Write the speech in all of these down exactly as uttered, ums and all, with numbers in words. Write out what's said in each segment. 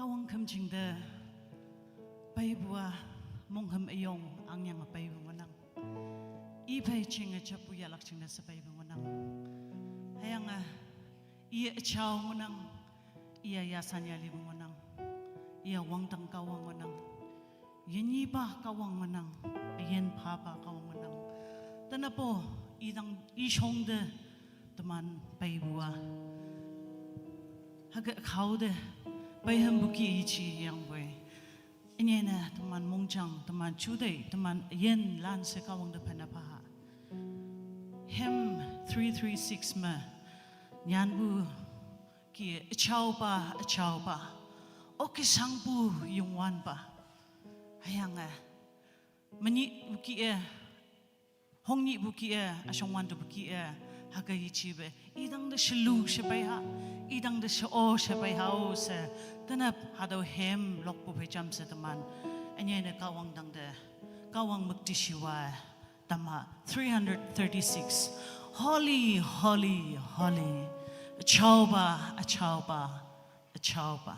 Kahwang khümjingte peipu-a monghüm üyong angyang peipu ngohnang. I phei jinge japu yahlak jingne she peipu ngohnang. Hüyange i üjao ngohnang, i yasan yalipu ngohnang, i wangdang Kahwang ngohnang. Yenyipa Kahwang ngohnang, üyin phapa Kahwang ngohnang. Tenapo, idang ishongte teman peipu-a, hüke khaote peihümpu kih-i ji yangpoi, ünyene teman mongjang, teman juteih, teman üyin lan she Kahwang te phenne phaha. Hymn three three six me nyanpu kih-e, üjaopa, üjaopa, okesangpu Youngwanpa. Hüyange menyihpu kih-e, hongnyihpu kih-e, üshongwantepu kih-e, hüke yejipe, idangte shelu she peiha, idangte she-o she peiha-o she, tenap hatüo hymn lokpu phei jamshe teman ünyene Kahwang tangte, Kahwang müktishiwa tama, three hundred thirty-six. Holy, holy, holy. Üjaopa, üjaopa, üjaopa.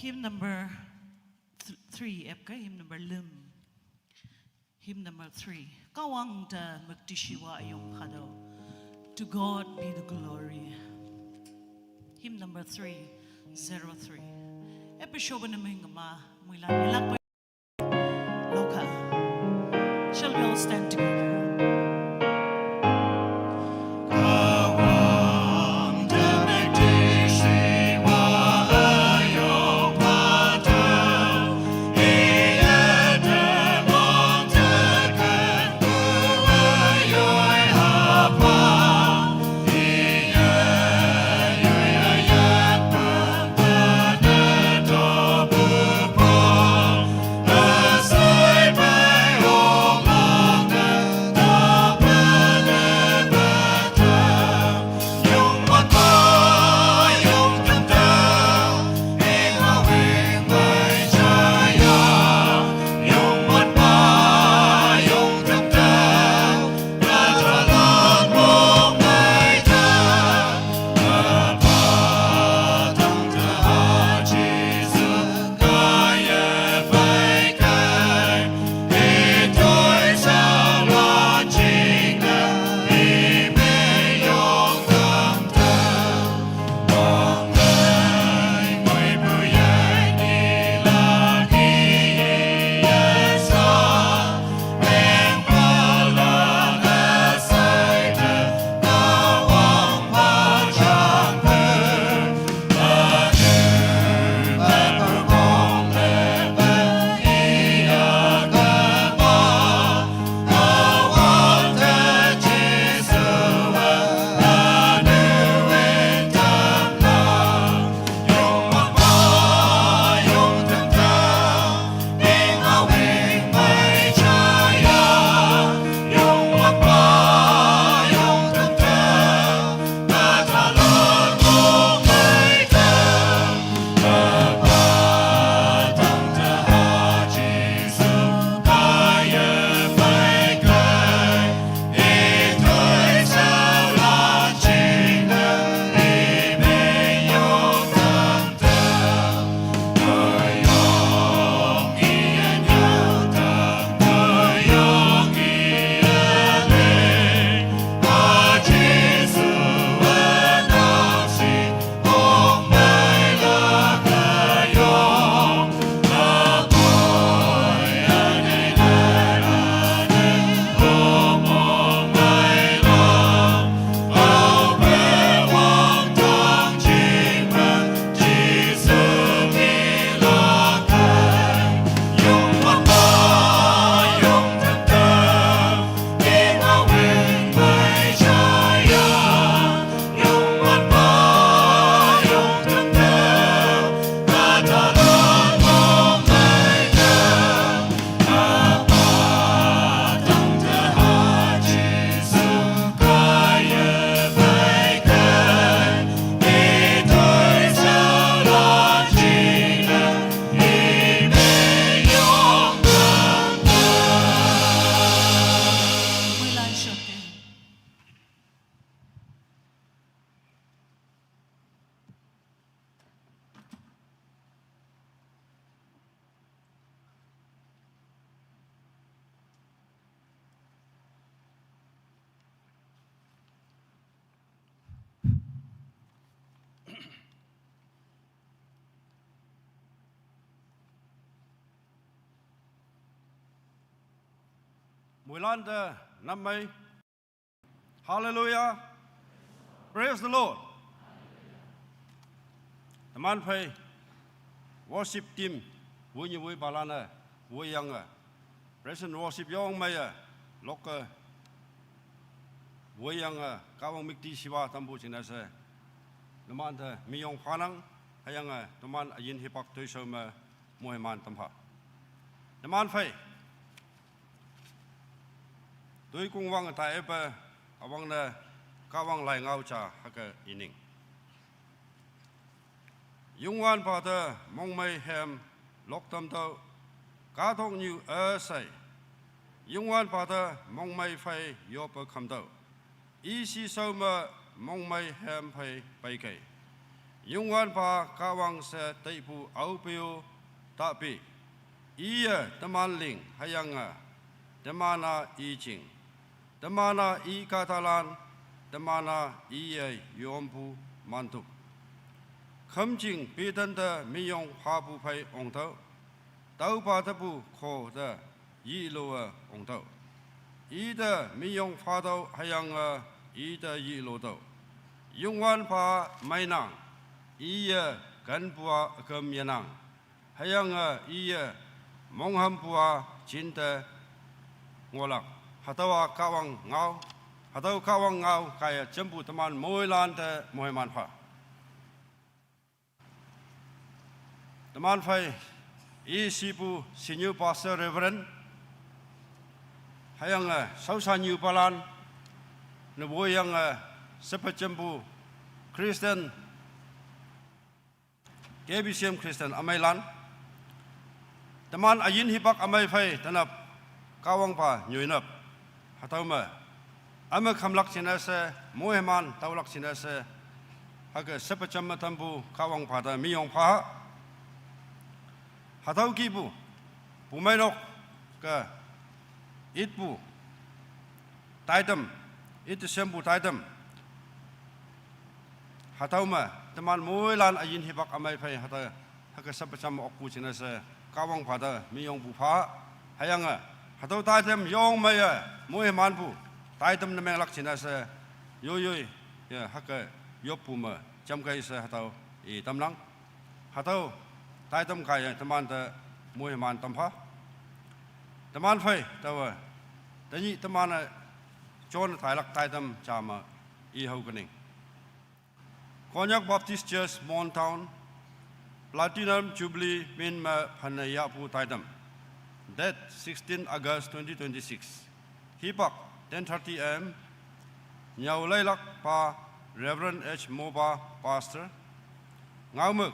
Hymn number th-, three, epke hymn number lüm. Hymn number three. Kahwang te müktishiwa üyong phatüoh. To God be the glory. Hymn number three, zero three. Epe shoba ne mengma, muilan ilak pe. Loka. Shall we all stand together? Puilan te nam mai. Hallelujah. Praise the Lord. Teman phei worship team, wui nyi wui palan e, wui yang e. Praise and worship yong mai e, lok e, wui yang e, Kahwang müktishiwa tampu jingne she. Teman te miyong phanang, hüyange, teman üyin hipak toishao me, moiman tampha. Teman phei. Toi kongwang ta epe, üwangne, Kahwang lai ngao ja hüke ining. Youngwanpa te mongmei hem loktam tüo, kahtoknyu üshei. Youngwanpa te mongmei phei yoppe khümtüoh. I shishao me mongmei hem phei peikei. Youngwanpa Kahwang she teipu aope-o tapi. Iye teman ling hüyange, teman-a i jing. Teman-a i kahtalan, teman-a iye yompu mantup. Khümjing petan te minyong phapu phei ongtüoh. Tüopa tepu kho te yilo-e ongtüoh. Ite minyong phatüoh hüyange, ite yilotüoh. Youngwanpa meinang, iye kenpu-a üküm yenang. Hüyange, iye monghampu-a jinte ngohlak. Hatüowa Kahwang ngao, hatüo Kahwang ngao kaiye jampu teman moilan te moiman pha. Teman phei, i shipu Senior Pastor Reverend, hüyange, shaoshanyu palan, ne woiyange, shepe jampu Christian, K B C M Christian ümeilan. Teman üyin hipak ümei phei tenap, Kahwangpa nyoinap. Hatüo me, üme khümlak jingne she, moiman taolak jingne she, hüke shepe jam me tampu Kahwangpa te miyong pha. Hatüo kihpu, pumeinok ke itpu taitam, ite shempu taitam. Hatüo me, teman moilan üyin hipak ümei phei hatüo, hüke shepe jam okpu jingne she, Kahwangpa te miyongpu pha, hüyange, hatüo taitam yong meiye, moimanpu, taitam ne menglak jingne she, yoiyoi, ye, hüke yoppu me, jamkei she hatüo, i tamnang. Hatüo, taitam kaiye teman te moiman tampha. Teman phei, taowe, tenyih teman-e, jon tailak taitam ja me, i hao kening. Konyak Baptist Church, Mon Town, Platinum Jubilee min me phane yahpu taitam. Date sixteen August twenty twenty-six. Hipak ten thirty A M. Nyüo leilakpa Reverend H Mopa, Pastor. Ngaomük,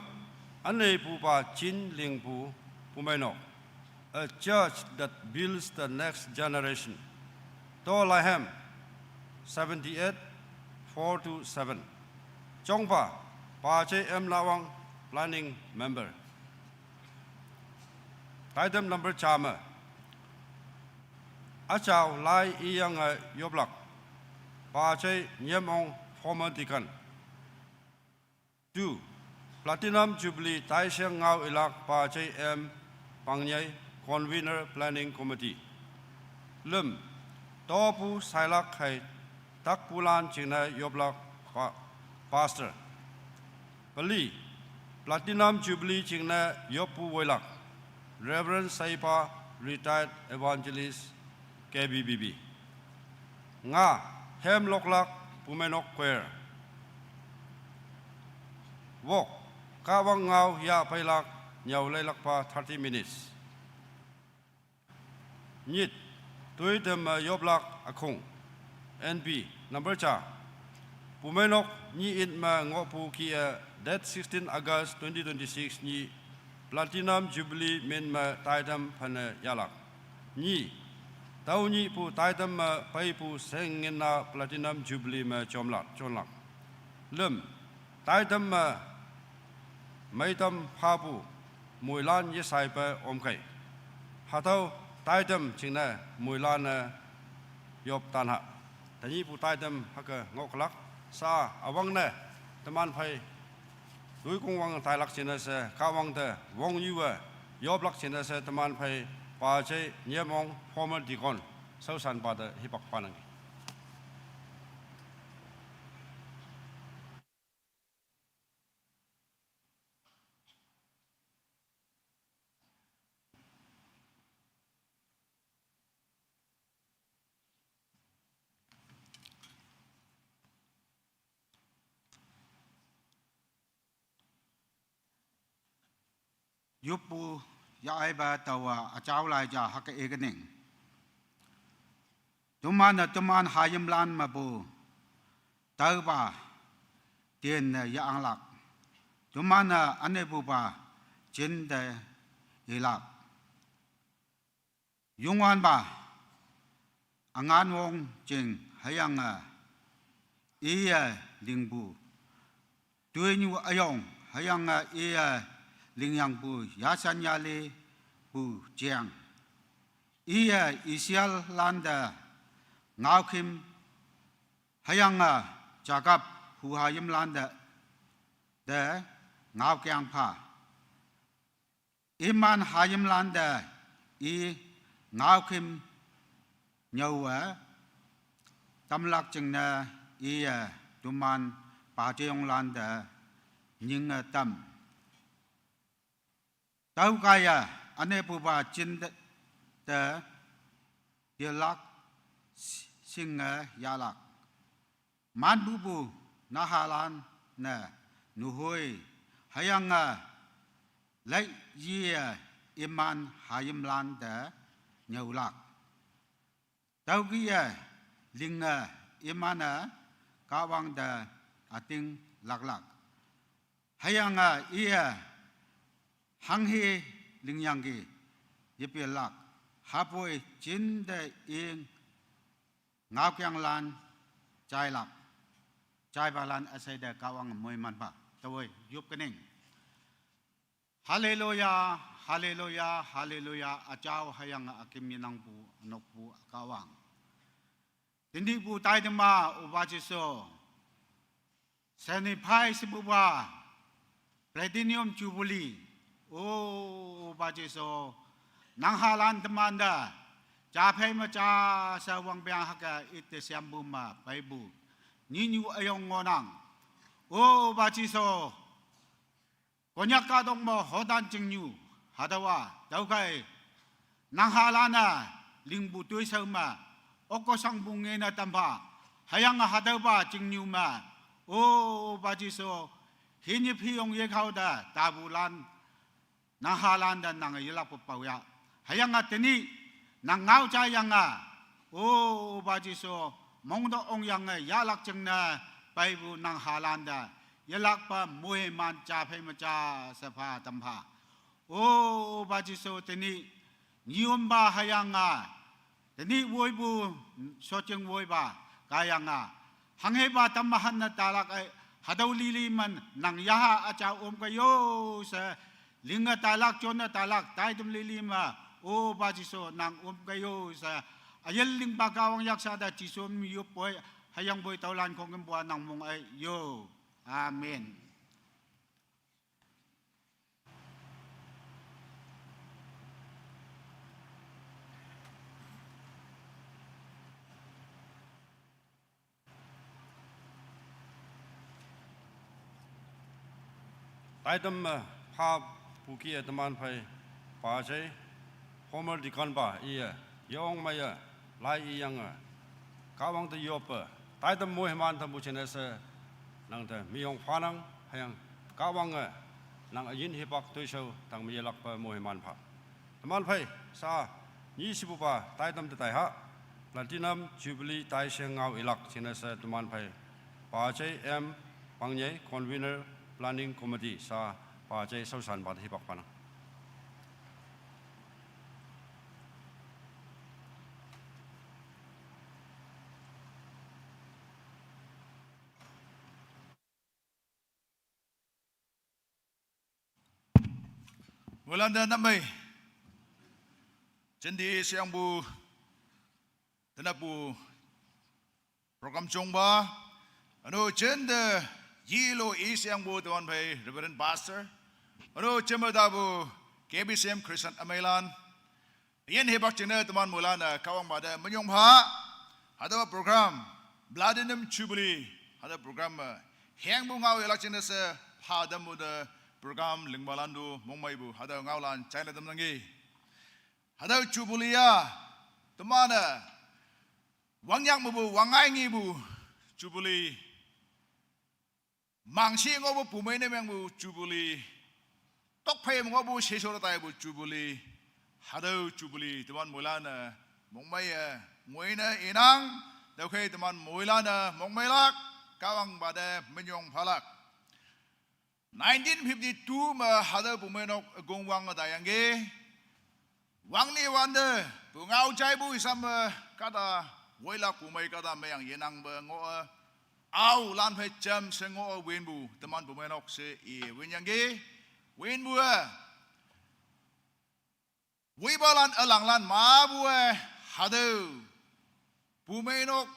ünepupa Chin Lingpu, pumeinok. A church that builds the next generation. Tolahem, seventy-eight, four to seven. Jongpa, Pajei M Lawang, planning member. Taitam number ja me. Üjao lai iyange yoplak. Pajei Nyemong, former deacon. Two, Platinum Jubilee taisheng ngao ilak Pajei M Pangnyei, convener planning committee. Lüm, topu sailak hei takpulan jingne yoplak pa-, pastor. Peli, Platinum Jubilee jingne yoppu woilak Reverend Saipa, retired evangelist, K B B B. Nga, hem loklak pumeinok choir. Wok, Kahwang ngao yah peilak nyüo leilakpa thirty minutes. Nyit, toitam me yoplak ükhong. N P, number ja. Pumeinok nyi it me ngohpu kih-e date sixteen August twenty twenty-six nyi Platinum Jubilee min me taitam phane yahlak. Nyi, tao nyihpu taitam me peipu sengin-a Platinum Jubilee me jomlak, jonlak. Lüm, taitam me meitam phapu moilan yeshaipe omkei. Hatüo taitam jingne moilan-e yop tanha. Tenyihpu taitam hüke ngohlak. Sa üwangne teman phei toi kongwang tailak jingne she Kahwang te wongyuwe yoplak jingne she teman phei Pajei Nyemong, former deacon. Saosanpa te hipak panang. Yuppu ya aiba tawa achau lai ja haka eganing. Tumana tuman hayimlan mabu tauba tien ya anglak. Tumana anebuba chin de ilak. Yungwanba angan wong jing hayanga iya lingbu. Tuinyu ayong hayanga iya lingyangbu yasan yali bu jiang. Iya isial landa ngaukim hayanga Jacob hu hayim landa de ngaukiang pa. Iman hayimlan de i ngaukim nyawa tamlak jingne iya tuman pajeyonglan de nyinge tam. Tau kaya ane puba jin de, de yelak singe yalak. Man bubu nahalan ne nuhui hayanga lai yie iman hayimlan de nyaulak. Taugiye linge imane kawang de ating laklak. Hayanga iye hanghi lingyanggi yepilak. Hapoi jin de ing ngaukianglan jailak. Jaibalan asai de kawang moiman ba. Tawoi yup kening. Haleluya, haleluya, haleluya. Achau hayanga akim yinangpu anokpu akawang. Tindi pu taidema ubajiso. Seni pai sibuba. Platinum Jubilee. O ubajiso. Nanghalan temanda. Japhei macha sa wang biang haka ite siambu ma paibu. Ninyu ayong ngonang. O ubajiso. Konyak kadong mo hodan jingyu hadawa daukai nanghalana lingbu tui sauma oko sangbung ngena tampa hayang hadauba jingyu ma o bajiso hinyi phiyong ye khau da tabulan nanghalanda nang yelak pau ya hayang teni nang ngau cha yang o bajiso mongdo ong yang yalak jingna paibu nanghalanda yelakpa muhi man cha phei macha sepha tampha. O bajiso teni nyiumba hayanga teni woibu socheng woiba kayanga hangheba tamahan na talak ai hadau lili man nang yaha acha um kayo sa linga talak chona talak taidum lili ma o bajiso nang um kayo sa ayel ling bakawang yaksa da jisom yupoi hayang boi taulan kongem bua nang mong ai yo. Amen. Taidam, eh, pha puki, eh, teman phai pa chai Homer Deacon ba iya yong maya lai iyang, eh, kawang te yop, eh, taidam muhi man tam bu chene se nang te miyong phanang hayang kawang, eh, nang ayin hipak tuisau tang miyelak pa muhi man pha. Teman phai sa nyi sibu pa taidam te tai ha Platinum Jubilee tai seng ngau ilak chene se teman phai pa chai M Pangyai, Convener, Planning Committee, sa pa chai sausan ba hipak panang. Welanda namai. Chindi siang bu tena bu program chong ba. Ano chende yilo i siang bu tuan phai Reverend Pastor. Ano chema da bu K B C M Christian Amailan. Ian hibak jingne teman moilan-e Kahwang bade minyong pha. Hatüo program, Platinum Jubilee, hatüo program me hengpu ngao yelak jingne she, pha tampu te program lingpalan tu mongmeipu hatüo ngaolan jaine tamnangki. Hatüo Jubilee-a, teman-e wangnyak mepu, wangngai ngepu Jubilee, mangshi ngohpu pumei ne mengpu Jubilee, tokphei me ngohpu shesho taipu Jubilee, hatüo Jubilee teman moilan-e mongmeiye ngoine inang. Tüokhei teman moilan-e mongmeilak, Kahwang bade minyong phalak. Nineteen fifty-two me hatüo pumeinok ükong wange taiyangki. Wangni wante, pungao jaipu isam me kahta woilak pumei kahta meyang yenangpe ngoh-e, aolan phei jam she ngoh-e winpu teman pumeinok she i winyangki. Winpu-e woipalan ülanglan mapu-e, hatüo pumeinok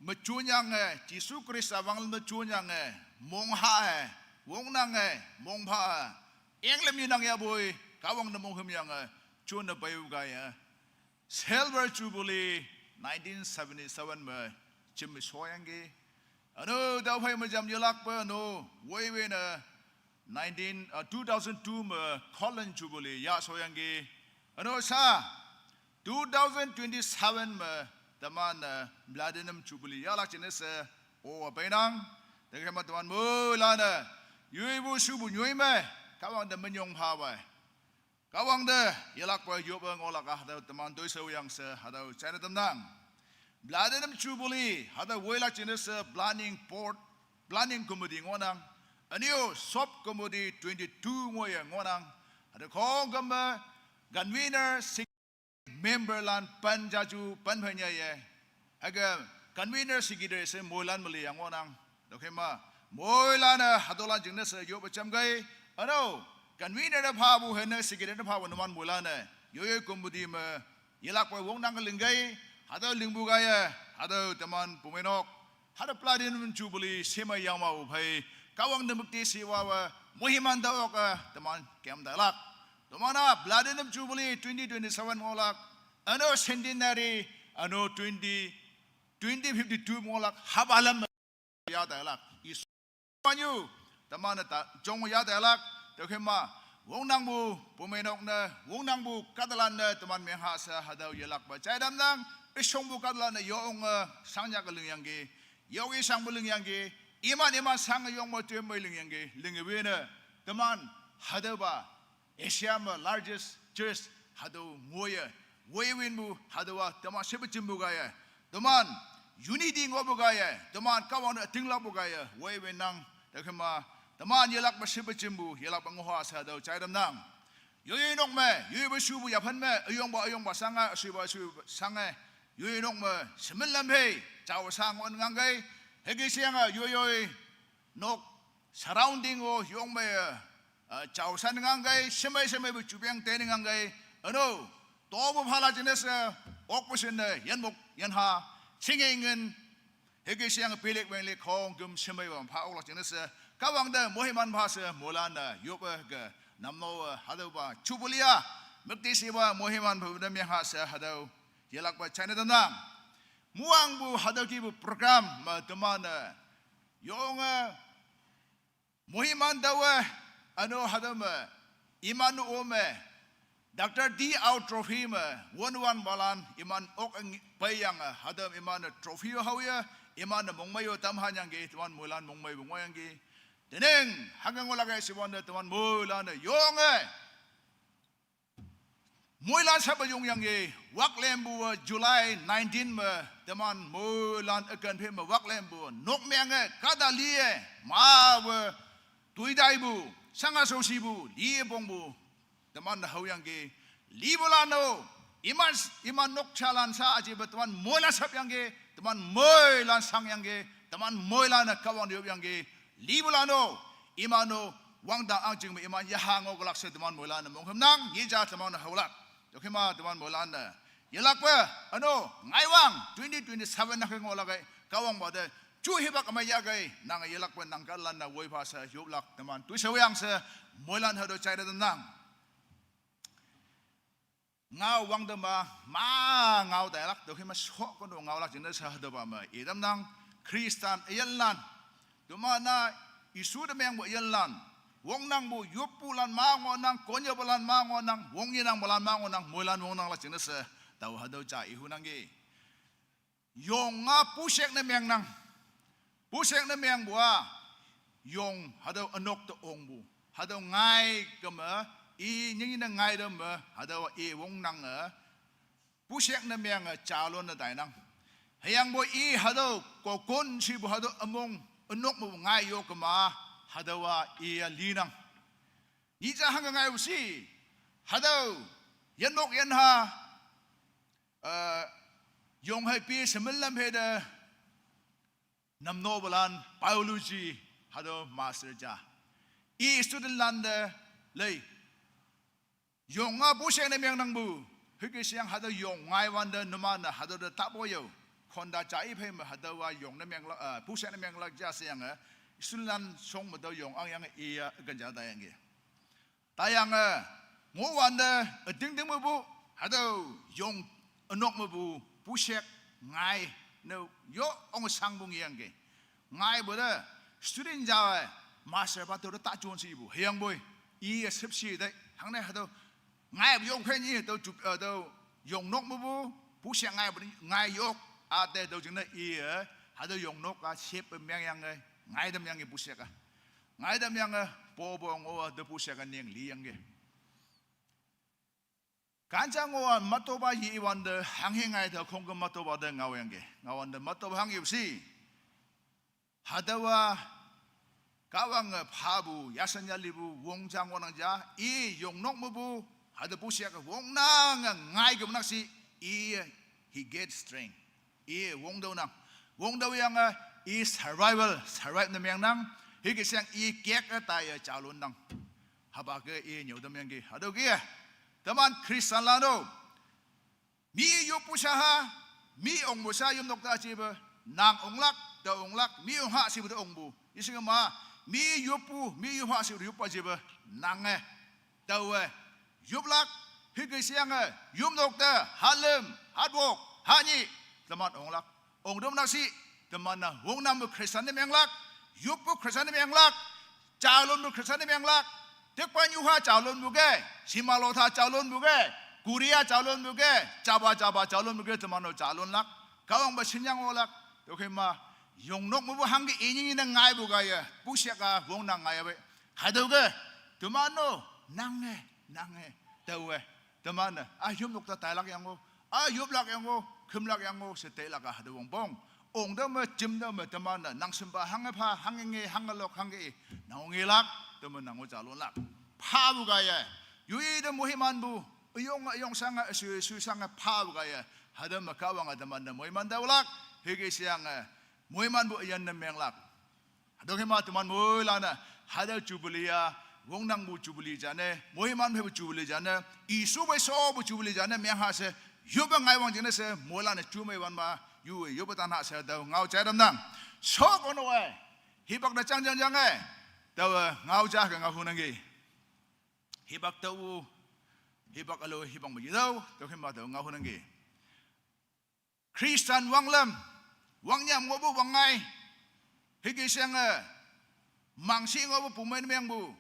me jonyange, Jesu Khrista wanglan me jonyange, mongha-e, wongnange, mongpha-e, englem yenang yapoi, Kahwang te monghümyange, jonne peipu kaiye, Silver Jubilee nineteen seventy-seven me jemme shoyangki. Üno tüophei me jam yelakpe üno woiwene nineteen, uh, two thousand two me Golden Jubilee yah shoyangki. Üno sa two thousand twenty-seven me teman-e Platinum Jubilee yahlak jingne she o peinang. Tüokhei me teman moilan-e yoipu shupu nyoi me Kahwang te minyong phawe, Kahwang te yelakpe yoppe ngohlak-a hatüo teman toishao yang she hatüo jaine tamnang. Platinum Jubilee hatüo woilak jingne she planning board, planning committee ngohnang. Ünyo sub committee twenty-two ngoiye ngohnang. Hatüo khongküm me convener, memberlan pen jaju pen phei nyaiye. Hüke convener secretary she moilan me liyang ngohnang. Tüokhei ma, moilan-e hatüolan jingne she yoppe jamkei. Üno, convener te phapu henne secretary te phapu numan moilan-e yoiyoi committee me yelakpe wongnang lingkei. Hatüo lingpu kaiye, hatüo teman pumeinok, hatüo Platinum Jubilee shemei yangmao phei, Kahwang te müktishiwawe moiman tao-oke teman kem tailak. Teman-a Platinum Jubilee twenty twenty-seven ngohlak, üno centenary, üno twenty, twenty fifty-two ngohlak, hapalam yah tailak. Isu manyu, teman-e ta jong yah tailak. Tüokhei ma, wongnangpu pumeinok ne, wongnangpu kahtalan ne teman mengha she hatüo yelakpe jai tamnang. Üshongpu kahtalan-e yonge shangnyak lingyangki, yoke shangpu lingyangki, iman iman shange yong me tüo mei lingyangki, lingwene, teman hatüopa Asia me largest church hatüo ngoiye, woiwinpu hatüowa teman shepe jimpu kaiye, teman unity ngohpu kaiye, teman Kahwang te ütinglakpu kaiye woiwinnang. Tüokhei ma, teman yelakpe shepe jimpu yelakpe ngoha she hatüo jai tamnang. Yoiyoi nok me, yoipe shupu yaphan me, üyongpa üyongpa shange, üshuipa üshuipa shange, yoiyoi nok me shemen lam phei jao sha ngohnangkei. Hüke sheyange yoiyoi nok surrounding-o yong me, uh, jao sha nangkei, shemei shemeipu jupeng te nangkei. Üno, topu phalak jingne she, okpu shinne yinmok yinha, shinge ngin, hüke sheyange pilek wenglek khongküm shemeipa pha oklak jingne she, Kahwang te moiman pha she moilan-e yoppe ke namno-e hatüopa Jubilee-a müktishiwa moiman pha te mengha she hatüo yelakpe jaine tamnang. Muangpu hatüo kihpu program me teman-e yonge moiman taowe, üno hatüo me, iman ome, Doctor D Ao Trophy me wonwanpalan iman ok peiyange hatüo iman-e trophy haoye, iman-e mongmei-o tamhanyangki, teman moilan mongmeipu ngohyangki. Tening hangke ngohlak-e shiwante teman moilan-e yonge moilan shape yongyangki, waklempu-e July nineteen me, teman moilan üken phei me waklempu, nok menge kahta liye, mawe toitaipu, shanga shaoshipu, li pongpu, teman haoyangki, lipulan-o, iman, iman nokshalan sha üjepe teman moilan shapyangki, teman moilan shangyangki, teman moilan-e Kahwang te yopyangki, lipulan-o, iman-o, wangdang ahngching me iman yaha ngohlak she teman moilan-e monghümnang, yeja teman haolak. Tüokhei ma teman moilan-e yelakpe, üno, ngaiwang twenty twenty-seven hüke ngohlak-e, Kahwangpa te ju hipak ümei yahkei, nange yelakpe nang kahtalan-e woipha she yoplak teman toishao yang she, moilan hatüo jaine tamnang. ngao wangdema, ma ngao tailak, tüokhei me shokono ngaolak jingne she hatüopa me itamnang. Khristan üyinlan, teman-a Jesu te mengpu üyinlan, wongnangpu yoppulan ma ngohnang, konnyüopalan ma ngohnang, wongyenangpalan ma ngohnang, moilan wongnanglak jingne she tao hatüo ja ihunangki. Yong-a pushek ne mengnang. Pushek ne mengpu-a, yong hatüo ünok te ongpu, hatüo ngai keme, i nyingnyine ngai te me hatüo i wongnange, pushek ne menge jalon ne tainang. Hüyangpoi i hatüo kokon shipu hatüo ümong ünok mepu ngai yok kema, hatüowa i-a linang. Nyih ja hangke ngaipu shi, hatüo yinmok yinha, eh, yong hei pi shemen lam hei te namnopalan biology hatüo master ja. I studentlan te lei, yong-a pushek ne mengnangpu. Hüke sheyang hatüo yong ngaiwante numan-e hatüo te tapo yao. Khonta ja i phei me hatüowa yong ne menglak, eh, pushek ne menglak ja sheyange, studentlan shong me tüo yong angyange i-a üken ja taiyangki. Tayange, ngohwante, ütingting mepu, hatüo yong ünok mepu pushek ngai, ne yo ong shangpu ngeyangki. Ngaipu te, student ja-e, master pa tüo te tajon shipu, hüyangpoi, i-e shüpshe te, hangne hatüo, ngaipu yong khenyi, tüo ju, eh, tüo yongnok mepu, pushek ngaipu, ngai yok, ate tüo jingne i-e, hatüo yongnok-a sheppe mengyange, ngaitam yange pushek-a. Ngaitam yange, popo ngoh-a te pushek-a ning liyangki. Kanja ngoh-a matopa yiwante hanghe ngai te khongke matopa te ngaoyangki. Ngaowante matopa hanghe shi, hatüowa Kahwange phapu, yashan yalipu, wong ja ngohnang ja, i yongnok mepu, hatüo pushek wongnange ngai kemnak shi, i, he get strength. I wongtüonang. Wongtüoyange, i survival, survive ne mengnang. Hüke sheyang i kek-e taiye jalonnang. Hüpa ke i nyüo tamyangki. Hatüo ke, teman Christianlan-o, mi yoppu sha ha, mi ongpu sha yopnok te jepe, nang onglak, tao onglak, mi ong ha shepu te ongpu. Isingema, mi yoppu, mi yop ha shepu te yoppa jepe, nange, taowe, yoplak, hüke sheyange, yopnok te, hahlüm, hatwok, hanyih, teman onglak, ongtamnak shi, teman-a wongnangpu Christian ne menglak, yoppu Christian ne menglak, jalonpu Christian ne menglak, tekpa nyuha jalonpu ke, shima lotha jalonpu ke, Korea jalonpu ke, japa japa jalonpu ke teman-o jalonlak, Kahwangpa shinyang olak, tüokhei ma, yongnok mepu hangke inyingi ne ngaipu kaiye, pushek-a wongnang ngaiyape. Hatüo ke, teman-o, nange, nange, taowe, teman-e, a yopnok te tailak yango, a yoplak yango, khümlak yango, she tailak-a hatüo wongpong. Ongte me, jimte me, teman-e, nang shimpa hangke pha, hangke nge, hangke lok, hangke i, nang ngelak, teman-e nang-o jalonlak. Phapu kaiye, yoi te moimanpu, üyong, üyong shange, üsui, üsui shange, phapu kaiye, hatüo me Kahwange teman-e moiman taolak, hüke sheyange, moimanpu üyin ne menglak. Hatüo kema teman moilan-e, hatüo jubilee-a, wongnangpu jubilee jane, moiman pheipu jubilee jane, Jesu phei shopu jubilee jane, meng ha she, yoppe ngaiwang jingne she, moilan-e jumeiwan ma, yu-e yoppe tan ha she, tao ngao jai tamnang. Shokono-e, hipak te jang jang jange, taowe ngao ja ke ngao hunangki. Hipak tao, hipak ülo, hipak me yetüo, tüokhei ma tao ngao hunangki. Christian wanglam, wangnyam ngohpu wangngai, hüke sheyange, mangshi ngohpu pumei ne mengpu,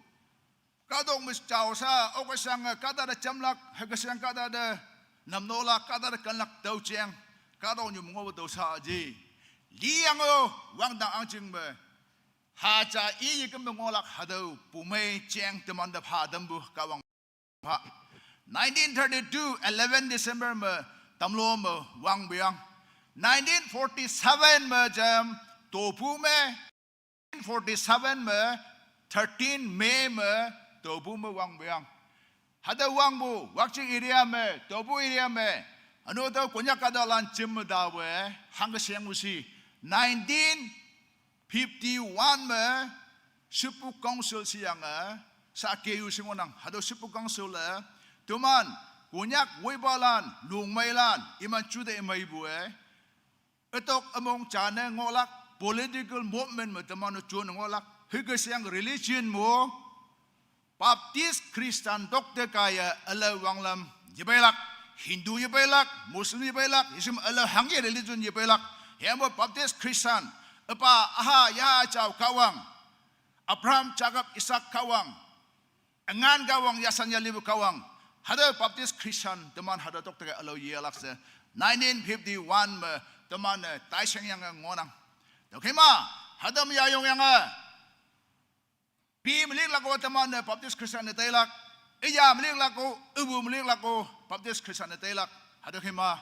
kahtok me jao sha, oke shange, kahta te jamlak, hüke sheyang kahta te namnolak, kahta te kenlak tüo jeng, kahtoknyu me ngohpu tüo sha ji. Liyango, wangdang ahngching me, haja i yeküm me ngohlak hatüo pumei jeng teman te pha tampu Kahwang pha. Nineteen thirty-two, eleven December me, Tamlu me, wangpu yang. Nineteen forty-seven me jam, Tobu me, forty-seven me, thirteen May me, Tobu me wangpu yang. Hatüo wangpu, Wakching area me, Tobu area me, üno tüo Konyak kahtalan jim me taowe, hangke shengpu shi, nineteen fifty-one me, Shippu Council sheyange, sa K U shingohnang, hatüo Shippu Council-e, teman, Konyak woipalan, lungmeilan, iman jute imeipu-e, ütok ümong jane ngohlak, political movement me teman-o jon ngohlak, hüke sheyang religion mo, Baptist Christian tokte kaiye üle wanglam yepeilak. Hindu yepeilak, Muslim yepeilak, isim ala hangye religion yepeilak. Hembo Baptist Christian, epa aha ya chao Kahwang, Abraham, Jacob, Isaac Kahwang, angan Kahwang, yasan yalibu Kahwang. Hada Baptist Christian teman hada tok tege alo yelak se nineteen fifty-one me teman ne taiseng yang ngonang. Dokima hada me yayong yang a pi melik lako teman ne Baptist Christian ne tailak. Iya melik lako, ibu melik lako Baptist Christian ne tailak. Hada kima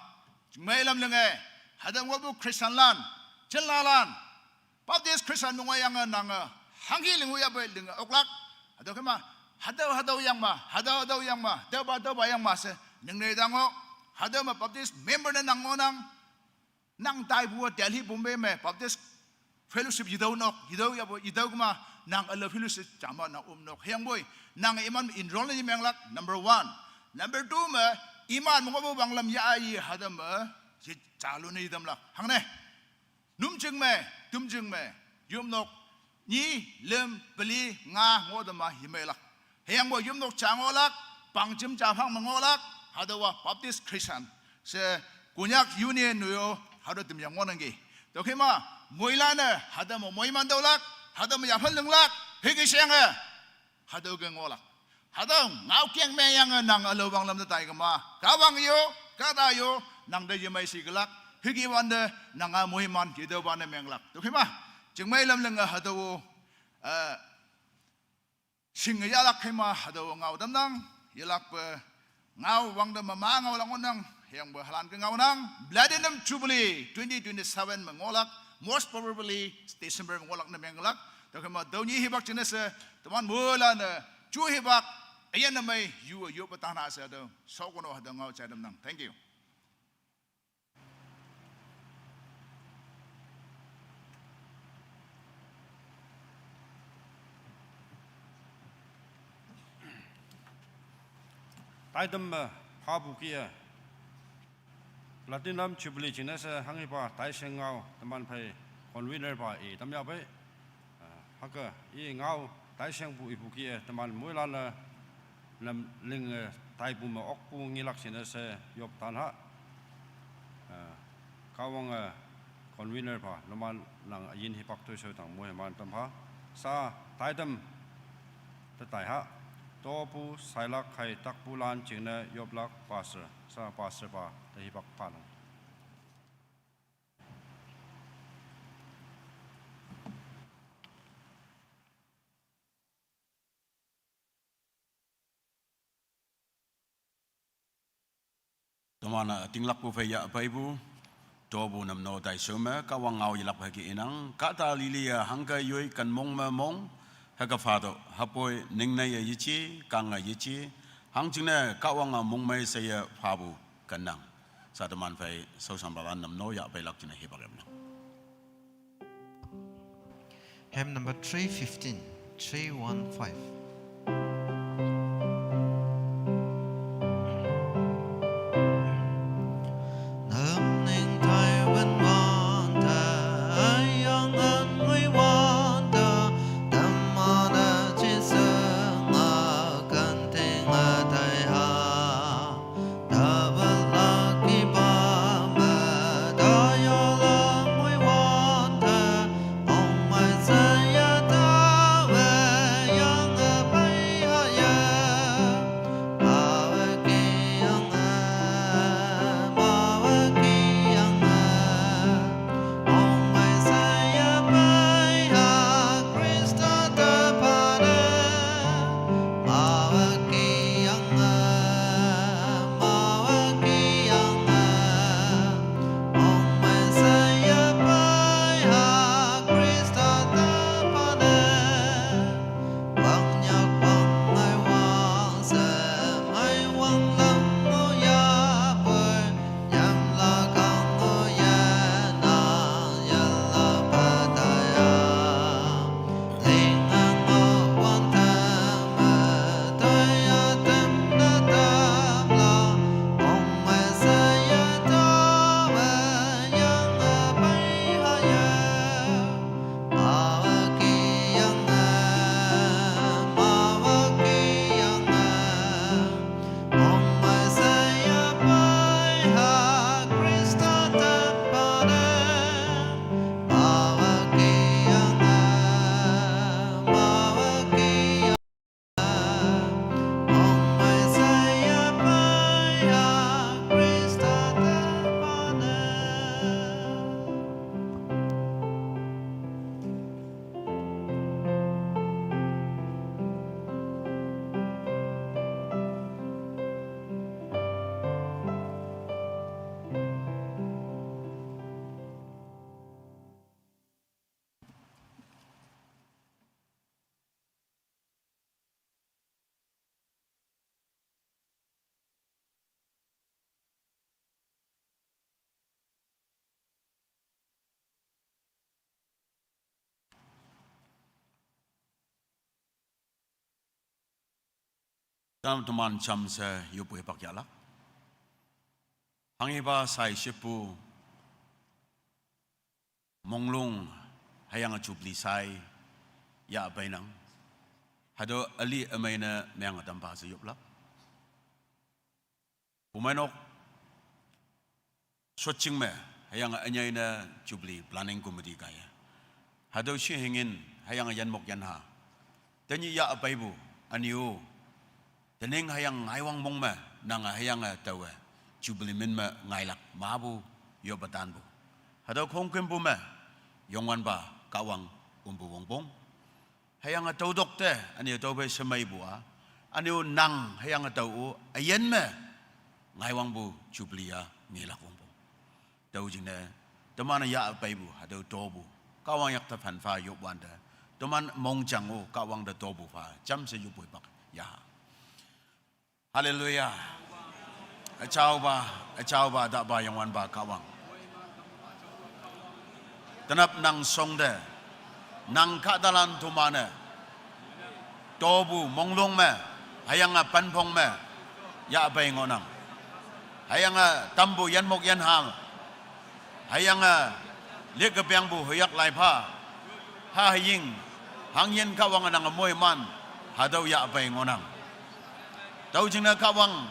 jingmai lam lenge. Hada ngobu Christian lan, jenla lan. Baptist Christian mengwa yang nang hangki lingu ya bai linge oklak. Hada kima hada hada yang ma, hada hada yang ma, hada ba hada ba yang ma se ningne dango. Hada ma Baptist member ne nang ngonang. Nang tai bu Delhi Bombay me Baptist fellowship yidau nok, yidau ya bo, yidau kuma nang ala fellowship jama nang um nok. Heyang boy, nang iman enroll ni menglak number one. Number two me iman mo bo banglam ya ayi hadam me si chalu ni yidam lak. Hangne, numjing me, tumjing me, yum nok, ni, lem, beli, nga, ngo dama yimai lak. Heyang bo yum nok cha ngo lak, pang jim cha phang ma ngo lak, hadawa Baptist Christian se Konyak Union nuyo hado dim yang ngonang gi. Dokima moila ne hada mo moiman dau lak, hada mo yaphan leng lak, higi siang e hado ge ngo lak. Hado ngau kiang me yang nang alo bang lam tai kama. Kawang yo, kada yo, nang de yimai si gelak, higi wan de nang a moiman gi de wan ne menglak. Dokima jingmai lam leng hado, eh, sing yalak kema hado ngau damnang, yalak pe ngau wang dam ma ngau lang onang, yang be halan ke ngau nang, Platinum Jubilee twenty twenty-seven me ngolak, most probably December me ngolak ne menglak, to kema do ni hibak jene se, teman mula ne, ju hibak, ayan ne mai, yu, yu petana se do, so kono hado ngau chai damnang. Thank you. Taidam, eh, phabu ki, eh, Platinum Jubilee jingne se hanghipa taiseng ngao teman phei convener pa i tam ya bai. Ah, haka i ngao taiseng bu ibu ki, eh, teman moilan, eh, lam ling, eh, taibu me okpu ngilak sine se yop tan ha. Ah, Kawang, eh, convener pa, numan nang ayin hipak tu so tang moiman tam ha. Sa taidam tetai ha. Topu sailak khai takpu lan jingne yoplak pastor. Sa pastor pa te hipak pa nang. Tomana tinglak pu phei ya phei pu, to pu nam no tai so me, Kawang ngao yilak phei ki inang, kata lili ya hangka yoi kan mong me mong, haka phato, hapoi ningne ya yichi, kang ya yichi, hang jingne Kawang a mong me se ya phabu kan nang. Sa teman phei, so sam balan nam no ya phei lak jingne hipak em nang. Hymn number three fifteen, three one five. Tam teman cham she yopu hipak yahlak. Hanghipa sai shepu monglung hüyange Jubilee sai yah peinang. Hatüo üli ümei ne menge tampa she yoplak. Pumeinok shotjing me, hüyange ünyei ne Jubilee Planning Committee kaiye. Hatüo shehingin, hüyange yanmok yanha. Tenyih yah peipu, ünyu. Tening hüyange ngaiwang mong me, nange hüyange taowe. Jubilee min me ngailak mapu, yoppe tanpu. Hatüo khongkümpu me, Youngwanpa Kahwang ompu wongpong. Hüyange tüotok te, ünyu tüophei shemeipu a. Ünyu nang hüyange tao-o, üyin me. Ngaiwangpu Jubilee a, ngelak wongpong. Tüo jingne, teman yah peipu, hatüo topu. Kahwang yakte phanpha yopwante. Teman mongjang-o, Kahwang te topu pha. Jamshe yopu hipak, ya. Haleluya. Üjaopa, üjaopa, tapa Youngwanpa Kahwang. Tenap nang shongte, nang kahtalan tomane, topu monglung me, hüyange penphong me, yahpei ngohnang. Hüyange tampu yanmok yanha, hüyange likkepengpu hoyak laipha, ha heying, hangyin Kahwange nange moiman, hatüo yahpei ngohnang. Tüo jingne Kahwang,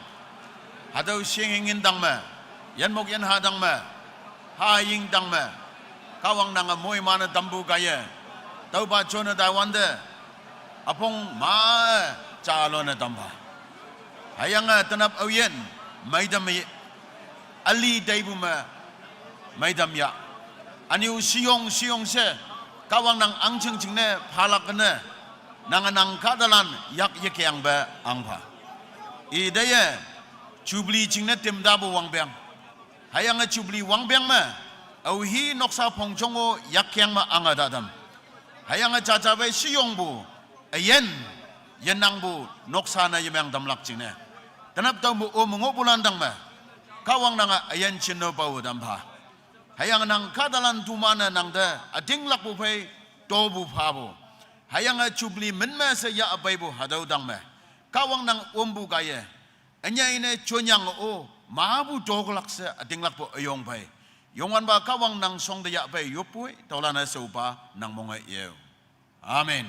hatüo shingingin tang me, yanmok yanha tang me, ha heying tang me, Kahwang nange moiman-e tampu kaiye, tüopa jone taiwante, üpong ma-e jalone tampha. Hüyange tenap aoyin, meitam me üli teipu me, meitam yah. Ünyu shiyong shiyong she, Kahwang nang ahngching jingne phalak ne, nange nang kahtalan yak yekengpe ahngpha. Iteiye, Jubilee jingne temtapu wangpeng. Hüyange Jubilee wangpeng me, aohi noksa phongjong-o yakkeng me ange tatam. Hüyange jaja pei shiyongpu, üyin, yenangpu, noksa ne yemeng tamlak jingne. Tenap tüo me-o me ngohpulan tang me, Kahwang nange üyin jinno pao tampha. Hüyange nang kahtalan tomane nangte, ütinglakpu phei, topu phapu. Hüyange Jubilee min me she yah peipu hatüo tang me. Kahwang nang ompu kaiye. Ünyei ne jonyang-o, mapu toklak she ütinglakpu üyong phei. Youngwanpa Kahwang nang shongte yahpei yoppoi, tüolan-e shaopa nang monge yeo. Amen.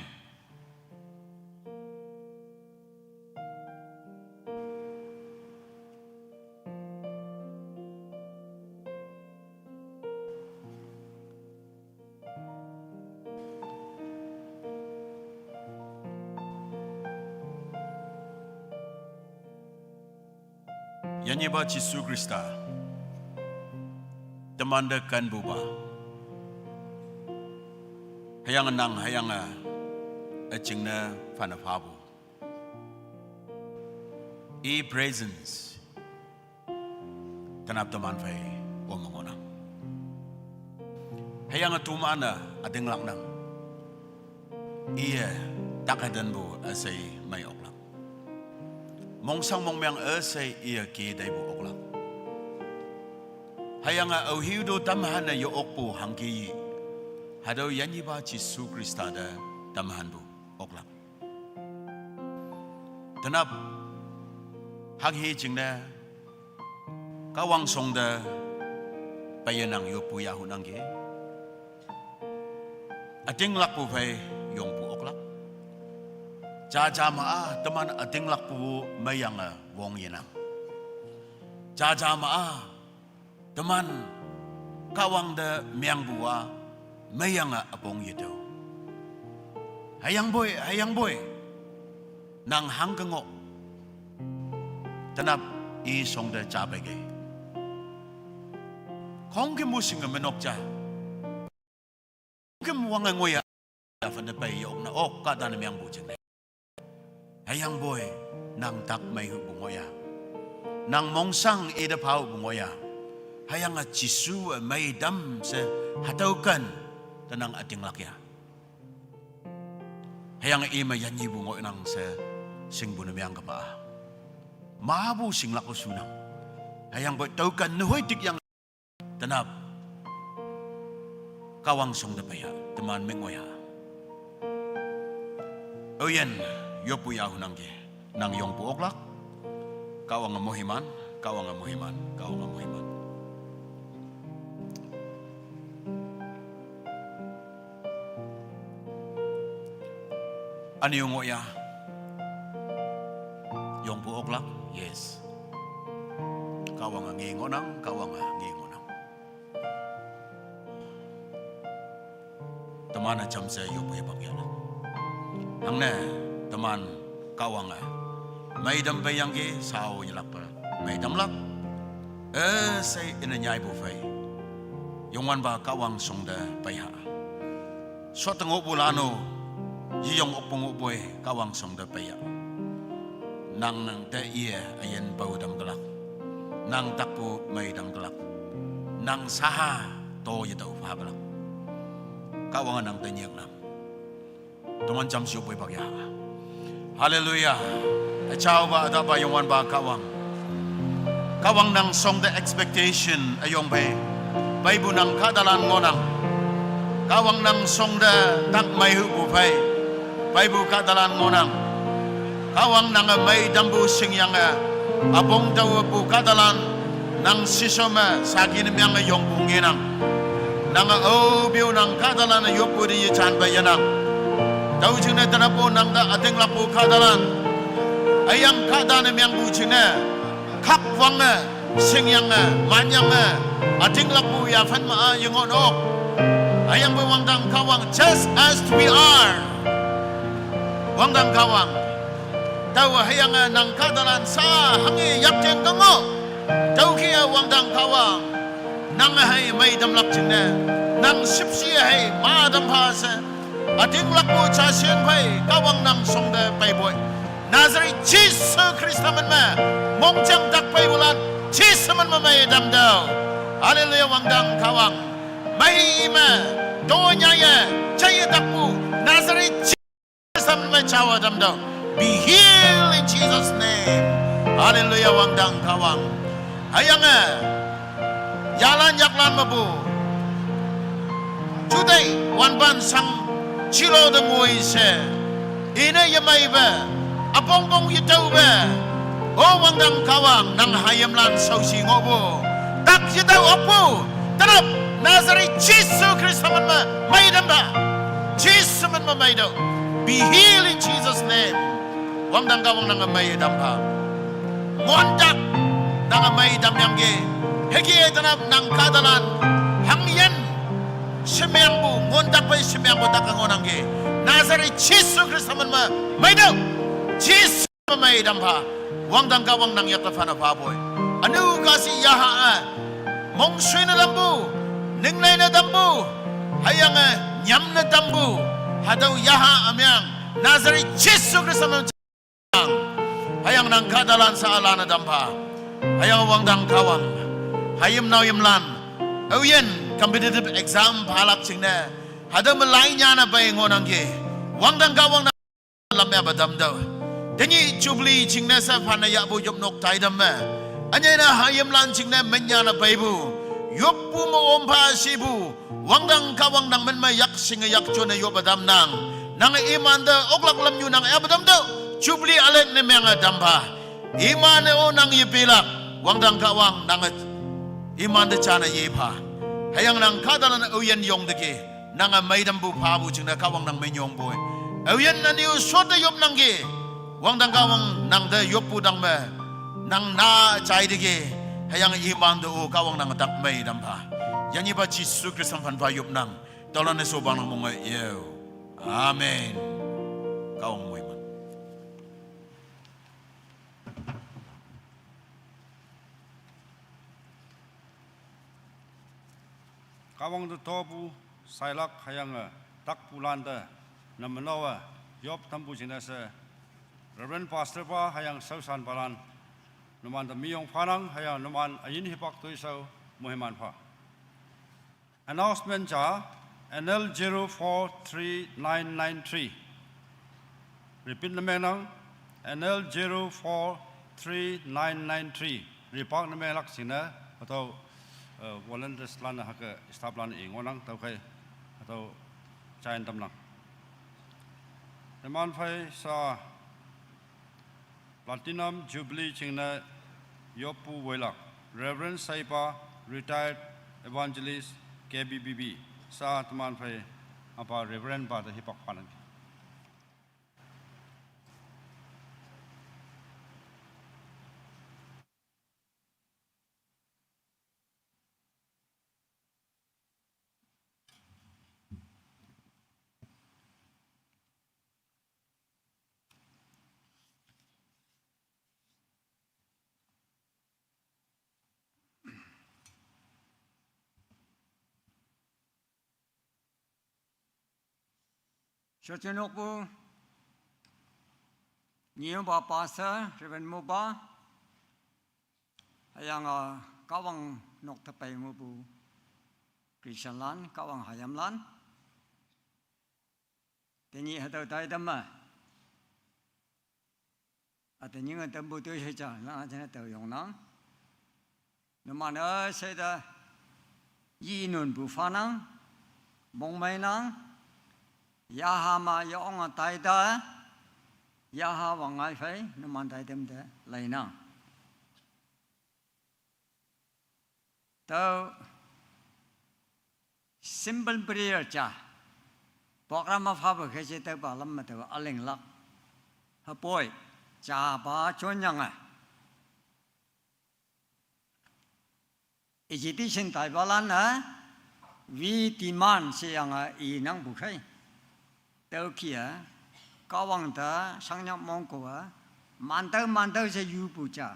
Yanyipa Jesu Khrista, temante kenpupa, hüyange nang hüyange üjingne phane phapu. I presence, tenap teman phei ome ngohnang. Hüyange tomane ütinglaknang. Iye, takhetenpu üshei mei oklak. Mongshang mongmeng üshei iye ke teipu oklak. Hüyange aohiu to tamhane ye-okpu hangki. Hatüo yanyipa Jesu Khrista te tamhanpu oklak. Tenap, hanghe jingne, Kahwang shongte, peiye nang yoppu yahunangki. Ütinglakpu phei yongpu oklak. Jaja ma-a, teman ütinglakpu meiyange wong yenang. Jaja ma-a, teman Kahwang te mengpu-a, meiyange üpong yetüo. Hüyangpoi, hüyangpoi. Nang hangke ngoh. Tenap i shongte ja peikei. Khongkümpu shinge menok ja. Khongküm wange ngoiya. Phante pei yokne ok kahtane mengpu jingne. Hüyangpoi, nang tak meihupu ngohya. Nang mongshang ite phahupu ngohya. Hüyange Jesu-e meitam she hatüo ken, tenang ütinglak ya. Hüyange ime yanyipu ngohnang she, shingpu ne meang kema-a. Mapu shinglak-o shunang. Hüyangpoi tüo ken nehoi tik yang. Tenap. Kahwang shongte peiya, teman meng ngohya. Aoyin, yoppu yahunangki. Nang yongpu oklak. Kahwang a moiman, Kahwang a moiman, Kahwang a moiman. Aniu ngoh ya. Yongpu oklak, yes. Kahwang a nge ngohnang, Kahwang a nge ngohnang. Teman a jamshe yopu ye bak yalak. Hangne, teman Kahwang a meidam peiyangki, sao yelakpe meidamlak. E, she ine nyaipu phei. Youngwanpa Kahwang shongte peiha. Shotte ngohpu lano, yeyong okpu ngohpoi Kahwang shongte peiya. Nang nang te iye üyin pao tamkelak. Nang takpu mei tamkelak. Nang saha to yetao phakelak. Kahwang nang te nyiknang. Teman jamshe yopu bak ya. Hallelujah. Üjaopa, ütahpa, Youngwanpa Kahwang. Kahwang nang shongte expectation üyong phei. Peipu nang kahtalan ngohnang. Kahwang nang shongte tak meihupu phei. Peipu kahtalan ngohnang. Kahwang nange meidampu shingyange, üpong taopu kahtalan, nang shishome saki ne myange yongpu ngenang. Nange aope-o nang kahtalan yoppu te yejanpe yenang. Tüo jingne tenapo nang te ütinglakpu kahtalan. Üyang kahta ne myangpu jingne. Khakwange, shingyange, manyange, ütinglakpu yaphan ma-a yengoh nok. Hüyangpoi wangdang Kahwang, just as we are. Wangdang Kahwang. Tao hüyange nang kahtalan sa hanghe yapjeng kengoh. Tüokhei-a wangdang Kahwang. Nang hei meidamlak jingne. Nang shüpshe hei ma tam pha she. Ütinglakpu jashin phei, Kahwang nang shongte peipoi. Nazareth Jesu Khrista min me, mongjang tak peipulan, Jesu min me mei tamtüoh. Hallelujah, wangdang Kahwang. Mei me, to nyaye, jaiye takpu, Nazareth Jesu Khrista min me jaowe tamtüoh. Be healed in Jesus' name. Hallelujah, wangdang Kahwang. Hüyange, yalan yaklan mepu. Juteih wanpan shang jilo te ngoi she. Ine yemeipe. Üpongpong yetaope. O wangdang Kahwang nang hayimlan shaoshi ngohpu. Tak yetao okpu. Tenap Nazareth Jesu Khrista min me mei tampha. Jesu min me meitüoh. Be healed in Jesus' name. Wangdang Kahwang nange mei tampha. Ngontak nange mei tamyangki. Hüke tenap nang kahtalan. Hangyin. Shemengpu, ngontak pei shemengpu tak ngohnangki. Nazareth Jesu Khrista min me meitüoh. Jesu me mei tampha. Wangdang Kahwang nang yakte phane phapoi. Ünu kahshih yaha-e. Mongshuine tampu. Ninglei ne tampu. Hüyange nyamne tampu. Hatüo yaha ümeng. Nazareth Jesu Khrista me Hüyange nang kahtalan sa-a lane tampha. Hüyange wangdang Kahwang. Hayim naoyimlan. Aoyin competitive exam phalak jingne. Hatüo me lai nyane pei ngohnangki. Wangdang Kahwang nang lam yahpe tamtüoh. Tenyih Jubilee jingne she phane yahpu yopnok taitam me. Ünyei ne hayimlan jingne min nyane peipu. Yoppu me ompha shipu. Wangdang Kahwang nang min me yakshinge yakjone yoppe tamnang. Nange imante oklak lamnyu nang yahpe tamtüoh. Jubilee üleng ne menge tampha. Iman-e o nang yepilak. Wangdang Kahwang nange imante jane yepha. Hüyange nang kahtalan aoyin yongteki. Nange meitampu phapu jingne Kahwang nang minyongpoi. Aoyin üne-o shotte yopnangki. Wangdang Kahwang nang te yoppu tang me. Nang na jaiteki. Hüyange imante o Kahwang nange tak mei tampha. Yanyihpa Jesu Khrista phanpha yopnang. Tüolan-e shopa nang monge yeo. Amen. Kahwang moiman. Kahwang te topu, sailak hüyange, takpulante, namenowe, yop tampu jingne she, Reverend Pastor pa hüyange shaoshanpalan, numante miyong phanang hüyange numan üyin hipak toishao, moiman pha. Announcement ja, N L zero four three nine nine three. Repeat ne mengnang, N L zero four three nine nine three. Repark ne menglak jingne, hatüo, eh, volunteers lan hüke staff lan-e ngohnang, tüokhei, hatüo, jain tamnang. Teman phei sa, Platinum Jubilee chingne yoppu woilak, Reverend Saipa, retired evangelist, K B B B, sa teman phei apa Reverend pa te hipak panan. Shochunokpu, Niyomba Pastor, Reverend Moba, hüyange Kahwang nok te pei ngohpu Christian lan, Kahwang hayimlan. Tenyih hatüo taitam me. Ate nyinge tampu toi she ja, la jane tao yongnang. Numan-e she te, yinunpu phanang, mongmeinang, yaha ma yonge taita, yaha wangngai phei, numan taitam te leinang. Tüo simple prayer ja. Program me phapu khei she tüopa lam me tao ülinglak. Hüpoi, japa jonyange. Agitation taipalan-e, we demand sheyange inangpu khei. Tüokih-e, Kahwang te shangnyak mongko-e, mantüo mantüo she yupu ja,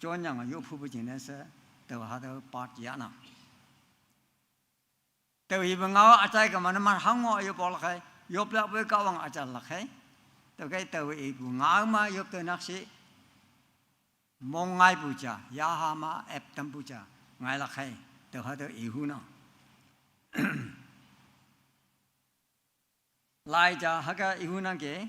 jonyange yophupu jingne she, tao hatüo part yahnang. Tao ipu ngao üjai kema numan hango yoplak khei, yoplakpoi Kahwang üjalak khei. Tüokhei tao ipu ngao me yop te nakshi, mong ngaipu ja, yaha ma ep tampu ja, ngailak khei, tüo hatüo ihunang. Lai ja hüke ihunangki,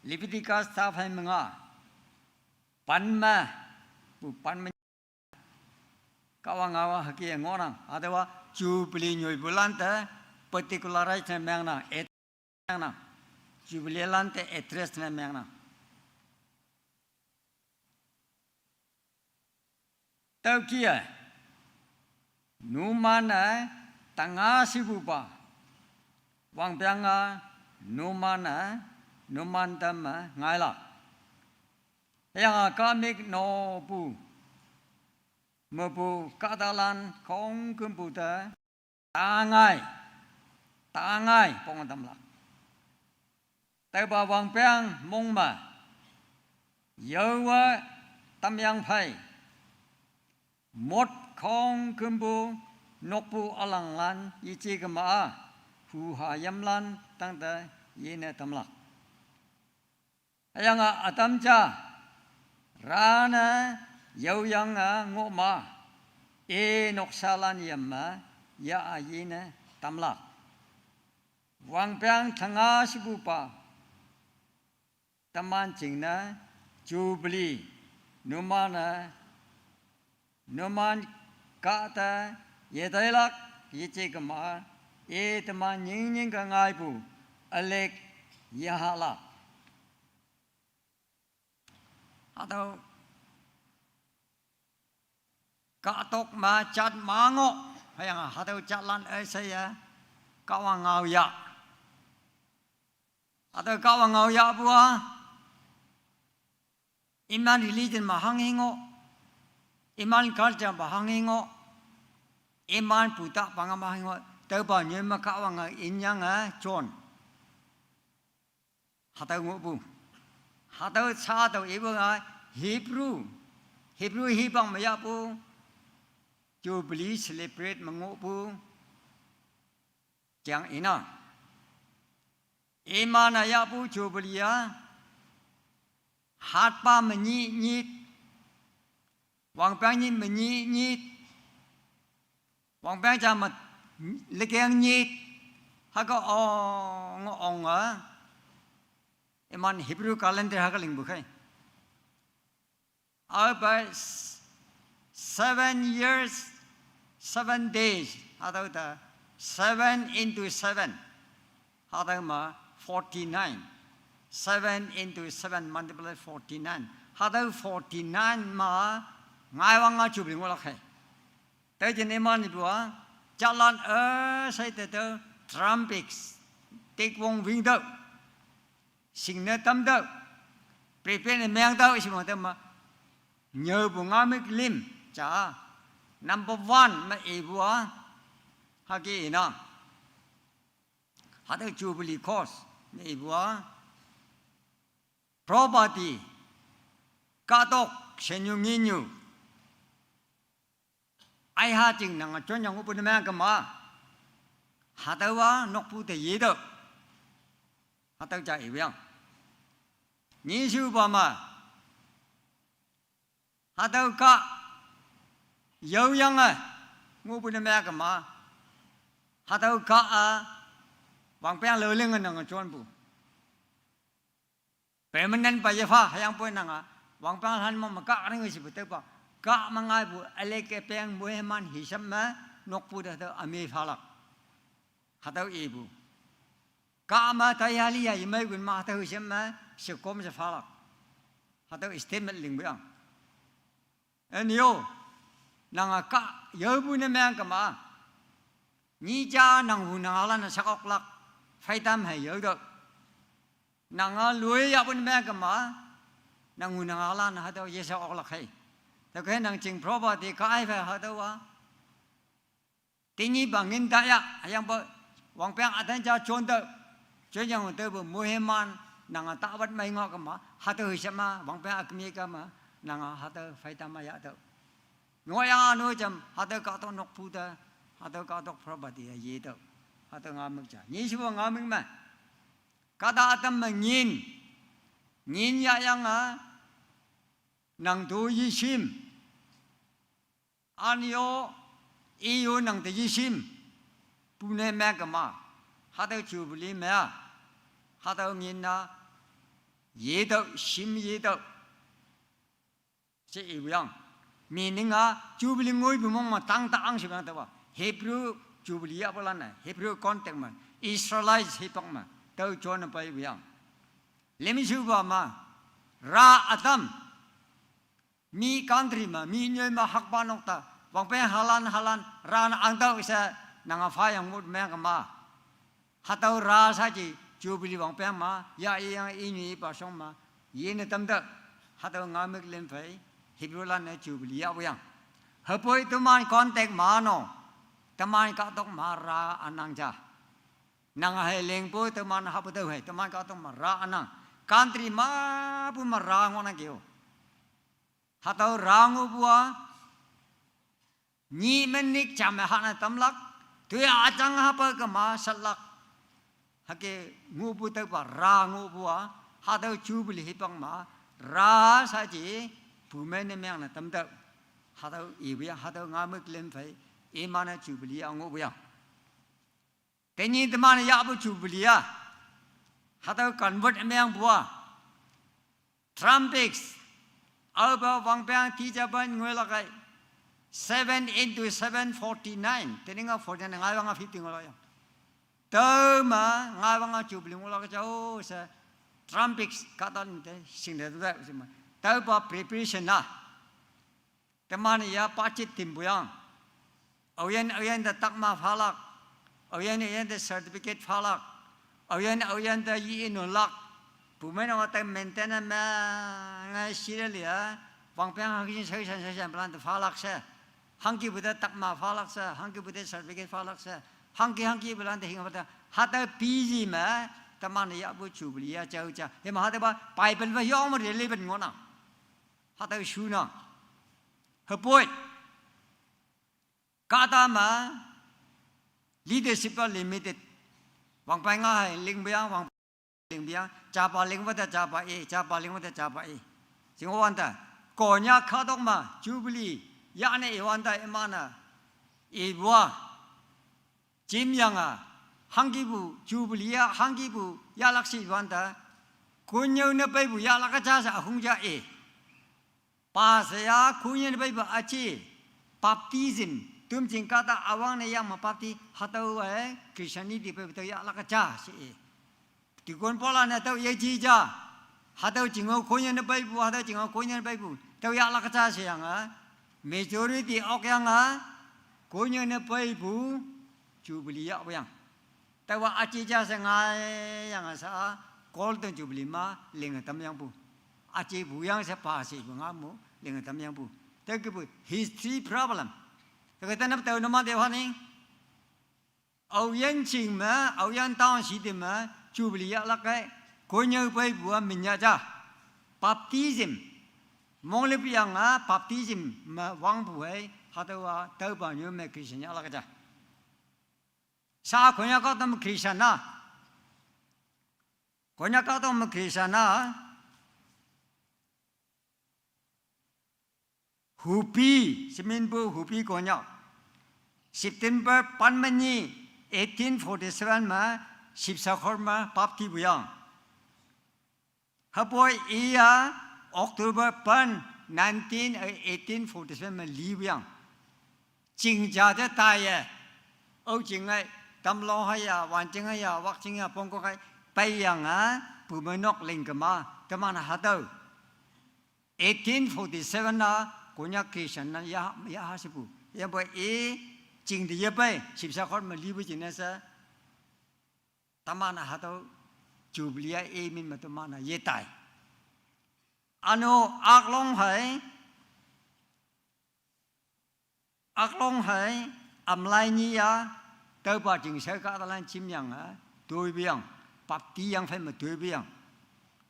Leviticus taphei me nga, pen me, pu pen me Kahwang ngao hüke ngohnang, hatüowa Jubilee nyoipulan te particularize ne mengnang, et mengnang. Jubilee lan te address ne mengnang. Tüokih-e, numan-e tanga shipupa, wangpeng-a numan-e, numan tamme ngailak. Hüyange kahmük nopu, mepu kahtalan khongkümpu te tangai, tangai pong tamlak. Tüopa wangpeng mong me, yaowe tamyang phei, mot khongkümpu nokpu ülanglan yeje kema-a, huhayimlan tangte yene tamlak. Hüyange ütam ja, rane yaoyange ngohma, i noksalan yam me, ya-a yene tamlak. Wangpeng tanga shipupa, teman jingne, Jubilee, numan-e, numan kahte, yeteilak, yeje kema, i teman nyingnying ke ngaipu, ülick, yahalak. Hatüo kahtok me jat me ngoh, hüyange hatüo jatlan üsheiye, Kahwang ngao yah. Hatüo Kahwang ngao yahpu-a, iman religion me hanghe ngoh, iman culture me hanghe ngoh, iman puta panga me hanghe ngoh, tüopa nyoi me Kahwange inyange jon. Hatüo ngohpu. Hatüo sha tüo ipu-a Hebrew. Hebrew hipak me yahpu. Jubilee celebrate me ngohpu. Jang inang. Iman-e yahpu Jubilee-a. Hatpa menyih nyit. Wangpeng nyit menyih nyit. Wangpeng ja me lekeng nyit. Hüke ong ong-a. Iman Hebrew calendar hüke lingpu khei. Aope s-, seven years, seven days, hatüo te seven into seven, hatüo me forty-nine. Seven into seven multiply forty-nine. Hatüo forty-nine ma ngai wang a Jubilee ngohlak khei. Tüo jin iman ipu a, jalan e sai te tüo trumpets, tikwong wing tüo, shingne tam tüo, prepare ne meng tüo, ishi ma tüo ma, nyüopu ngamik lim, ja, number one ma ipu a, hüke inang. Hatüo Jubilee cost, me ipu a, property, kahtok, shenyu nginyu. Aiha jing nang a jon yang upu ne meng kema. Hatüowa nokpu te yetüoh. Hatüo ja iwang. Nyishupa ma. Hatüo kah yaoyange ngohpu ne meng kema. Hatüo kah a wangpeng loling nang a jonpu. Permanent pa yepha, hüyangpoi nang a wangpeng lan mong me kah ring shipu tüopa. Kah me ngaipu ülick üpeng moiman hisap me nokpu te hatüo üme phalak. Hatüo ipu. Kah me tayali ya yemei kun ma hatüo hisap me shekom she phalak. Hatüo statement lingpu yang. Ünyo, nang a kah yaopu ne meng kema. Nyih ja nang hu nang alan shak oklak, pheitam hei yaotüoh. Nang a loi yahpu ne meng kema, nang hu nang alan hatüo yeshak oklak hei. Tüokhei nang jing property kah ai phei hatüowa. Tenyihpa ngin ta ya, hüyangpoi wangpeng ütan ja jon tüoh, jon yang tüopu moiman, nang a tapat mei ngoh kema, hatüo hisap ma, wangpeng ükemi kema, nang a hatüo pheitam ma yahtüoh. Ngohyang anu jam, hatüo kahtok nokpu te, hatüo kahtok property a yetüoh, hatüo ngamik ja. Nyishupa ngamik me. Kahta ütam me ngin, ngin yahyange, nang to yeshim. Ünyo, iyo nang te yeshim. Pune me kema. Hatüo Jubilee me a. Hatüo ngin a. Yetüoh, shim yetüoh. She ipu yang. Meaning a, Jubilee ngoipu mong me tang ta ang shipu yang tüopa. Hebrew Jubilee yahpalan ne. Hebrew context me. Israelites hipak me. Tüo jon peipu yang. Limshupa ma. Ra ütam. Mi country me, mi nyoi me hakpa nok ta, wangpeng halan halan, ra ne angtüoh she, nang a phayang mut meng kema. Hatüo ra saji, Jubilee wangpeng ma, ya iyang inyi ipa shong ma, yene tamtüoh, hatüo ngamik lim phei, Hebrew lan ne Jubilee yahpu yang. Hüpoi teman context ma no, teman kahtok ma ra ünang ja. Nang hei lingpu teman hapu tüo hei, teman kahtok ma ra ünang. Country mapu me ra ngohnang keo. Hatüo ra ngohpu a, nyih me nik jam me hane tamlak, tüo ajang hapa kema satlak. Hüke ngohpu tüopa ra ngohpu a, hatüo Jubilee hipak ma, ra saji, pumei ne meng ne tamtüoh. Hatüo ipu yang, hatüo ngamik lim phei, iman-e Jubilee a ngohpu yang. Tenyih teman yahpu Jubilee a. Hatüo convert mengpu a. Trumpets. Aope wangpeng tijapan ngoilak ei. Seven into seven, forty-nine. Tening a forty-nine, ngai wang a fifty ngoilak yang. Tüo me, ngai wang a Jubilee ngoilak jao she. Trumpets, kahtan te, shingne te, she ma. Tüopa preparation a. Teman ya pachit timpu yang. Aoyin, aoyin te takma phalak. Aoyin, aoyin te certificate phalak. Aoyin, aoyin te yi inulak. Pumei no te maintain me ngai sire lia. Wangpeng hangki shao shan shao shan plan te phalak she. Hangkipu te takma phalak she. Hangkipu te certificate phalak she. Hangki hangkipu lan te hing pa te. Hatüo busy me. Teman yahpu Jubilee ya jao ja. Hima hatüopa Bible me yong me relevant ngohnang. Hatüo shunang. Hüpoi. Kahta me leadership a limited. Wangpeng a hei lingpu yang, wangpeng lingpu yang, japa lingpu te japa i, japa lingpu te japa i. Jing wante, Konyak kahtok me, Jubilee, yane iwante iman-e, ipu a. Jimyange, hangkipu, Jubilee a, hangkipu, yahlak shi wante, konnyüo ne peipu, yahlak ja she, ahung ja i. Pa she ya, konnyüo ne peipu, aji, baptism, tümjing kahta üwangne yang me bapti, hatüo e, Christianity peipu tüo yahlak ja she i. Deacon Paul-a ne tüo yeji ja. Hatüo jingao konye ne peipu, hatüo jingao konye ne peipu. Tüo yahlak ja sheyange. Majority okyange, konye ne peipu, Jubilee yahpu yang. Taowa aji ja she ngaiyange sha, Golden Jubilee ma linge tamyangpu. Aji puyang she pa shepu ngamu linge tamyangpu. Tüokepu history problem. Tüoke tenap tao numan te haning. Aoyin ching me, Aoyin town city me, Jubilee yahlak kei, konye peipu-a minya ja. Baptism. Monglip yange baptism me wangpu hei, hatüowa taopa nyu me Christian yahlak ja. Sha Konyak kahtok me Christian na. Konyak kahtok me Christian na. Hupi, sheminpu Hupi Konyak. September pen me nyi, eighteen forty-seven me, Shivsagar me, baptipu yang. Hüpoi iya, October pen, nineteen, eh, eighteen forty-seven me lipu yang. Ching ja te taiye. Ao ching ai, Tamlu haiya, Wanching haiya, Wakching ya, Pongkok hai, peiyange, pumeinok lingkema, teman hatüo. Eighteen forty-seven na, Konyak Christian na, ya, ya ha shepu. Yahpoi i, ching te yepei, Shivsagar me lipu jingne she. Teman hatüo, Jubilee-a i min me teman yetai. Üno aklong hei, aklong hei, amlai nyi ya, taopa jing she kahtalan jimyange, toipu yang, bapti yang phei me toipu yang.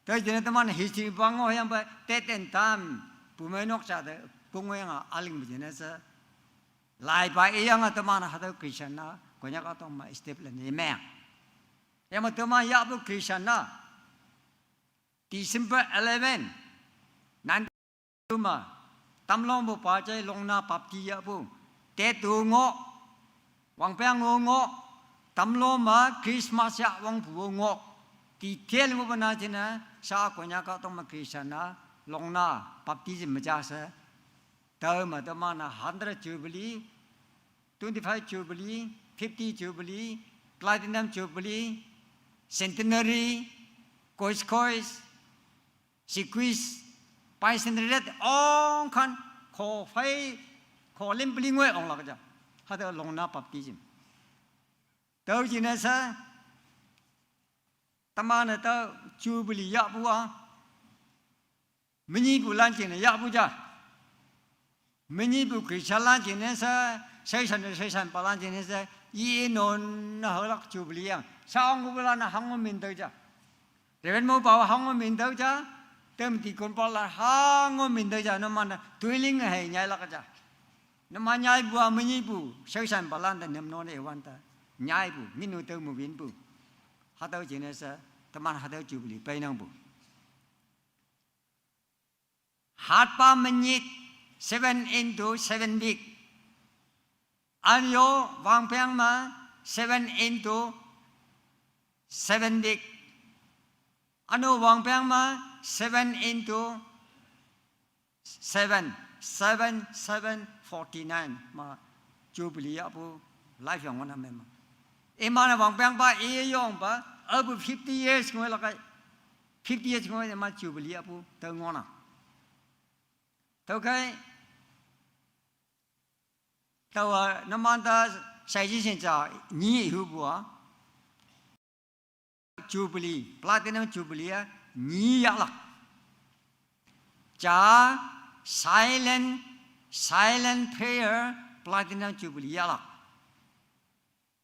Tüo jingne teman history pa ngohyangpe, tet en tam, pumeinok ja te, pungyange, ülingpu jingne she. Laipa iyange teman hatüo Christian na, Konyak kahtok me step le ne meng. Yame teman yahpu Christian na, December eleven, nan me, Tamlongpu pa jai Longna bapti yahpu. Tetu ngoh, wangpeng-o ngoh, Tamlu me Christmas yah wangpu-o ngoh. Detail ngohpu na jingne, sha Konyak kahtok me Christian na, Longna baptism me ja she. Tao me teman-a hundred jubilee, twenty-five jubilee, fifty jubilee, platinum jubilee, centenary, kois kois, sequis, bicentenary, ongkan, ko phei, ko lim peli ngoi onglak ja. Hatüo Longna baptism. Tüo jingne she, teman-e tüo jubilee yahpu-a, menyihpulan jingne yahpu ja. Menyihpu Christianlan jingne she, shaishan-e shaishanpalan jingne she, i non ne haolak jubilee yang. Sha ongpulan-e hango mintüo ja. Reverend mopa hango mintüo ja, tem deacon palan hango mintüo ja, numan-e toiling hei nyailak ja. Numan nyaipu-a menyihpu, shaishanpalan te nyam non-e wante, nyaipu, minu tao me winpu. Hatüo jingne she, teman hatüo jubilee peinangpu. Hatpa menyih seven into seven week. Üno wangpeng me seven into seven week. Üno wangpeng me seven into seven, seven, seven, forty-nine me jubilee yahpu life yang ngohnang mema. Iman-e wangpeng pa, iyongpa, apu fifty years ngoilak kai. Fifty years ngoi ma jubilee yahpu tao ngohnang. Tüokhei, taowa numan te suggestion ja nyi hupu-a. Jubilee, platinum jubilee-a nyi yahlak. Ja silent, silent prayer, platinum jubilee yahlak.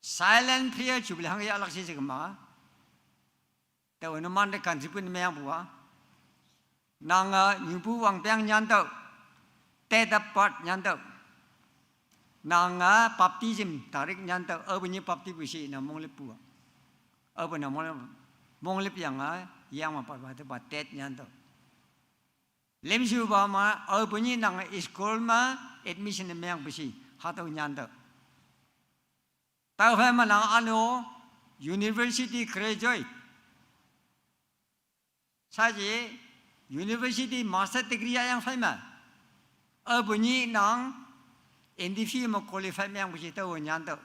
Silent prayer jubilee hangke yahlak she she kema. Taowe numan te contribute mengpu-a. Nange nyupu wangpeng nyantüoh. Date of birth nyantüoh. Nange baptism tarik nyantüoh. Aope nyi baptipu she nang monglippu-a. Aope nang monglip, monglipyange, yangme patpa tepa date nyantüoh. Limshupa me, aope nyi nange school me admission mengpu she, hatüo nyantüoh. Tüophei me nang üno university graduate. Shaji university master degree yahyang phei me, aope nyi nang N D P me qualify mengpu she tao nyantüoh.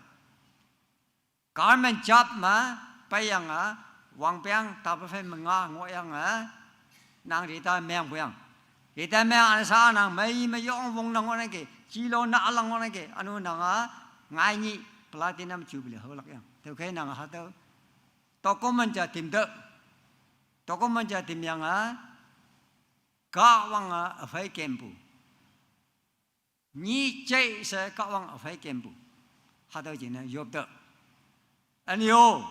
Government job me peiyange Wangpeng ta pa phei menga ngoh yang a, nang rita meng puyang. Rita meng an sa nang mei me yong wong nang ngoh nang ke, chilo na alang ngoh nang ke, anu nang a, ngai ni platinum jubilee ho lak yang. Teu kei nang ha teu. Toko men ja tim de. Toko men ja tim yang a, ka wang a, a phei kempu. Nyi chei se Kahwang a phei kempu. Hatüo jingne yop te. Anyo,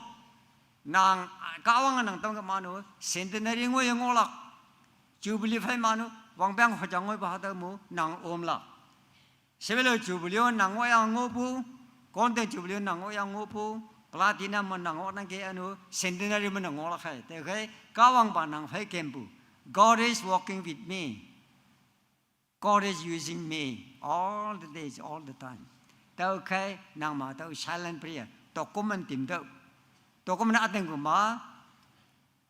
nang, Kahwang nang tong ke manu, centenary ngoi ye ngohlak. Jubilee phei manu, wangpeng hojang ngoi pa hatüo mu, nang omlak. Sebelo jubilee o nang ngoi yang ngohpu, golden jubilee o nang ngoi yang ngohpu, platinum me nang ngohnang ke anu, centenary me nang ngohlak hai. Te khai, Kahwang pa nang phei kempu. God is walking with me. God is using me all the days, all the time. Tüokhei nang ma tüo silent prayer. Document tim tüo. Document üting kema.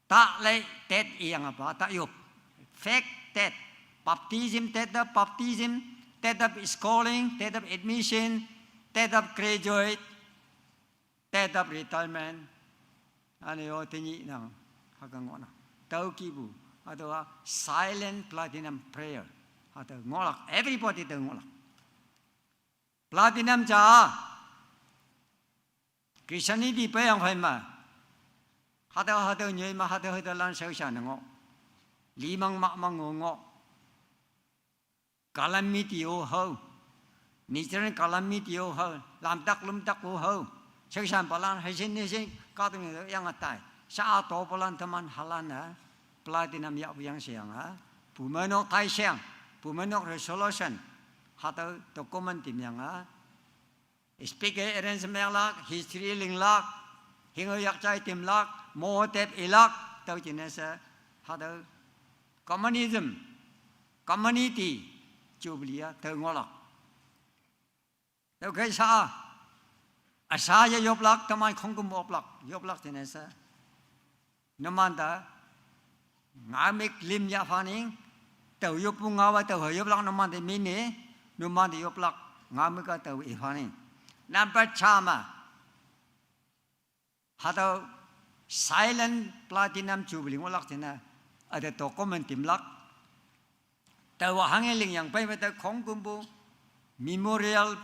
Ta lei tet iyang apa, ta yop. Fake tet. Baptism, tet up baptism, tet up schooling, tet up admission, tet up graduate, tet up retirement. Ane yo tenyih nang, haka ngohnang. Tüo kipu, hatüowa silent platinum prayer. Hatüo ngohlak, everybody tüo ngohlak. Platinum ja, Christianity peiyang phei ma. Hatüo, hatüo nyoi ma, hatüo, hatüo lan shaoshan ngoh. Limang ma, ma ngoh ngoh. Calamity o hao. Natural calamity o hao. Lamtak lumtak o hao. Shaoshan palan, hei shin, hei shin, katung yang atai. Sha to palan teman halan a. Platinum yahpu yang sheang a. Pumei nok tai sheang. Pumei nok resolution. Hatüo document tim yang a. Speaker arrange menglak, history linglak, hingo yakjai timlak, mo tep ilak, tüo jingne she, hatüo communism, community, jubilee a, tüo ngohlak. Tüo kei sha, asha ye yoplak, teman khongküm oplak, yoplak jingne she. Numan te, ngaomük lim yah phaning, tao yoppu ngaowa tao ha yoplak numan te mine, numan te yoplak ngaomük a tao i phaning. Number ja me, hatüo silent platinum jubilee ngohlak jingne, üte document timlak. Taowa hanghe lingyang pei me tao khongkümpu memorial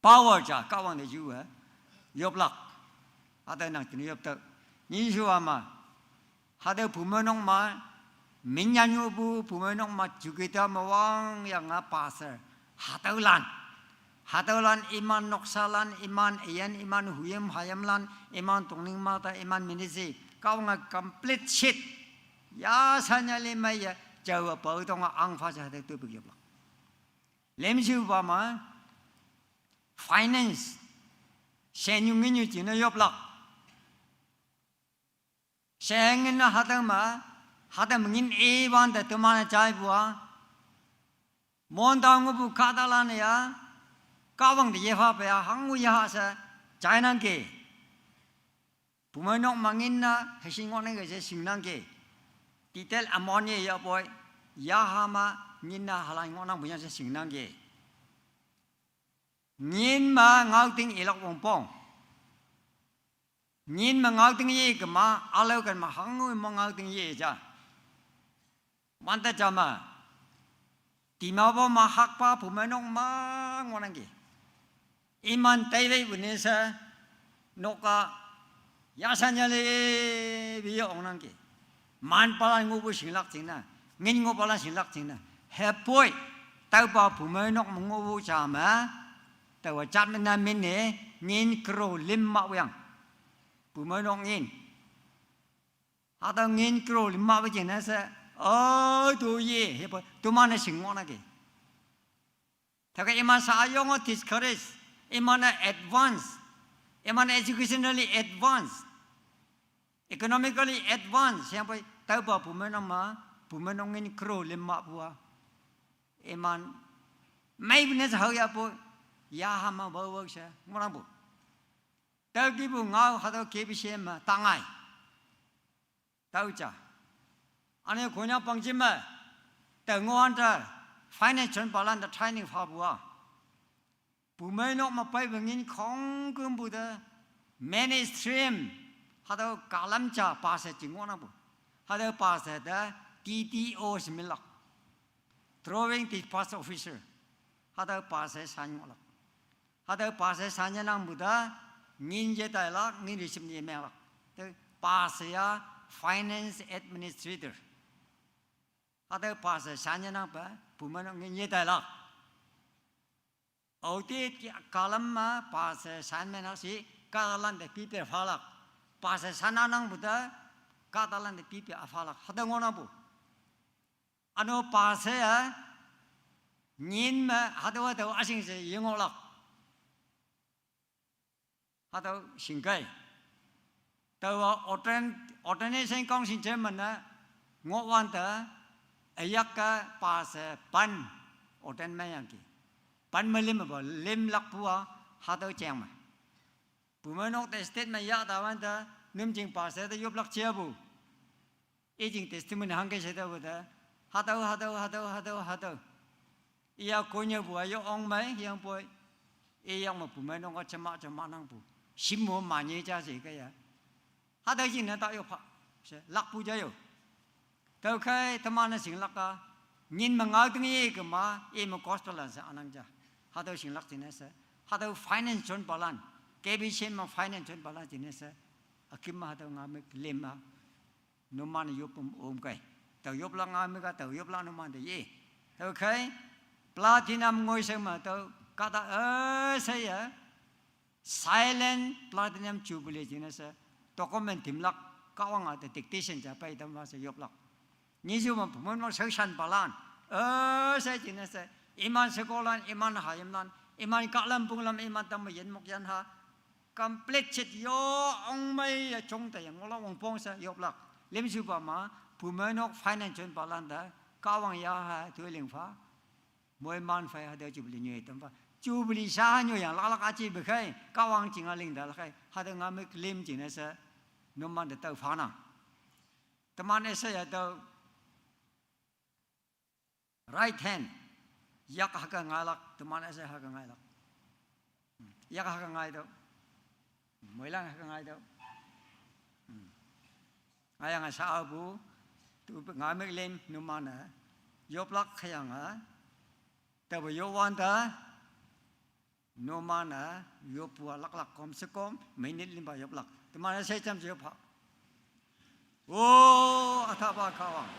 power ja Kahwang te yu e, yoplak. Hatüo nang jingne yop tüo. Nyi shuwa ma. Hatüo pumeinok ma, minyan nyohpu pumeinok ma, jukita me wang yang a pastor. Hatüolan. Hatüolan iman noksalan, iman iyan, iman huyim hayimlan, iman tongning mata, iman ministry. Kahwange complete sheet. Yasanyali meiye, jaowe pao tonga angpha ja hatüo topic yoplak. Lemshupa ma, finance, shenyu nginyu jingne yoplak. Shenginne hatüo ma, hatüo me ngin iwante teman-e jaipu a. Monta ngohpu kahtalan-e ya, Kahwang te yepha pe ya, hango yaha she, jainangki. Pumeinok ma ngin-a, heshin ngohnangki she shingnangki. Detail amount ye yahpoi, yaha ma ngin-a halan ngohnangpu yang she shingnangki. Ngin me ngaoting ilak wongpong. Ngin me ngaoting ye kema, ülao ken me hango me ngaoting ye ja. Wante ja me. Dimapur me hakpa pumeinok ma ngohnangki. Iman taiwei wune she, nok a, yasanyali, biye ongnangki. Manpalan ngohpu shinglak jingne, ngin ngohpalan shinglak jingne. Hüpoi, taopa pumeinok me ngohpu ja me, taowa jat mena mene, ngin crore lim mah wang. Pumeinok ngin. Hatüo ngin crore lim mah we jingne she, o, toiye, hüpoi, toman-e shing ngohnangki. Tüokhei iman sa ayong-o discourage, iman-e advance, iman educationally advanced, economically advanced, hüyangpoi taopa pumeinok ma, pumeinok ngin crore lim mahpu a. Iman, mei business hao yahpu, yaha ma wao wao she, ngohnangpu. Tüo kipu ngao hatüo K B C M me tangai. Tüo ja. Üne Konyak pangjim me, tao ngohwante, finance jonpalan te training phapu a. Pumeinok me peipu ngin khongkümpu te, mainstream, Hatüo kalam ja pastor jing ngohnangpu. Hatüo pastor te D T O she minlak. Drawing dispatch officer. Hatüo pastor shan ngohlak. Hatüo pastor shan yenangpu te ngin yetailak, ngin receipt ne menglak. Te pastor ya finance administrator. Hatüo pastor shan yenangpe, pumeinok ngin yetailak. Audit ki kalam me pastor shan menlak she, kahtalante pipe phalak. Pastor shan anangpu te, kahtalante pipe aphalak. Hatüo ngohnangpu. Üno pastor ya, ngin me hatüo hatüo üshing she yengohlak. Hatüo shingkai. Taowa ordain-, ordination council chairman ne ngohwante, üyak-e pastor pen ordain meyangki. Pen me lim pa, limlakpu-a, hatüo jeng me. Pumeinok te state me yah tawante, nüm jing pastor te yoplak japu. I jing testimony hangke she taopu te. Hatüo, hatüo, hatüo, hatüo, hatüo. Iya konyapu ayo ongmei, hüyangpoi. Iyang me pumeinok-a jema jema nangpu. Shim mo manye ja she kaiye. Hatüo jingne ta yop pha. She lakpu ja yo. Tüokhei teman-e shinglak-a. Ngin me ngao ting ye kema, i me gospel lan she anang ja. Hatüo shinglak jingne she. Hatüo finance jonpalan. K B C me finance jonpalan jingne she. Üküm me hatüo ngamük lem-a. Numan-e yopüm omkei. Tao yoplak ngamük-a, tao yoplak numan te ye. Tüokhei, platinum ngoishao me tüo kahta üsheiye, silent platinum jubilee jingne she, document timlak, Kahwang-a te dictation ja pei tamma she yoplak. Nyijuman pumeinok shaoshanpalan, üshei jingne she, iman shekolan, iman hayimlan, iman kahlam punglam, iman tamme yinmok yanha, complete shet yo ongmei ye jong te ye ngohlak wongpong she yoplak. Limshupa me, pumeinok finance jonpalan te, Kahwang yaha toiling pha. Moiman phei hatüo jubilee nyoi tam pha. Jubilee sha nyoiyang laklak aji bekhei, Kahwang jing-a ling ta lakhei, hatüo ngamük lem jingne she, numan te tao phanang. Teman üsheiye tüo right hand, yak hüke ngailak, teman üshei hüke ngailak. Yak hüke ngaitüoh. Moilan hüke ngaitüoh. Ngayange sha apu, tu ngamük lem numan-e yoplak hüyange, taopu yokwante, numan-e yoppu-a laklak kom shekom, minute limpa yoplak. Teman üshei jam she yop pha. O, üthapa Kahwang.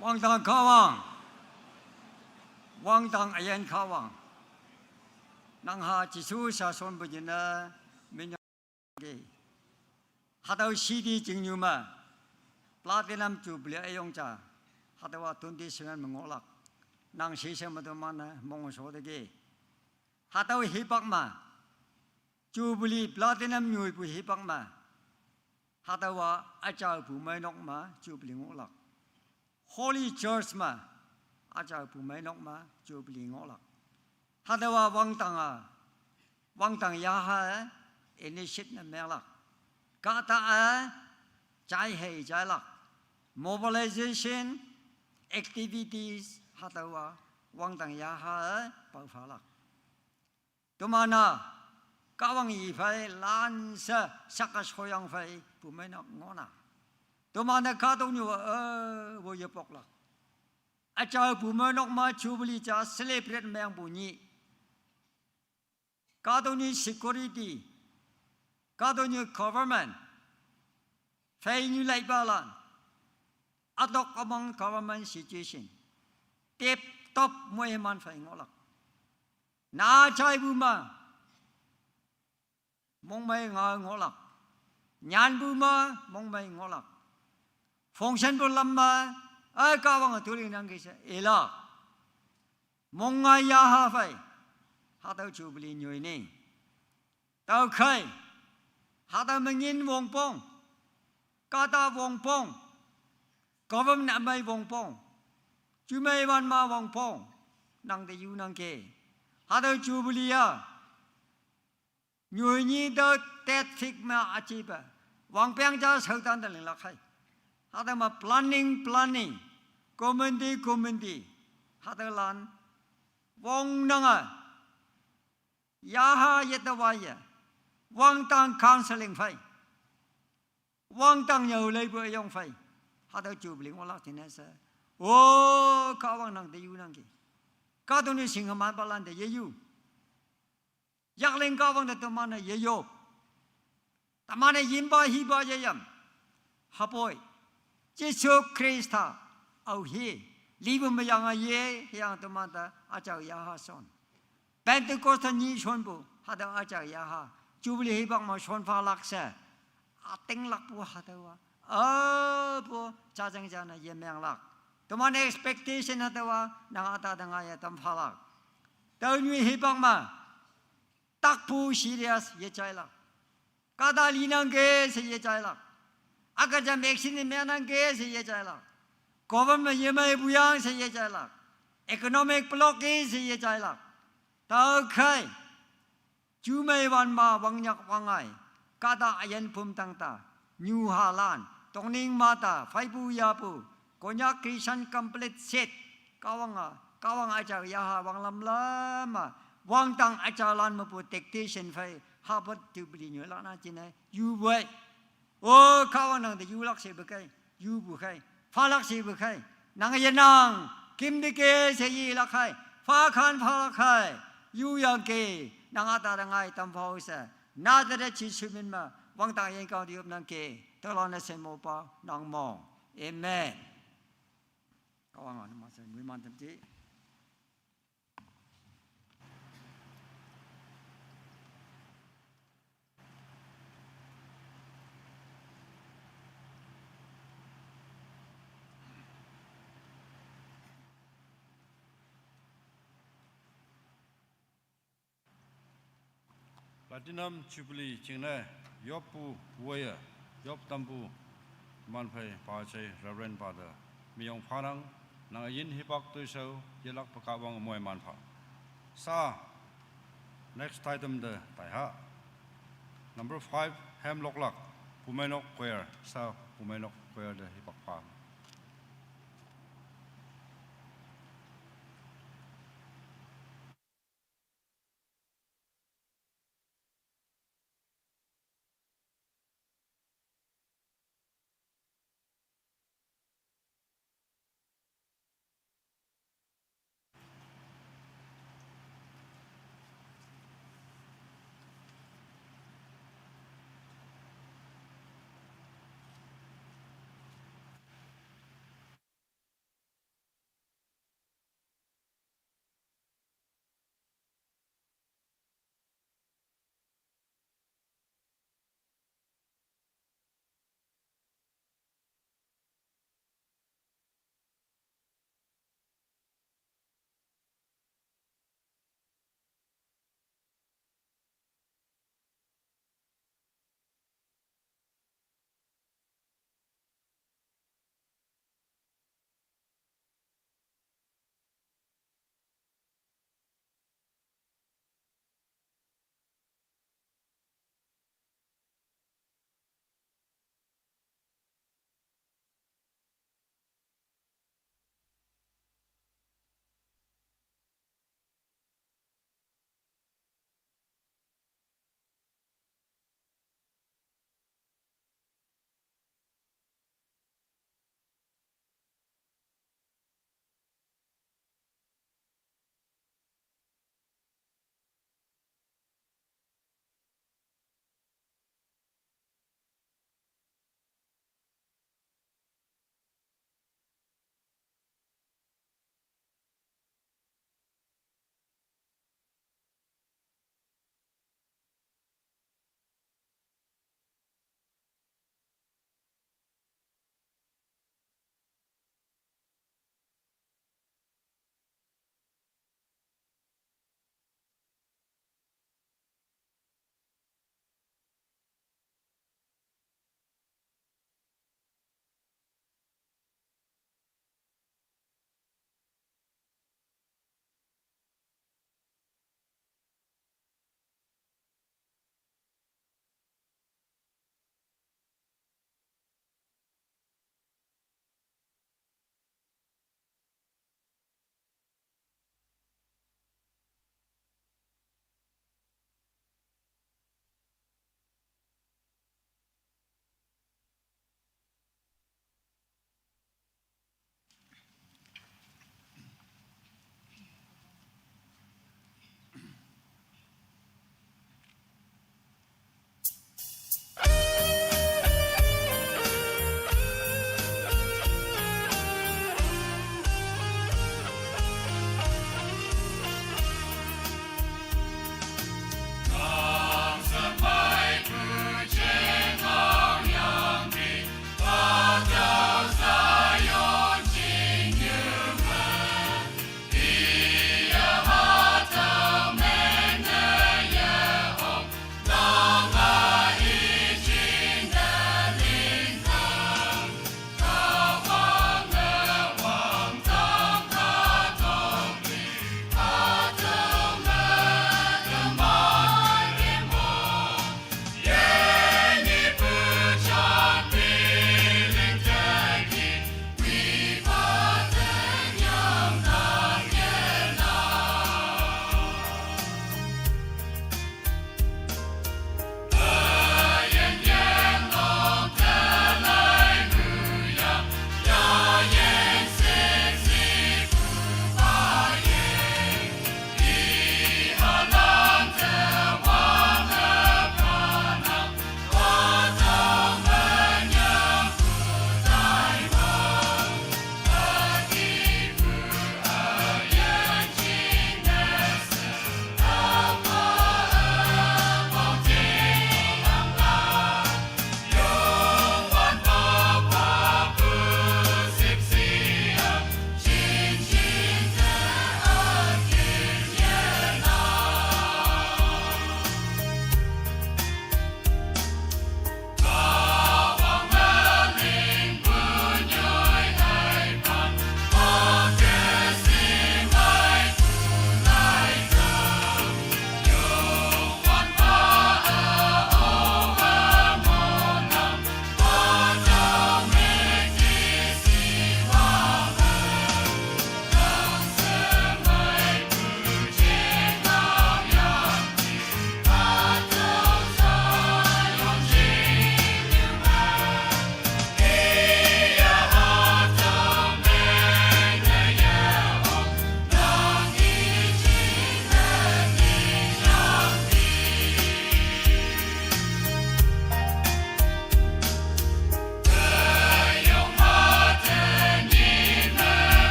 Wangdang Kahwang, wangdang üyin Kahwang, nang ha Jesu shashonpu jingne minyongki. Hatüo city jingnyu me, platinum jubilee üyong ja, hatüowa twenty-seven me ngohlak. Nang sheshe me teman-e mongshoteki. Hatüo hipak me, jubilee platinum nyoipu hipak me, hatüowa üjaopu meinok me jubilee ngohlak. Holy Church me, üjaopu meinok me jubilee ngohlak. Hatüowa wangdang-a, wangdang yaha-e initiate ne menglak. Kahta-e jai hei jailak. Mobilization activities hatüowa wangdang yaha-e paophalak. Teman-a Kahwang yi phei, lan se, sak ka shoyang phei, bumeinok ngohnang. Toman-e kahtoknyu, eh, wo yepoklak. Üjao bumeinok me Jubilee ja celebrate mengpu nyih. Kahtoknyu security, kahtoknyu government, phei nyu laipalan, atok among government situation, tip top moiman phei ngohlak. Na jaipu me, mongmei nga ngohlak. Nyanpu me, mongmei ngohlak. Function pu lam me, eh, Kahwang-e tulingnangki she ilak. Mongngai yaha phei, hatüo Jubilee nyoi ni. Tüokhei, hatüo me ngin wongpong, kahta wongpong, government ümei wongpong, jumei wan ma wongpong, nang te yunangki. Hatüo Jubilee-a, nyoi nyi te tet fik me üjipe, wangpeng ja shaotan te linglak khei. Hatüo me planning, planning, committee, committee, hatüolan, wongnange, yaha yete waye, wangdang counseling phei, wangdang nyüo leipu üyong phei, hatüo Jubilee ngohlak jingne she. O, Kahwang nang te yunangki. Kahtoknyu shinghemanpalan te yeyu. Yakling Kahwang te teman-e yeyop. Teman-e yinpa hipa yeyam. Hüpoi, Jesu Khrista, aohi, lipu meyange ye, hüyange teman te üjao yaha shon. Pentecost nyih shonpu, hatüo üjao yaha, Jubilee hipak me shon phalak she, ütinglakpu hatüowa, apu jajang jane yemenglak. Teman expectation hatüowa, nang üta te ngaiye tam phalak. Tüo nyih hipak me, takpu serious yejailak. Kahta linangki she yejailak. Aka jam vaccine menangki she yejailak. Government yemei puyang she yejailak. Economic blockade she yejailak. Tüokhei, jumei wan ma wangnyak wangngai, kahta üyin pumtang ta, nyuhalan, tongning mata, pheipu yapu, Konyak Christian complete set, Kahwang-a, Kahwang üjao yaha wanglam lama, wangdang üjaolan mepu dictation phei, hapet Jubilee nyoilak na jingne, yuwei. O, Kahwang nang te yulak shepu khei, yupu khei, phalak shepu khei, nang yenang, kimteke she yilak khei, phakhan phalak khei, yuyangki, nang üta te ngai tam phao she, Nazareth Jesu min me, wangdang yin kao te yopnangki, tüolan-e shemopa nang mong. Amen. Kahwang-a numan she, numan tamji. Platinum Jubilee jingne yoppu woiye, yop tampu teman phei pa jai Reverend pa te meyong phanang, nang yin hipak toishao yelakpe Kahwang moiman pha. Sa, next item te taiha. Number five, Hemloklak, Bumeinok Choir, sa Bumeinok Choir te hipak pha.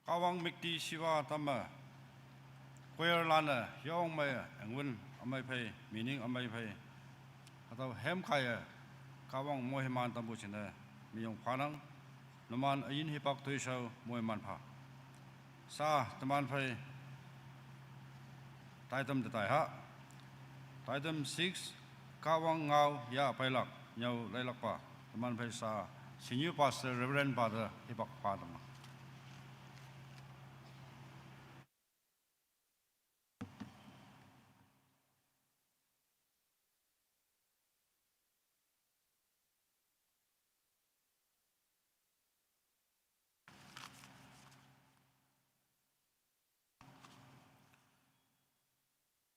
Kahwang müktishiwa tamme, choir lan-e yong mei, engwün ümei phei, meaning ümei phei, hatüo hem kaiye, Kahwang moiman tampu jingne, minyong phanang, numan üyin hipak toishao moiman pha. Sa, teman phei, taitam te tai ha. Taitam six, Kahwang ngao ya peilak, nyüo leilakpa. Teman phei sa, Senior Pastor Reverend Father hipak pha tamnang.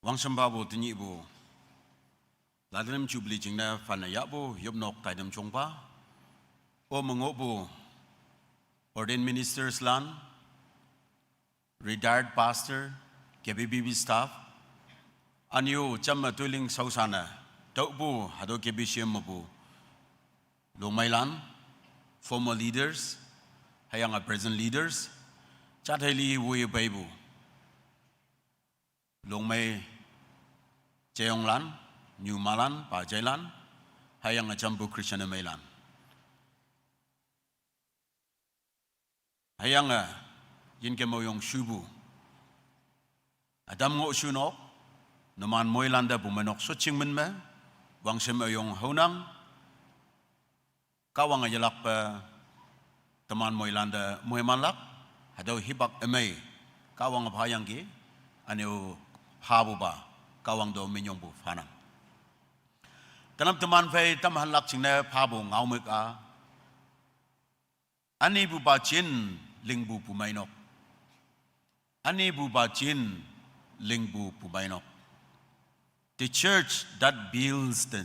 Wangshempa pu tenyihpu, Platinum Jubilee jingne phanne yahpu yopnok taitam jongpa, o me ngohpu ordained ministers lan, retired pastor, K B B B staff, ünyu jamme toiling shaoshanne, tüopu hatüo K B C M mepu longmeilan, former leaders, hüyange present leaders, jatheili woiye peipu longmei jeyonglan, nyumalan, pajeilan, hüyange jampu Christian ümeilan. Hüyange, yinke moyong shupu ütam ngoh shunok, numan moilante pumeinok shotching min me, wangshem üyong haonang, Kahwange yelakpe, teman moilante moimanlak, hatüo hipak ümei, Kahwange phayangki, ünyu phapupa, Kahwang to minyongpu phanang. Tenap teman phei tamhanlak jingne phapu ngaomük a, ünipupa jin lingpu pumeinok. Ünipupa jin lingpu pumeinok. The church that builds the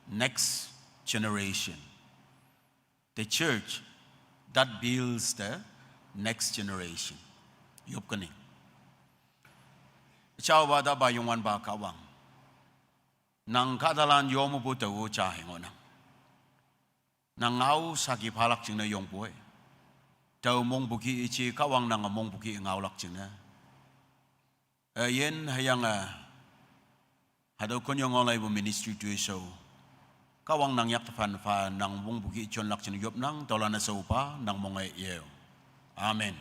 next generation. The church that builds the next generation. Yop kening. Jaowa tapa Youngwanpa Kahwang, nang kahtalan yomepu tao ja hei ngohnang. Nang ngao saki phalak jingne yongpu-e. Tao mongpu kih iji Kahwang nange mongpu kih ngaolak jingne, üyin hüyange, hatüo konnyong ngaolaipu ministry toishao, Kahwang nang yak tephan pha nang mongpu kih jonlak jingne yopnang, tüolan-e shaopa nang monge yeo. Amen.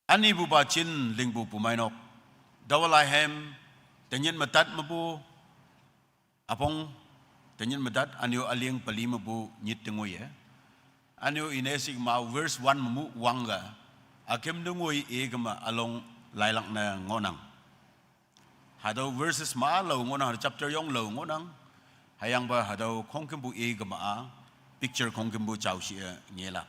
Ünipupa jin lingpu pumeinok, taowa laihem, tenyit metat mepu, üpong, tenyit metat, ünyu üling peli mepu nyit te ngoiye. Ünyu ine sikma verse one mepu wangke, üküm te ngoi ikema ülong lailak ne ngohnang. Hatüo verses ma lao ngohnang, hatüo chapter yong lao ngohnang. Hüyangpa hatüo khongkümpu ikema a, picture khongkümpu jaoshi-e ngelak.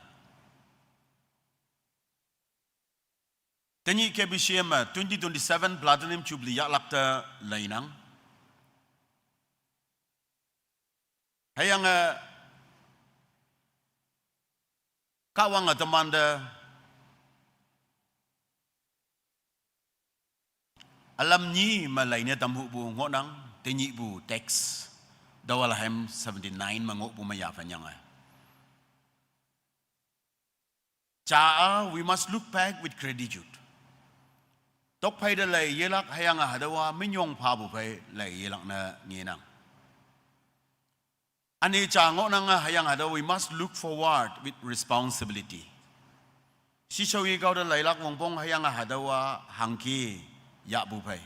Tenyih K B C M me twenty twenty-seven Platinum Jubilee yahlak te leinang. Hüyange, Kahwange temante ülam nyi me leine tamhupu ngohnang, tenyihpu text, taowa laihem seventy-nine me ngohpu me yaphenyange. Ja-a, we must look back with gratitude. Tokphei te lei yelak hüyange hatüowa minyong phapu phei lei yelak ne ngenang. Üne ja ngohnange hüyange hatüo we must look forward with responsibility. Shishao yekao te leilak wongpong hüyange hatüowa hangke yahpu phei.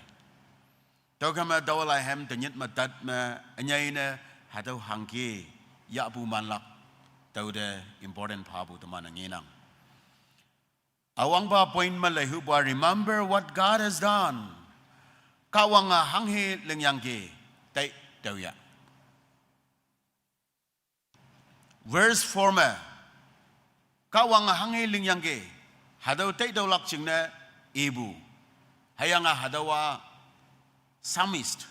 Tüokeme taowa laihem tenyit metat me ünyei ne hatüo hangke yahpu manlak, tüote important phapu teman-e ngenang. Üwangpa point me leihupu-a, remember what God has done. Kahwange hanghe lingyangki, tai tüoya. Verse four me, Kahwange hanghe lingyangki, hatüo taitüolak jingne ipu. Hüyange hatüowa psalmist,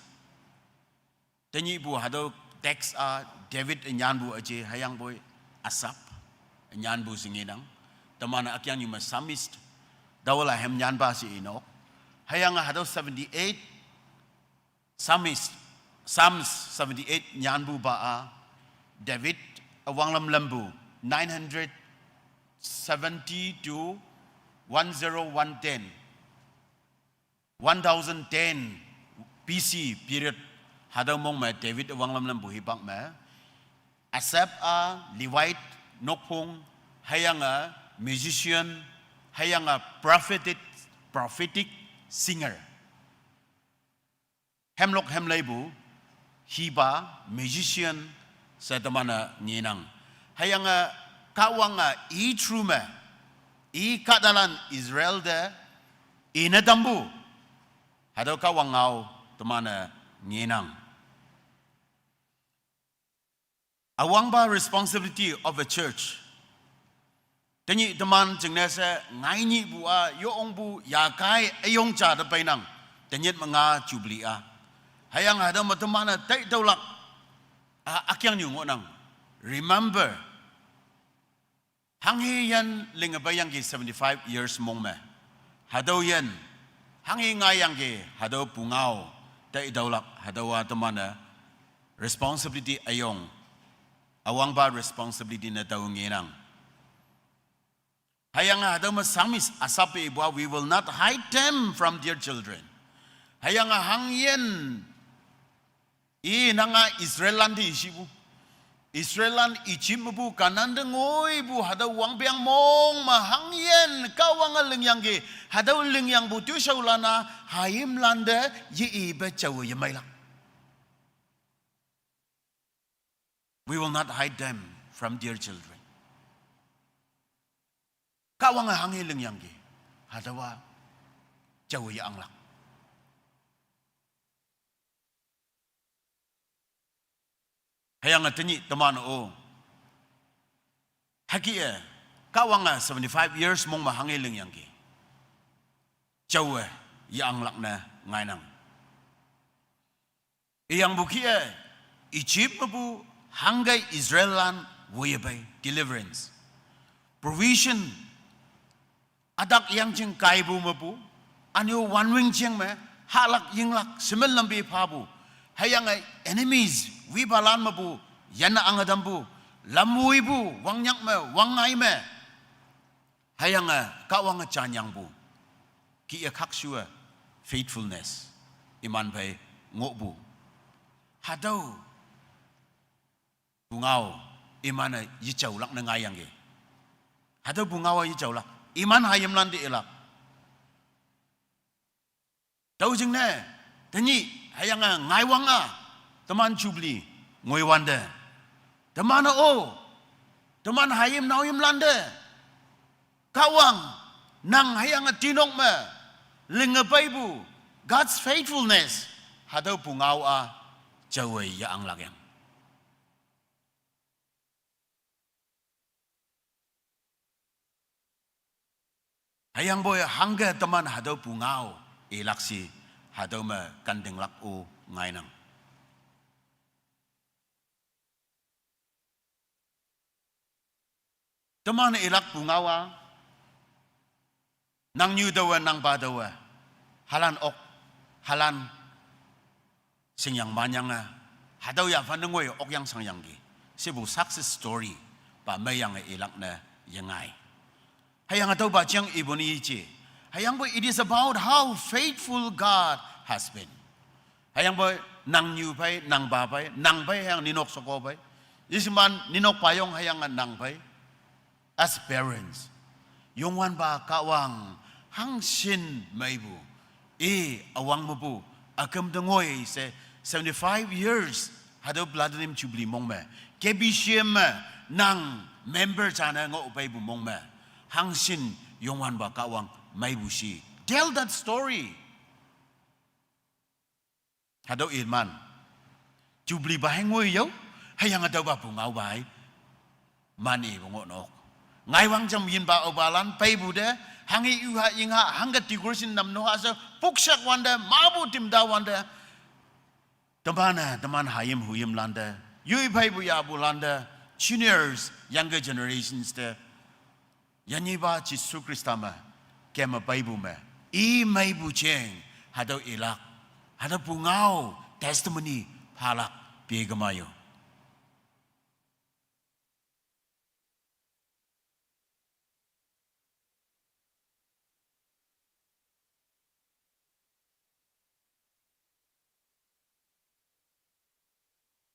tenyihpu hatüo text-a David ünyanpu üje hüyangpoi Asaph ünyanpu she ngenang. Teman-e ükyangnyume psalmist, taowa laihem nyanpa she inok. Hüyange hatüo seventy-eight Psalmist, Psalms seventy-eight nyanpupa-a, David üwanglam lampu nine hundred seventy to one zero one ten, one thousand ten B C period, hatüo mong me David üwanglam lampu hipak me, Asaph-a Levite nokphong, hüyange musician, hüyange prophetic, prophetic singer. Hemlok hemleipu, hipa, musician, she teman-e ngenang. Hüyange Kahwange i through me, i kahtalan Israel te, ine tampu, hatüo Kahwang ngao teman-e ngenang. Üwangpa responsibility of a church. Tenyih teman jingne she ngainyihpu-a, yo ongpu, yakai, üyong ja te peinang. Tenyih me nga Jubilee-a. Hüyange hatüo me teman-e taitüolak, a, ükeangnyu ngohnang. Remember. Hanghe yin linge peiyangki seventy-five years mong me. Hatüo yin. Hanghe ngaiyangki hatüo pungao. Taitüolak hatüowa teman-e responsibility üyong. Üwangpa responsibility ne tao ngenang. Hüyange hatüo me Psalmist Asaph-e ipu-a, we will not hide them from their children. Hüyange hangyin, i nanga Israellan te ishipu. Israellan Egypt mepu Kanan te ngoipu hatüo wangpeng mong me hangyin Kahwange lingyangki, hatüo lingyangpu toishaolan-a hayimlan te ye ipe jaowe yemeilak. We will not hide them from their children. Kahwange hanghe lingyangki, hatüowa jaowe ye-anglak. Hüyange tenyih teman-o, hüke-e, Kahwange seventy-five years mong me hanghe lingyangki, jaowe ye-anglak ne ngainang. Iyangpu kih-e, Egypt mepu hangke Israellan woiyepei, deliverance, provision, ütak yangjing kaipu mepu, ünyu wanwing jing me, hahlak yinglak shemen lampi phapu, hüyange enemies wipalan mepu yanne ange tampu, lamwoipu wangnyak me, wangngai me, hüyange Kahwange janyangpu, kih-e khakshuwe faithfulness, iman phei ngohpu, hatüo pungao iman-e yejaolak ne ngaiyangki. Hatüo pungao-a yejaolak, iman hayimlan te ilak. Tüo jingne, tenyih hüyange ngaiwang-a, teman Jubilee ngoiwante, teman-o, teman hayim naoyimlan te, Kahwang, nang hüyange tinok me linge peipu, God's faithfulness, hatüo pungao-a jaowe ye-anglak yang. Hüyangpoi hangke teman hatüo pungao ilak shi, hatüo me kantinglak-o ngainang. Teman ilak pungao-a, nangnyu taowe, nangpa taowe, halan ok, halan shingyang manyange, hatüo yaphan ne ngoi okyang shangyangki, shepu success story pa meiyange ilak ne yengai. Hüyange tüopa jang ipu ne yeje. Hüyangpoi it is about how faithful God has been. Hüyangpoi nangnyu phei, nangpa phei, nang phei hüyange ninok sheko phei, yeshiman ninok payong hüyange nang phei, as parents, Youngwanpa Kahwang hangshin meipu, i üwang mepu, üküm te ngoi she, seventy-five years hatüo Platinum Jubilee mong me, K B C M me, nang member jane ngoh peipu mong me, hangshin Youngwanpa Kahwang meipu shi. Tell that story. Hatüo iman. Jubilee pa hei ngoi yao, hüyange tüopa pungao pa hei man ipu ngohnok. Ngaiwang jam yinpa aopalan peipu te, hanghe yu ha ying ha, hangke decoration nam no ha she, pukshak wante, mapu timta wante, teman-e, teman hayim huyimlan te, yoi pheipu yapulante, juniors, younger generations te, yanyipa Jesu Khrista me, keme peipu me, i meipu jeng, hatüo ilak, hatüo pungao testimony phalak, pe kema yo.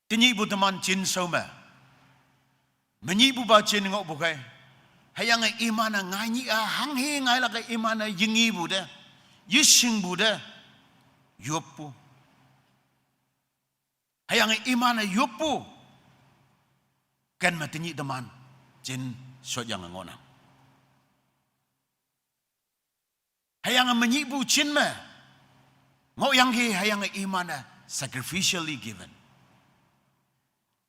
Tenyihpu teman jin shao me, menyihpupa jin ngohpu khei. Hüyange iman-e ngai nyih-a hanghe ngailak-e iman-e yengepu te, yeshingpu te, yoppu. Hüyange iman-e yoppu ken me tenyih teman jin shotyange ngohnang. Hüyange menyihpu jin me ngohyangki, hüyange iman-e sacrificially given.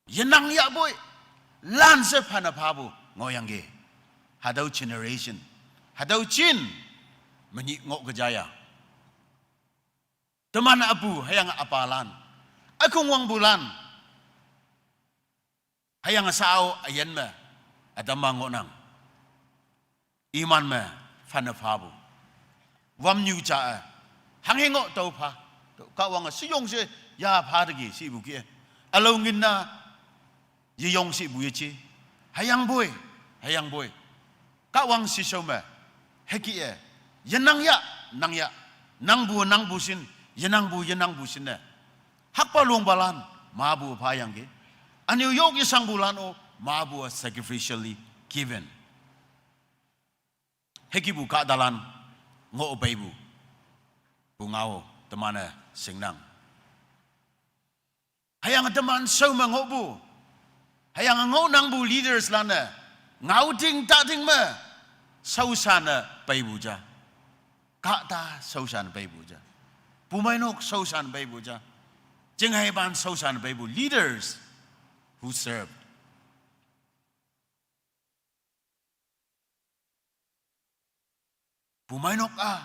Yenang yahpoi, lan she phane phapu ngohyangki. Hatüo generation, hatüo jin, menyih ngoh keja ya. Teman üpu hüyange üpalan, ükongwangpulan, hüyange shao üyin me ütam-a ngohnang. Iman me phane phapu, wamnyu ja-e, hanghe ngoh tüo pha, tüo Kahwange sheyong she ya pha teki shipu kih-e, ülao ngin-a yeyong shipu yeje. Hüyangpoi, hüyangpoi, Kahwang shishao me hükih-e, yenang ya, nang ya, nangpu nangpu shin, yenangpu yenangpu shin-e, hakpa longpalan mapu phayangki. Ünyu yok yeshangpulan-o mapu-a sacrificially given. Hükihpu kahtalan ngoh peipu, pungao teman-e shingnang. Hüyange teman shao me ngohpu, hüyange ngohnangpu leaderslan-e ngaoting tating me shaoshan-e peipu ja. Kahta shaoshan peipu ja. Bumeinok shaoshan peipu ja. Jingheipan shaoshan peipu, leaders who served. Bumeinok-a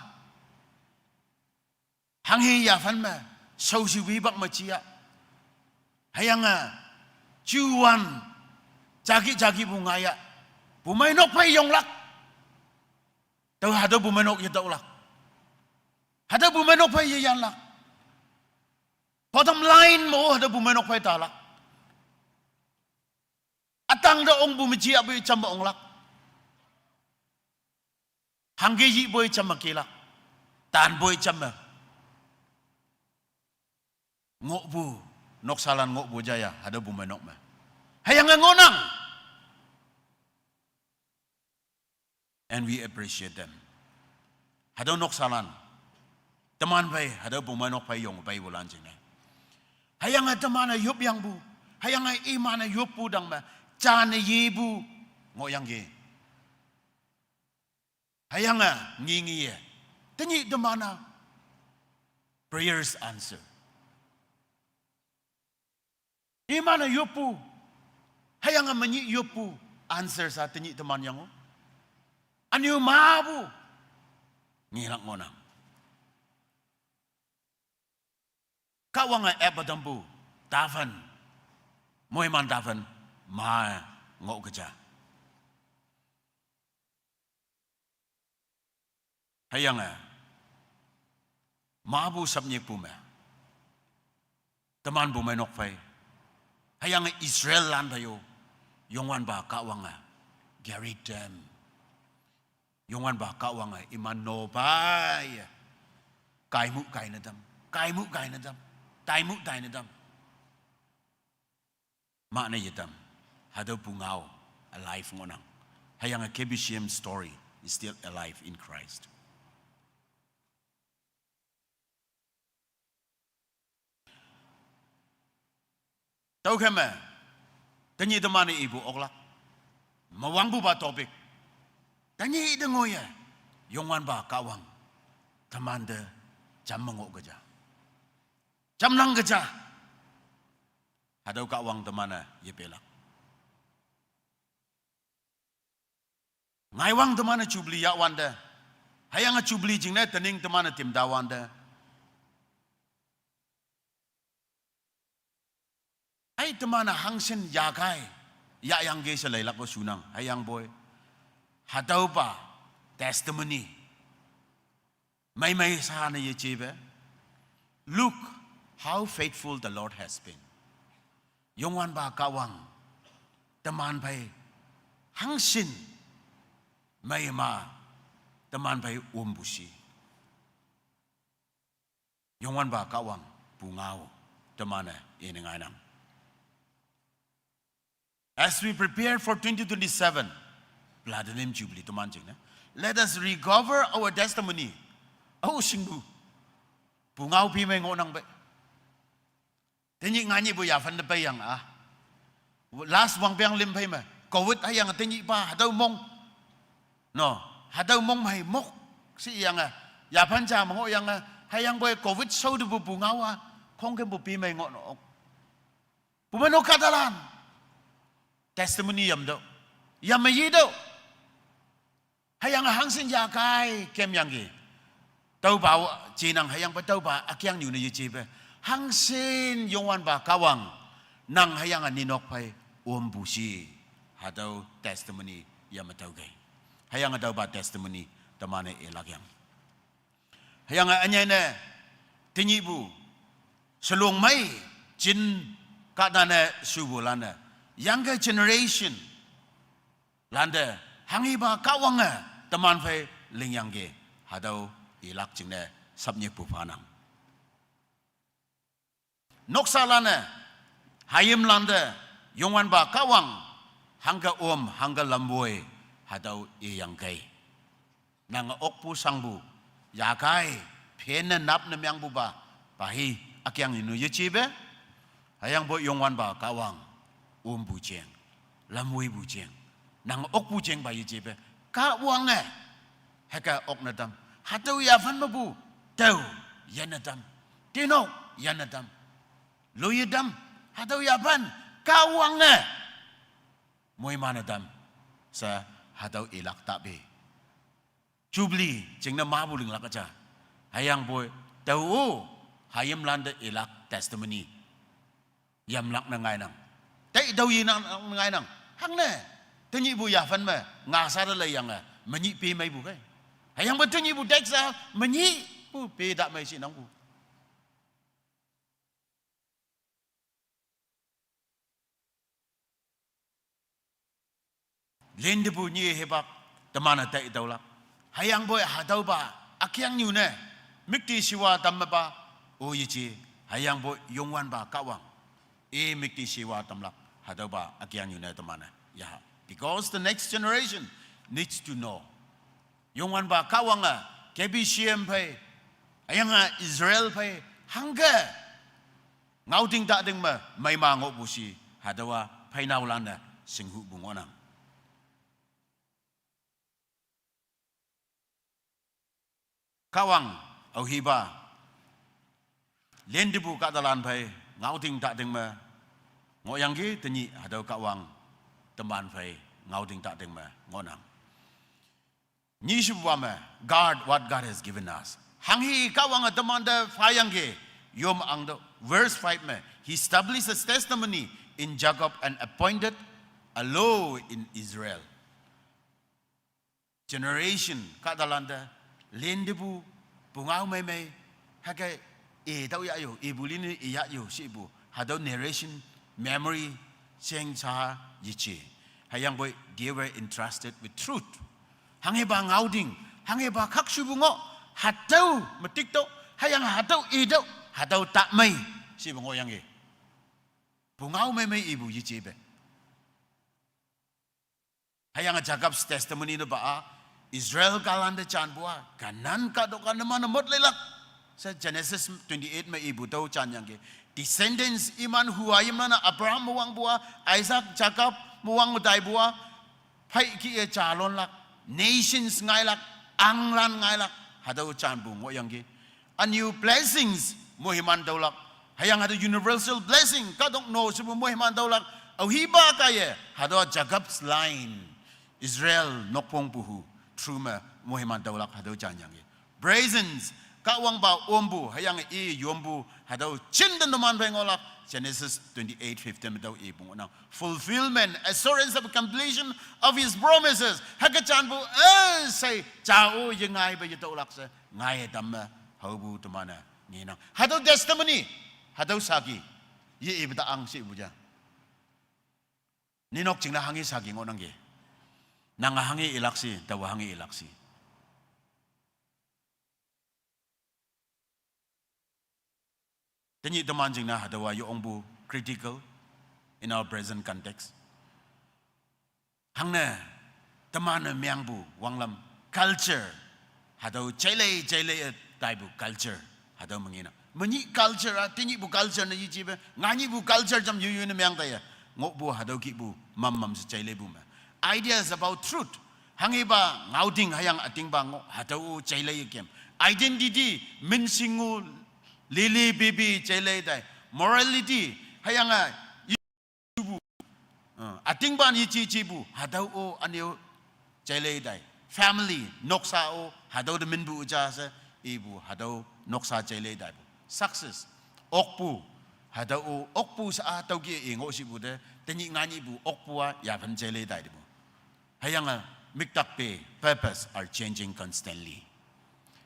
hanghe yaphan me, shaoshipu hipak me jiya. Hüyange juwan jaki jakipu ngaiya. Bumeinok phei yonglak. Tüo hatüo bumeinok yetüolak. Hatüo bumeinok phei yeyanlak. Bottom line me-o hatüo bumeinok phei talak. Ütangte ongpu me jiapoi jamme onglak. Hangke yipoi jamme kelak. Tanpoi jamme ngohpu, noksalan ngohpu jaya hatüo bumeinok me. Hüyange ngohnang. And we appreciate them. Hatüo noksalan teman phei, hatüo bumeinok phei yong peipulan jingne, hüyange teman-e yopyangpu, hüyange iman-e yoppu tang me, jane yepu ngohyangki. Hüyange ngi ngiye, tenyih teman-a prayers answer. Iman-e yoppu, hüyange menyih yoppu answer sa tenyih teman yang-o, ünyu mapu ngelak ngohnang. Kahwange epa tampu taphan, moiman taphan ma ngoh keja. Hüyange mapu sapnyikpu me, teman bumeinok phei, hüyange Israellan phei-o, Youngwanpa Kahwange carry them. Youngwanpa Kahwange iman no pei-e, kaimu kaine tam, kaimu kaine tam, taimu taine tam, mane yetam. Hatüo pungao alive ngohnang. Hüyange K B C M story is still alive in Christ. Tüokhei me, tenyih teman-e ipu oklak, mewangpupa topic, tenyih te ngoiye, Youngwanpa Kahwang temante jam me ngoh keja, jamnang keja. Hatüo Kahwang teman-e yepelak. Ngaiwang teman-e jubilee yahwante, hüyange jubilee jingne tening teman-e timtawante, ai teman-e hangshin yakai, yahyangke she leilak-o shunang. Hüyangpoi hatüopa testimony meimei shane yejepe, look how faithful the Lord has been. Youngwanpa Kahwang teman phei hangshin meima teman phei ompu shi. Youngwanpa Kahwang pungao teman-e ine ngainang. As we prepare for twenty twenty-seven Platinum Jubilee teman jingne, let us recover our testimony. Ao shingpu, pungao pimei ngohnang pei. Tenyih nganyihpu yaphan te peiyange, last wangpeng lim phei me covid hüyange tenyihpa hatüo mong, no, hatüo mong mei mok shiyange, yaphan ja me ngohyange, hüyangpoi covid shao tepu pungao-a khongkümpu pimei ngoh nok. Pumei nok kahtalan testimony yamtüoh, yame yetüoh. Hüyange hangshin yakai kemyangki. Tüopa-o jinang hüyangpoi tüopa ükeangnyu ne yejepe, hangshin Youngwanpa Kahwang, nang hüyange ninok phei ompu shi, hatüo testimony yame tüoke. Hüyange tüopa testimony teman-e ilak yang. Hüyange ünyei ne, tenyihpu, shelong mei, jin kahtane shupulan-e, younger generation lante, hanghepa Kahwange teman phei lingyangki, hatüo ilak jingne sapnyikpu phanang. Noksalan-e, hayimlante, Youngwanpa Kahwang, hangke om, hangke lamwoi, hatüo iyangkei. Nange okpu shangpu, yakai, phenne napne mengpupa, pa hi, ükeangnyu yejepe, hüyangpoi Youngwanpa Kahwang, ompu jeng, lamwoipu jeng, nange okpu jengpa yejepe, Kahwange, hüke okne tam, hatüo yaphan mepu, tao, yenne tam, tinok, yenne tam, loiye tam, hatüo yaphan, Kahwange, moimane tam, she, hatüo ilak tape. Jubilee jingne mapu linglak ja. Hüyangpoi, tao-o, hayimlante ilak testimony yamlak ne ngainang. Tei tüo yenang ngainang. Hangne, tenyihpu yaphan me ngasa te leiyange, menyih pe meipu kei. Hüyangpoi tenyihpu text-a, menyihpu pe ta mei shinangpu. Lintepu nyi hipak, teman-e tai tüolak. Hüyangpoi hatüopa, ükeangnyu ne, müktishiwa tam mepa, o yeje, hüyangpoi Youngwanpa Kahwang, i müktishiwa tamlak, hatüopa ükeangnyu ne teman-e, yaha. Because the next generation needs to know. Youngwanpa Kahwange, K B C M phei, hüyange Israel phei, hangke, ngaoting tating me, meima ngohpu shi, hatüowa, pheinaolan-e, shinghupu ngohnang. Kahwang, aohipa, lintepu kahtalan phei, ngaoting tating me, ngohyangki tenyih hatüo Kahwang, teman phei, ngaoting tating me, ngohnang. Nyishipuwa me, guard what God has given us. Hanghe Kahwange temante phayangki, yom angtüoh. Verse five me, He established his testimony in Jacob and appointed a law in Israel. Generation kahtalante, lintepu, pungao meimei, hüke, i tüo yahyo, ipu lin-e i yahyo, shepu, hatüo narration, memory, sheng sha, yeje. Hüyangpoi, they were entrusted with truth. Hanghepa ngaoting, hanghepa khakshupu ngoh, hatüo metik tüoh, hüyange hatüo i tüoh, hatüo ta mei, shepu ngohyangki. Pungao meimei ipu yejepe. Hüyange Jacob's testimony ne pa-a, Israel kahlante janpu-a, Canaan kahtok-a numan-e mot leilak. She Genesis twenty-eight me ipu tüo janyangki. Descendants iman hu hayimlan-a Abraham me wangpu-a, Isaac, Jacob me wang me taipu-a, phei kih-e jalonlak, nations ngailak, anglan ngailak, hatüo janpu ngohyangki. Ünyu blessings moiman tüolak. Hüyange hatüo universal blessing, kahtok no shepu moiman tüolak. Aohipa kaiye, hatüo Jacob's line, Israel nokphongpu hu, through me moiman tüolak, hatüo janyangki. Presence, Kahwangpa ompu, hüyange i yompu, hatüo jinte numan phei ngohlak, Genesis twenty-eight fifteen me tüo ipu ngohnang. Fulfillment, assurance of completion of his promises. Hüke janpu, eh, she, jao yengaipe yetüolak she, ngaiye tamme, haopu teman-e, ngenang. Hatüo testimony, hatüo saki, ye ipe ta ang shepu ja. Ninok jingne hanghe saki ngohnangki. Nange hanghe ilak shi, taowa hanghe ilak shi. Tenyih teman jingne hatüowa yo ongpu critical in our present context. Hangne, teman-e mengpu wanglam culture, hatüo jailei, jailei-e taipu culture, hatüo menginang. Menyih culture-a, tenyihpu culture ne yejipe, nganyihpu culture jam yoyoi ne meng taiye. Ngohpu hatüo kihpu, mam mam she jaileipu me. Ideas about truth. Hanghepa ngaoting hüyange ütingpa ngoh, hatüo-o jailei yekem. Identity, minshingu, lili bibi jailei tai. Morality, hüyange, yejupu, uh, ütingpa ne yeji jipu, hatüo-o üne-o jailei tai. Family, noksa-o, hatüo te minpu ja she, ipu, hatüo noksa jailei taipu. Success, okpu, hatüo-o, okpu sha-a tüo kih-e ngoh shipu te, tenyih nganyihpu, okpu-a, yaphan jailei taipu. Hüyange, miktak pe, purpose are changing constantly.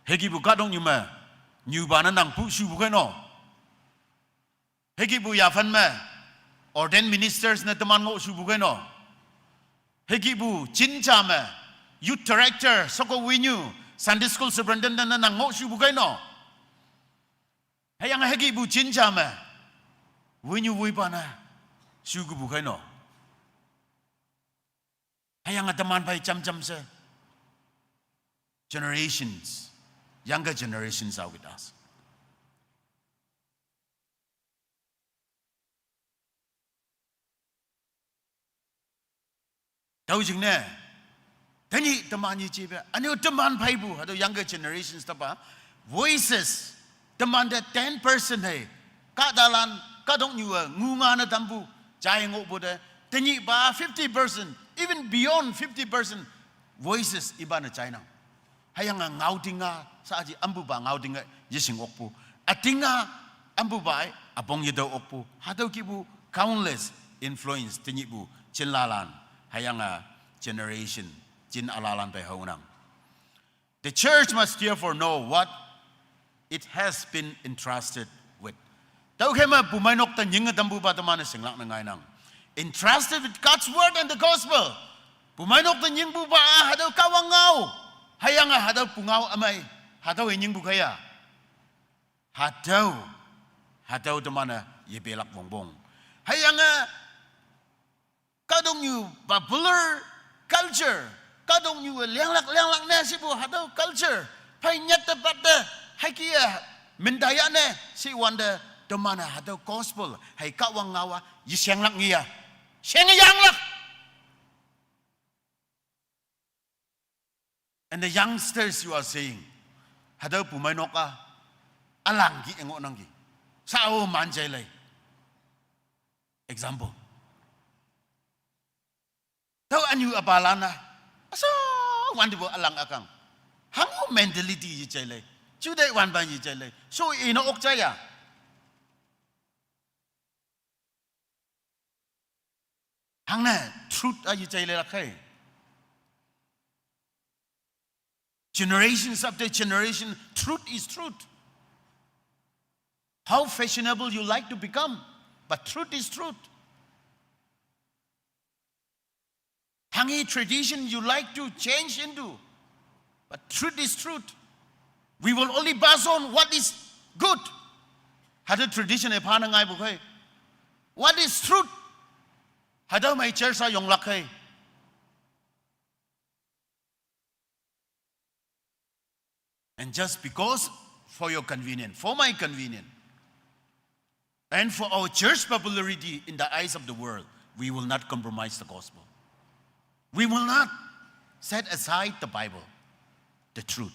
Hükihpu kahtoknyu me, nyupa ne nang pu shupu kei no. Hükihpu yaphan me, ordained ministers ne teman ngoh shupu kei no. Hükihpu jinja me, youth director, sheko winyu, Sunday school superintendent ne nang ngoh shupu kei no. Hüyange hükihpu jinja me, winyu wipa ne, shukepu kei no. Hüyange teman phei jam jam she, generations, younger generations are with us. Tüo jingne, tenyih teman yejipe, üne-o teman pheipu, hatüo younger generations tepa, voices, teman te ten percent hei, kahtalan, kahtoknyu-e, ngunga ne tampu, jai ngohpu te, tenyihpa fifty percent, even beyond fifty percent, voices ipa ne jainang. Hüyange ngaoting-a, shaaji ampupa ngaoting-e, yeshing okpu. Üting-a, ampupa-e, üpong yetüo okpu. Hatüo kihpu countless influence tenyihpu, jinlalan. Hüyange generation, jin ülalan pei haonang. The church must therefore know what it has been entrusted with. Tüokhei me pumeinok te nyinge tampupa teman-e shinglak ne ngainang. Entrusted with God's word and the gospel. Pumeinok te nyingpupa-a hatüo Kahwang ngao. Hüyange hatüo pungao ümei. Hatüo-e nyingpu kaiya. Hatüo. Hatüo teman-e yepelak wongpong. Hüyange kahtoknyu popular culture, kahtoknyu-e lianglak lianglak ne shipu hatüo culture, phei nyatte patte, hüke-e, mintaya ne, shiwante, teman-e hatüo gospel, hei Kahwang ngao-a, yeshenglak ngiya. Shenge yanglak. And the youngsters, you are saying, hatüo pumeinok-a, ülangki engoh nangki. Shao man jailei. Example. Tüo ünyu üpalan-a, aso, wantepu ülang ükang. Hango mentality yejailei. Juteih wanpan yejailei. So ine ok jaiya. Hangne, truth-a yejailelak khei. Generations after generation, truth is truth. How fashionable you like to become, but truth is truth. Hanghe tradition you like to change into, but truth is truth. We will only pass on what is good. Hatüo tradition-e phane ngaipu khei. What is truth? Hatüo mei church-a yonglak khei. And just because for your convenience, for my convenience, and for our church popularity in the eyes of the world, we will not compromise the gospel. We will not set aside the Bible, the truth.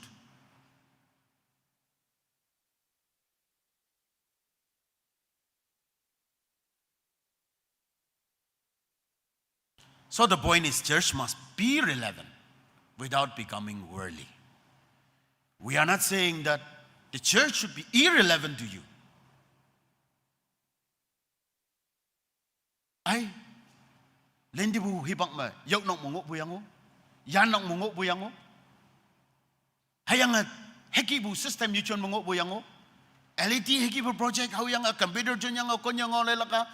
So the point is, church must be relevant without becoming worldly. We are not saying that the church should be irrelevant to you. Ai, lintepu hipak me, yaonok me ngohpu yang-o, yannok me ngohpu yang-o. Hüyange, hükihpu system yejon me ngohpu yang-o. L E T hükihpu project haoyange computer jonyange konyange leilak-a.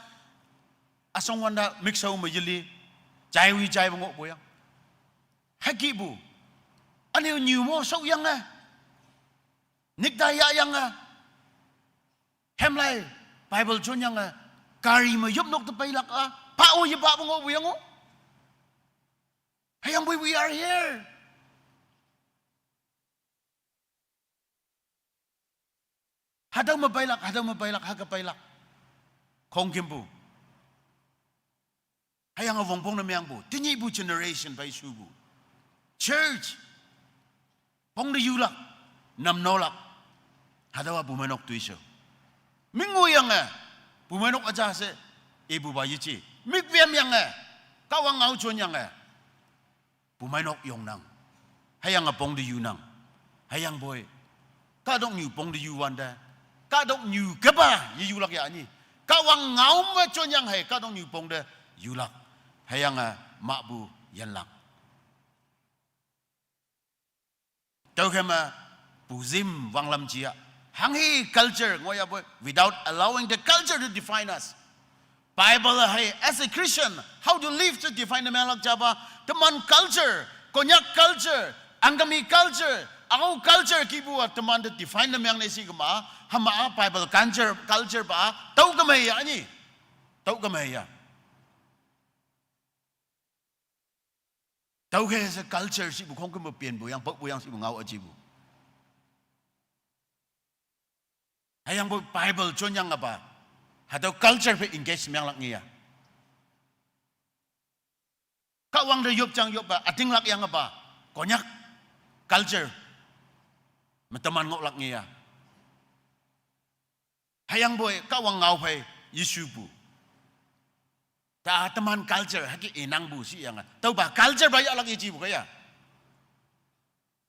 Üshong wante mixer me yeli, jaiwi jaipu ngohpu yang. Hükihpu. Üne-o nyu mo shaoyange. Nikta yahyange. Hemlai Bible jonyange. Gari me yopnok te peilak-a. Pa-o yepapu ngohpu yang-o. Hüyangpoi we are here. Hatüo me peilak, hatüo me peilak, hüke peilak. Khongkümpu. Hüyange wongpong ne meangpu, tenyihpu generation pei shupu. Church. Pong te yulak, namnolak. Hatüowa pumeinok toishao. Mingoyange, pumeinok üja she, ipupa yeje. Mikpemyange, Kahwang ngao jonyange. Pumeinok yongnang. Hüyange pong te yunang. Hüyangpoi. Kahtoknyu pong te yuwante. Kahtoknyu kepa yeyulak ya nyi. Kahwang ngao me jonyang hei kahtoknyu pong te yulak. Hüyange mahpu yanlak. Tüokhei me puzim wanglam jia. Hanghe culture ngohyapoi without allowing the culture to define us. Bible hei, as a Christian, how to live to define the menglak japa, teman culture, Konyak culture, Angami culture, Ao culture kihpu-a teman te define ne meangne shi kema, hüma-a Bible culture, culture pa, tüo kemei ya nyi. Tüo kemei ya. Tüokhei she culture shipu khongkümpu penpu yang, pokpu yang shipu ngao üjipu. Hüyangpoi Bible jonyange pa. Hatüo culture phei engage meanglak nge ya. Kahwang te yopjang yoppa, ütinglak yange pa. Konyak culture. Me teman ngohlak nge ya. Hüyangpoi Kahwang ngao phei yeshupu. Ta teman culture hüke inangpu shiyange. Tüopa culture pa yahlak yejepu kaiya.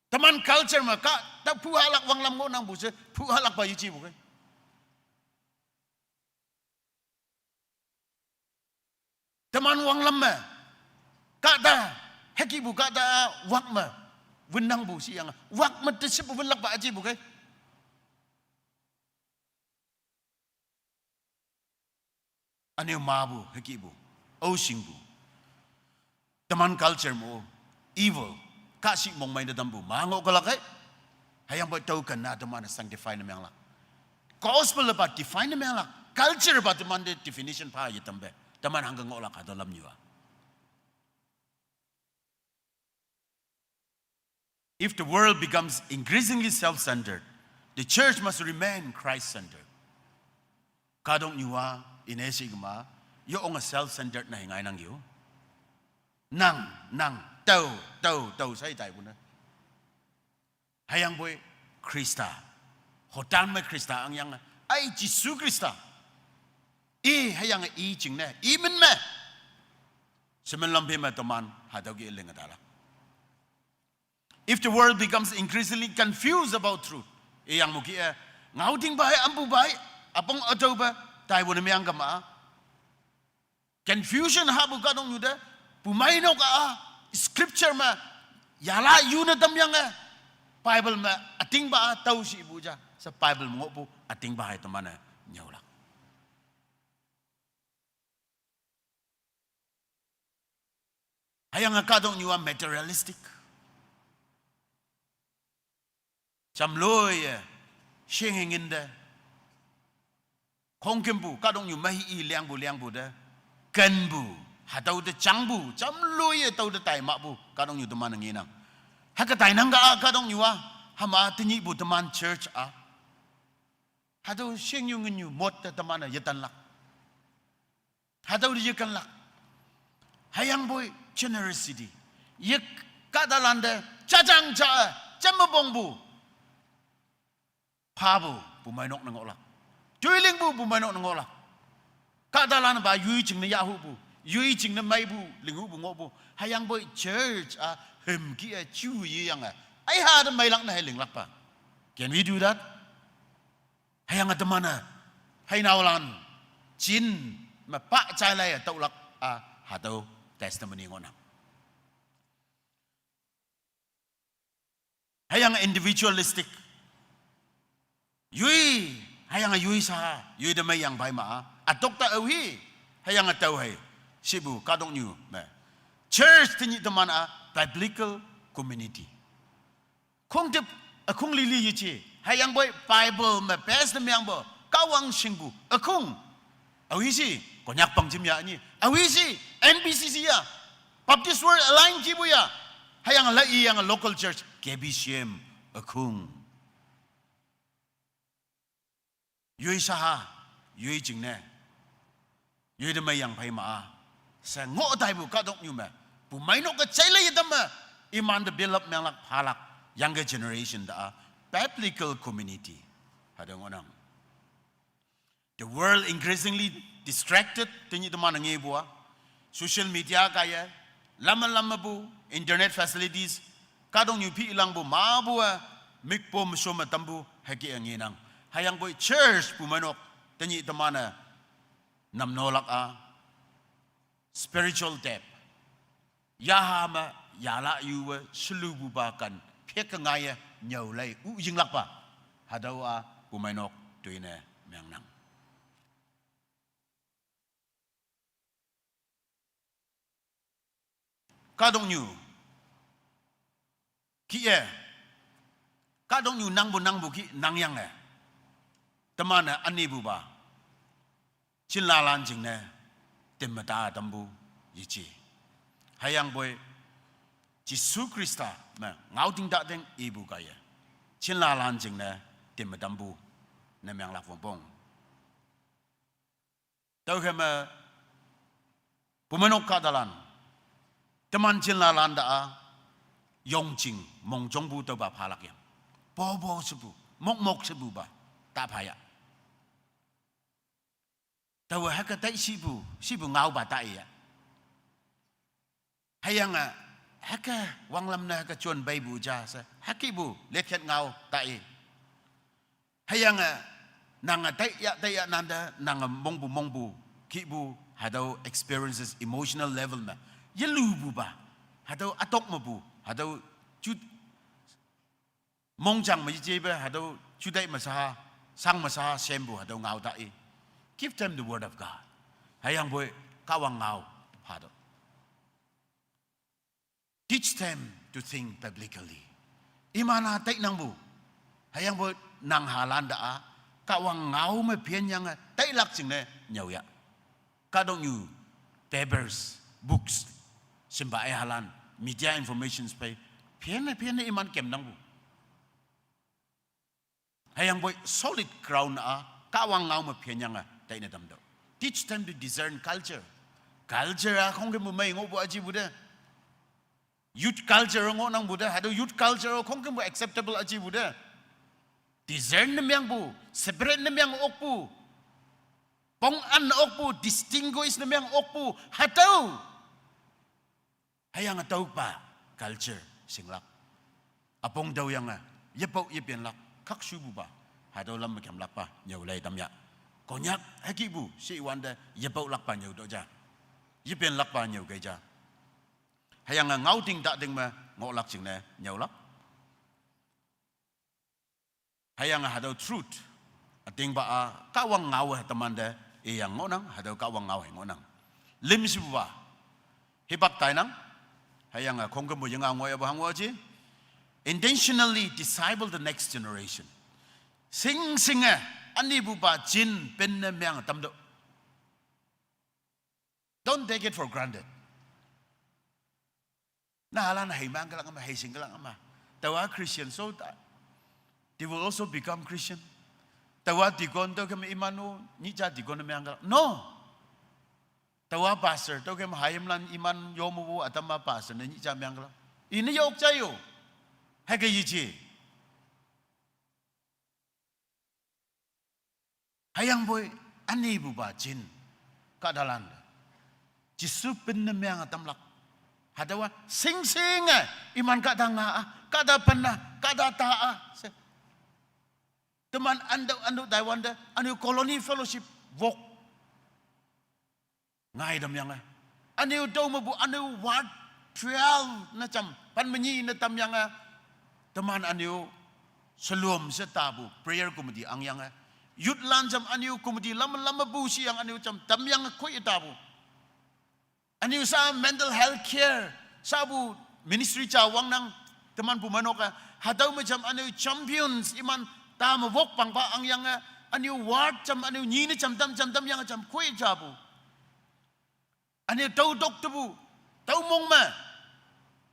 Teman culture me kah, ta phuhalak wanglam ngohnangpu she, phuhalakpa yejepu kei. Teman wanglam me, kahta, hükihpu kahta, wak me, winnangpu shiyange. Wak me te shepu winlakpa üjepu kei. Ünyu mapu, hükihpu, aoshingpu. Teman culture mo, evil, kahshih mongmei te tampu, ma ngoh kelak ei. Hüyangpoi tüo ken-a teman sanctify ne meanglak. Gospel pa define ne meanglak. Culture pa teman te definition pha yetampe. Teman hangke ngohlak hatüo lamnyu-a. If the world becomes increasingly self-centered, the church must remain Christ-centered. Kahtoknyu-a, ine shi kema, yonge self-centered ne ngainang yo. Nang, nang, tao, tao, tao shai taipu ne. Hüyangpoi Khrista. Hotan me Khrista angyange. Ai Jesu Khrista. I hüyange i jingne. I min me. Shemen lampi me teman hatüo ke linge talak. If the world becomes increasingly confused about truth, iyang muki e, ngaotingpa hei, ampupa hei, üpong ütaopa, taipu ne meang kema. Confusion hapu kahtoknyu te, pumeinok-a, scripture me, yala yune tamyange, Bible me, ütingpa-a, tao shipu ja, she Bible me ngohpu, ütingpa hei teman-e, nyüolak. Hüyange kahtoknyu-a materialistic. Jamloiye, shinghe nginte. Khongkümpu, kahtoknyu mei-i liangpu liangpu te. Kenpu, hatüo te jangpu, jamloiye tüo te taimahpu, kahtoknyu teman ngenang. Hüke tainang ka-a, kahtoknyu-a, hüma tenyihpu teman church-a. Hatüo shingnyu ngenyu mot te teman-e yetanlak. Hatüo te yekenlak. Hüyangpoi generosity. Ye kahtalan te jajang ja-e, jamme pongpu. Phapu, pumeinok ne ngohlak. Toilingpu, pumeinok ne ngohlak. Kahtalan pa yoi jingne yahhupu. Yoi jingne meipu, linghupu ngohpu. Hüyangpoi church-a, hümki-e, ju yeyange. Aiha te meilak ne hei linglakpa. Can we do that? Hüyange teman-e, heinaolan, jin, me pa jailaiye tüolak-a, hatüo testimony ngohnang. Hüyange individualistic. Yoi, hüyange yoi sha, yoi te meiyang pai ma-a. Ütok te aohi, hüyange tao hei. Shipu kahtoknyu me. Church tenyih teman-a biblical community. Khongtip, ükhong lili yeje. Hüyangpoi Bible me base ne meangpu. Kahwang shingpu. Ükhong. Aohi shi, Konyak pangjim ya nyi. Aohi shi, N B C C ya. Baptist World Alliance kipu ya. Hüyange la i yange local church K B C M ükong. Yoi shaha, yoi jingne, yoi te mei yang phei ma-a. She ngoh taipu kahtoknyu me, pumeinok ke jaile yetamme, imante build up menglak phalak, younger generation te-a, biblical community. Hatüo ngohnang. The world increasingly distracted, tenyih teman ngepu-a. Social media kaiye, lamme lammepu, internet facilities, kahtoknyu phi ilangpu mapu-e, mikpom shom me tampu, hüke ngenang. Hüyangpoi church pumeinok, tenyih teman-e, namnolak-a, spiritual death. Yaha me, yala yuwe, shelupupa kan, pheke ngaiye, nyüolei, u yinglakpa. Hatüo-a, pumeinok, toine, mengnang. Kahtoknyu. Kih-e. Kahtoknyu nangpu nangpu kih nangyange. Teman-e ünepupa. Jinlalan jingne. Temme ta tampu yeje. Hüyangpoi. Jesu Khrista me ngaoting tateng ipu kaiye. Jinlalan jingne. Temme tampu. Ne menglak wongpong. Tüokhei me, pumeinok kahtalan, teman jinlalan ta-a, yongjing, mongjongpu tüopa phalak yang. Popo shepu, mokmok shepupa, ta phaya. Taowe hüke tai shipu, shipu ngaopa taiya. Hüyange, hüke wanglam ne hüke jon peipu ja she, hükihpu, letket ngao tai. Hüyange, nange taiya, taiya nante, nange mongpu, mongpu, kihpu, hatüo experiences, emotional level me. Yelupupa, hatüo ütok mepu, hatüo ju mongjang me yejepe, hatüo jutai me sha, shang me sha, shempu, hatüo ngao tai. Give them the word of God. Hüyangpoi, Kahwang ngao, hatüo. Teach them to think biblically. Iman-a tainangpu. Hüyangpoi nang halan ta-a, Kahwang ngao me phenyange, tailak jingne, nyüoya. Kahtoknyu, papers, books, shimpa-e halan, media informations phei, phenne, phenne iman kemnangpu. Hüyangpoi solid ground-a, Kahwang ngao me phenyange, taine tamtüoh. Teach them to discern culture. Culture-a khongkümpu mei ngohpu üjipu te. Youth culture ngohnangpu te, hatüo youth culture khongkümpu acceptable üjipu te. Discern ne mengpu, separate ne meng okpu. Pong an okpu, distinguish ne meng okpu, hatüo. Hüyange tüopa culture shinglak. Üpong tüoyange, yepao yepenlak, khakshupupa, hatüo lam me kemlakpa, nyüolei tamya. Konyak hükihpu, shiwante, yepaolakpa nyüo tüo ja. Yepenlakpa nyüo kei ja. Hüyange ngaoting tating me, ngohlak jingne, nyüolak. Hüyange hatüo truth. Ütingpa-a, Kahwang ngao-e temante, iyang ngohnang, hatüo Kahwang ngao-e ngohnang. Lim shepupa. Hipak tainang. Hüyange khongkümpu yengao ngoiyapu hango ji. Intentionally disciple the next generation. Shingshinge, ünepupa jin penne meng tamtüoh. Don't take it for granted. Nahalan hei mangkelak ma, hei shingkelak ma. Taowa Christian so ta. They will also become Christian. Taowa deacon tüokem iman-o, nyih ja deacon mangkelak. No. Taowa pastor tüokem hayimlan iman yomupu ütam-a pastor ne nyih ja mangkelak. Ine yok ja yo. Hüke yeje. Hüyangpoi, ünepupa jin, kahtalan. Jesu penne menge tamlak. Hatüowa, shingshinge, iman kahta nga-a, kahta pen-a, kahta ta-a, she. Teman ando, ando Taiwan te, ünyu colony fellowship, wok. Ngai tamyange. Ünyu tüo mepu, ünyu ward twelve ne jam, pan me nyi ne tamyange. Teman ünyu, shelom she tapu, prayer committee angyange. Youth lan jam ünyu committee lam, lam mepu shiyang ünyu jam, tamyange khoi tapu. Ünyu sha mental health care, shapu ministry ja wangnang, teman pumeinok-e, hatüo me jam ünyu champions, iman ta me wok pangpa angyange, ünyu ward jam, ünyu nyi ne jam tam, jam tamyange jam khoi japu. Ünyu tüo tok tepu. Tüo mong me,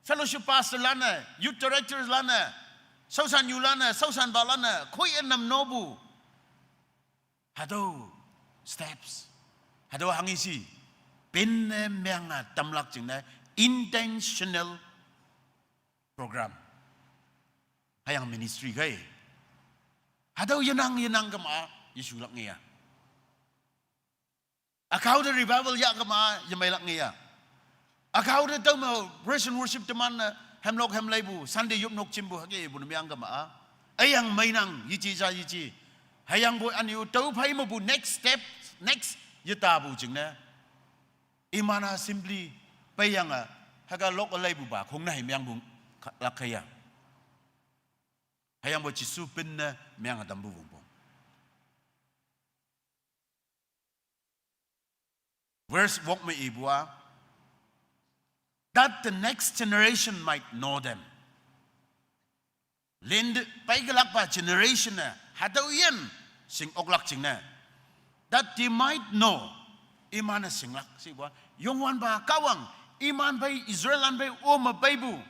fellowship pastor lan-e, youth directors lan-e, shaoshan yu lan-e, shaoshanpa lan-e, khoi-e namno pu. Hatüo steps. Hatüo hanghe shi. Pinne meange tamlak jingne intentional program. Hüyange ministry kei. Hatüo yenang yenang kema, yeshulak ngeya. Ükao te revival yah kema, yemeilak ngeya. Ükao te tüome praise and worship teman-e, hemlok hemleipu, Sunday yop nok jimpu, hükepu ne meang kema. Üyang meinang, yeje ja yeje. Hüyangpoi ünyu tüo phei mepu next step, next yetapu jingne. Iman-a simply peiyange, hüke lok leipupa, khongnei meangpu lak kaiya. Hüyangpoi Jesu pinne meange tampu wongpong. Verse wok me ipu-a, that the next generation might know them. Lin peikelakpa generation-e hatüo yin shing oklak jingne, that they might know, iman-e shinglak shipu-a, Youngwanpa Kahwang, iman phei Israellan phei ome peipu,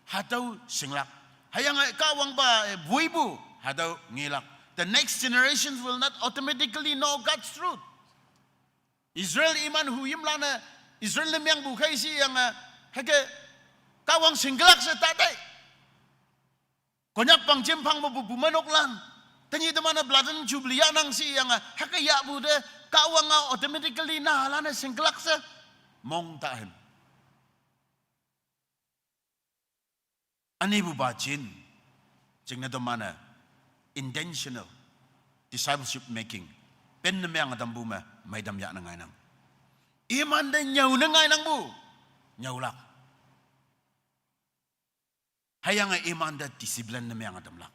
hatüo shinglak. Hüyange Kahwangpa, eh, woipu, hatüo ngelak. The next generations will not automatically know God's truth. Israel iman huyimlan-e, Israel ne meangpu khei shiyange, hüke Kahwang shingkelak she tatei. Konyak pang jemphang mepu bumeinoklan. Tenyih teman-e Platinum Jubilee yahnang shiyange, hüke yahpu te, Kahwang-a automatically nahalan-e shingkelak she. Mong tahen. Ünepupa jin, jingne teman-e intentional discipleship making, pinne meange tampu me, meitam yahne ngainang. Imante nyüone ngainangpu, nyüolak. Hüyange imante discipline ne meange tamlak.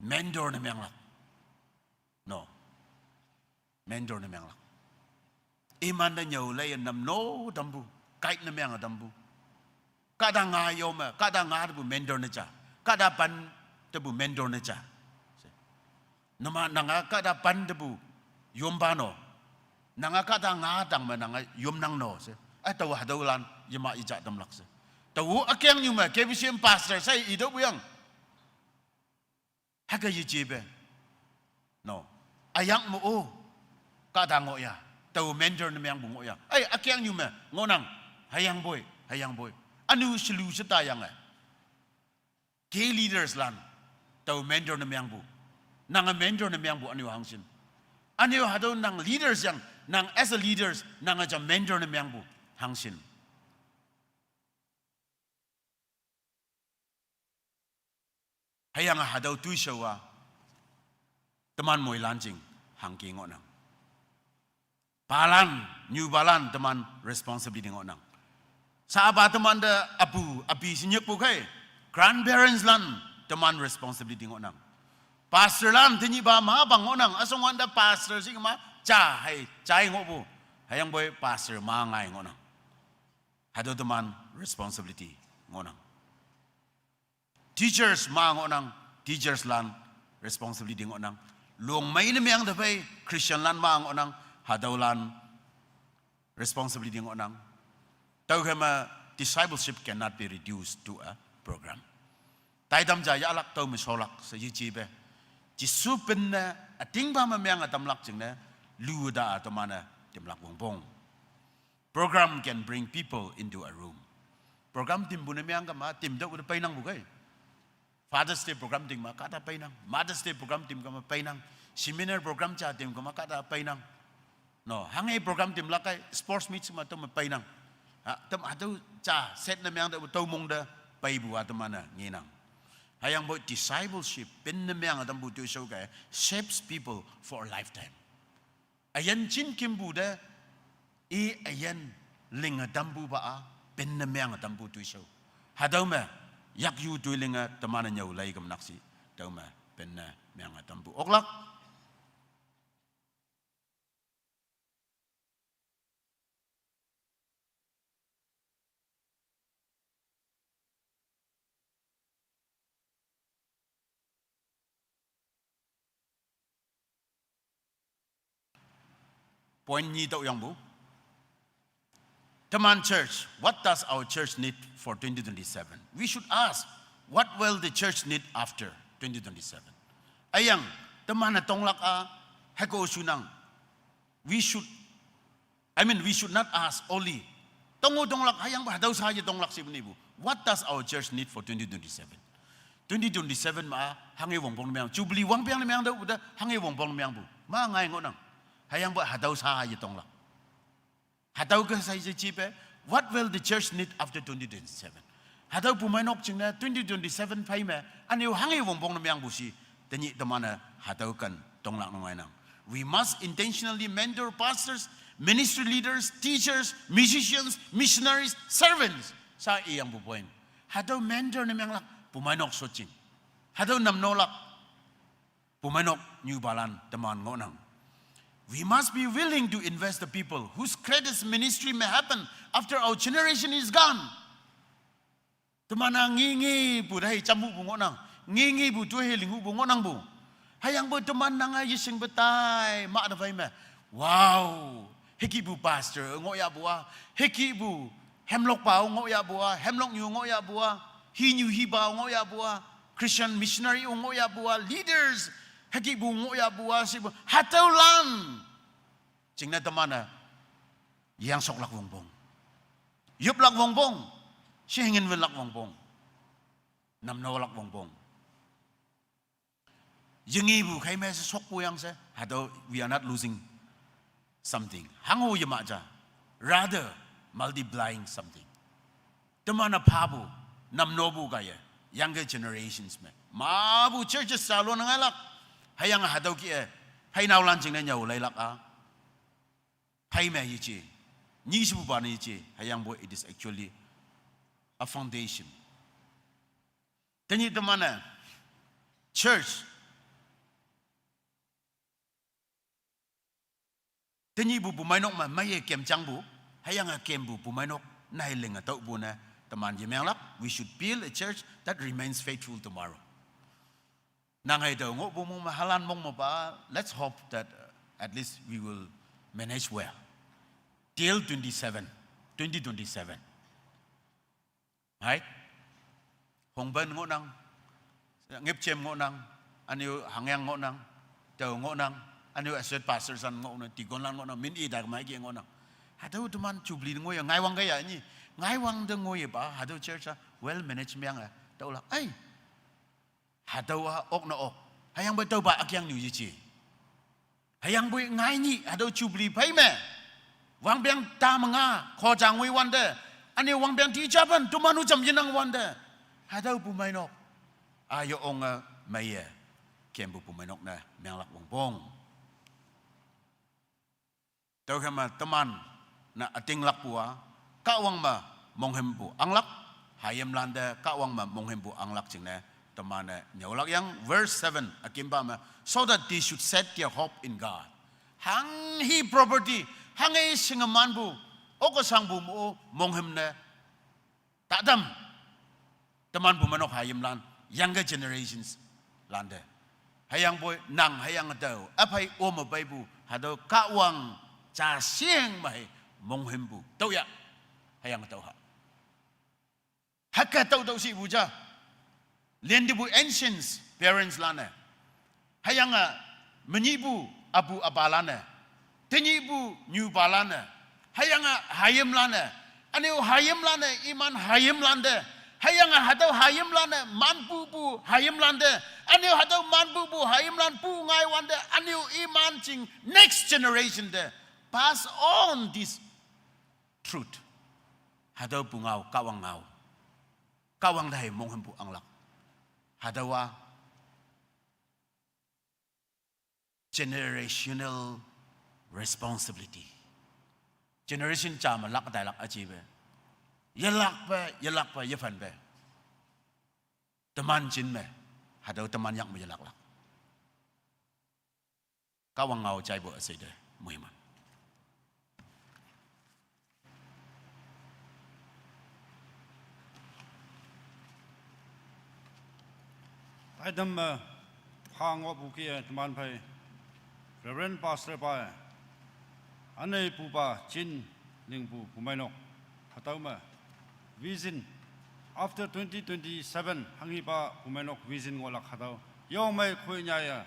Mentor ne meanglak. No. Mentor ne meanglak. Imante nyüo leiye namno tampu, guide ne meange tampu. Kahta nga yo me, kahta nga tepu mentor ne ja. Kahta pan tepu mentor ne ja. Nama nanga kahta pan tepu yompa no. Nanga kahta nga tang me nanga yomnang no she. Eh, tao hatüolan yema yeja tamlak she. Tao ükengnyu me K B C M pastor she itüopu yang. Hüke yejepe. No. Üyak me-o. Kahta ngohya. Tao mentor ne meangpu ngohya. Eh, ükengnyu me ngohnang. Hüyangpoi, hüyangpoi, ünu shelu she tayange, key leaders lan, tao mentor ne meangpu. Nange mentor ne meangpu ünu hangshin. Ünu hatüo nang leaders yang, nang as a leaders, nange ja mentor ne meangpu hangshin. Hüyange hatüo toishao-a, teman moilan jing hangke ngohnang. Palan, nyupalan teman responsibility ngohnang. Shapa temante apu, api shinyikpu khei, grandparents lan teman responsibility ngohnang. Pastor lan tenyihpa mapa ngohnang, üshongwante pastor shingma ja hei jai ngohpu. Hüyangpoi pastor ma ngai ngohnang. Hatüo teman responsibility ngohnang. Teachers ma ngohnang, teachers lan responsibility ngohnang. Longmei ne meang te phei Christian lan ma ngohnang, hatüolan responsibility ngohnang. Tüokhei me discipleship cannot be reduced to a program. Taitam ja yahlak tüo me sholak she yejepe. Jesu pinne ütingpa me meange tamlak jingne, lu ta teman-e timlak wongpong. Program can bring people into a room. Program timpu ne meang kema, tim tüopu te peinangpu khei. Father's Day program tim ma kahta peinang. Mother's Day program tim kema peinang. Seminar program ja tim kema kahta peinang. No, hanghe program timlak kei, sports meet ma tüome peinang. Ha, tem hatüo ja set ne meang te tüo mong te peipu-a teman-e ngenang. Hüyangpoi discipleship, pinne meange tampu toishao kei, shapes people for a lifetime. Üyin jin kimpu te, i üyin linge tampupa-a, pinne meange tampu toishao. Hatüo me, yakyu toi linge teman-e nyüo lei kemnakshi, tüome pinne meange tampu oklak. Point nyi tüoyangpu. Teman church, what does our church need for twenty twenty-seven? We should ask, what will the church need after twenty twenty-seven? Ayang, teman na tonglak a, heko sunang. We should, I mean, we should not ask only, tongo tonglak, hayang ba hatau sa ye tonglak si benibu. What does our church need for twenty twenty-seven? Twenty twenty-seven ma, hangi wongpong meang. Jubilee wangpiang meang da, uda, hangi wongpong meang bu. Ma ngai ngonang. Hayang ba hatau sa ye tonglak. Hatau ke sai je chipe, what will the church need after twenty twenty-seven? Hatau pumai nok ching na twenty twenty-seven phai me, ane hangi wongpong na meang bu si, tenyi teman na hatau kan tonglak nong ainang. We must intentionally mentor pastors, ministry leaders, teachers, musicians, missionaries, servants. Sa iyang bu point. Hatau mentor na meang lak, pumai nok soching. Hatau nam no lak, pumai nok nyu balan teman ngonang. We must be willing to invest the people whose greatest ministry may happen after our generation is gone. Teman na ngi ngi bu dai chamu bu ngonang. Ngi ngi bu tu he lingu bu ngonang bu. Hayang bu teman nang a yising betai, ma da bai me. Wow. Heki bu pastor, ngo ya bu a. Heki bu hemlok pau, ngo ya bu a. Hemlok nyu, ngo ya bu a. Hi nyu hi pau, ngo ya bu a. Christian missionary, ngo ya bu a. Leaders, heki bu, ngo ya bu a. Si bu. Hatau lan. Ching na teman na. Yang sok lak wongpong. Yup lak wongpong. Si hingin wen lak wongpong. Nam no lak wongpong. Yengi bu khai me se sok bu yang se. Hatau, we are not losing something. Hango ye ma ja. Rather, multiplying something. Teman na pa bu, nam no bu ka ye. Younger generations me. Ma bu churches sa lo na ngai lak. Hayang hatau ki e. Hai nau lan ching na nyau lai lak a. Hai me ye chi. Nyi si bu ba na ye chi. Hayang bu, it is actually a foundation. Tenyi teman na church. Tenyi bu pumai nok ma, ma ye kem chang bu. Hayang a kem bu pumai nok. Na hai ling a tau bu na teman ye meang lak. We should build a church that remains faithful tomorrow. Nang hai tau ngo bu mong ma halan mong ma ba. Let's hope that uh, at least we will manage well. Till twenty-seven, twenty twenty-seven. Hai? Hong ben ngonang. Ngep chem ngonang. Aniu hangyang ngonang. Tau ngonang. Aniu asset pastor san ngonang. Tigon lan ngonang. Min i dak mai ki ngonang. Hatau teman Jubilee ngo ya. Ngai wang kaya ni. Ngai wang de ngo ya ba. Hatau church a. Well managed meang a. Tau lak. Ai. Hatau a ok na ok. Hayang ba tau ba akyang nyu ye chi. Hayang bui ngai ni, hatau Jubilee pai me. Wang biang ta menga, ko jang wui wan de. Ani wang biang ti japan, tu manu jam yenang wan de. Hatau pumai nok. Ayo ong a mai ye. Kem bu pumai nok na, meang lak wang bong. Tau kama teman na ating lak bua, ka wang ma monghem bu anglak, hayem lande ka wang ma monghem bu anglak ching ne, teman ne nyau lak yang verse seven akim ba ma, so that they should set their hope in God. Hang hi property, hang ei singaman bu, oka sang bu mo monghem ne, Tadam. Teman bu manok hayim lan, younger generations lande. Hayang boi nang hayang tau, apai oma pai bu, hatau kawang cha siang mai monghim bu. Tau ya. Hayang tau ha. Haka tau tau si bu ja. Lien di bu ancients, parents lane. Hayang a menyi bu abu abalane. Tenyi bu nyu balane. Hayang a hayim lane. Aniu hayim lane, iman hayim lande. Hayang a hatau hayim lane, man bu bu hayim lande. Aniu hatau man bu bu hayim lan bu ngai wande. Aniu iman ching next generation de. Pass on this truth. Hatau bu ngau, kawang ngau. Kawang dai monghim bu anglak. Hatau a generational responsibility. Generation cha ma lak dai lak achi be. Yalak be, yalak be, yafan be. Teman chin me. Hatau teman yak me yalak lak. Kawang ngau chai bo asai de muhiman. Taidam ma ha ngo bu ki teman phai Reverend Pastor pa anei pu pa chin ling bu bu mai nok. Hatüo me vision, after twenty twenty-seven hanghipa pumeinok vision ngohlak hatüo yongmei khoinyaiye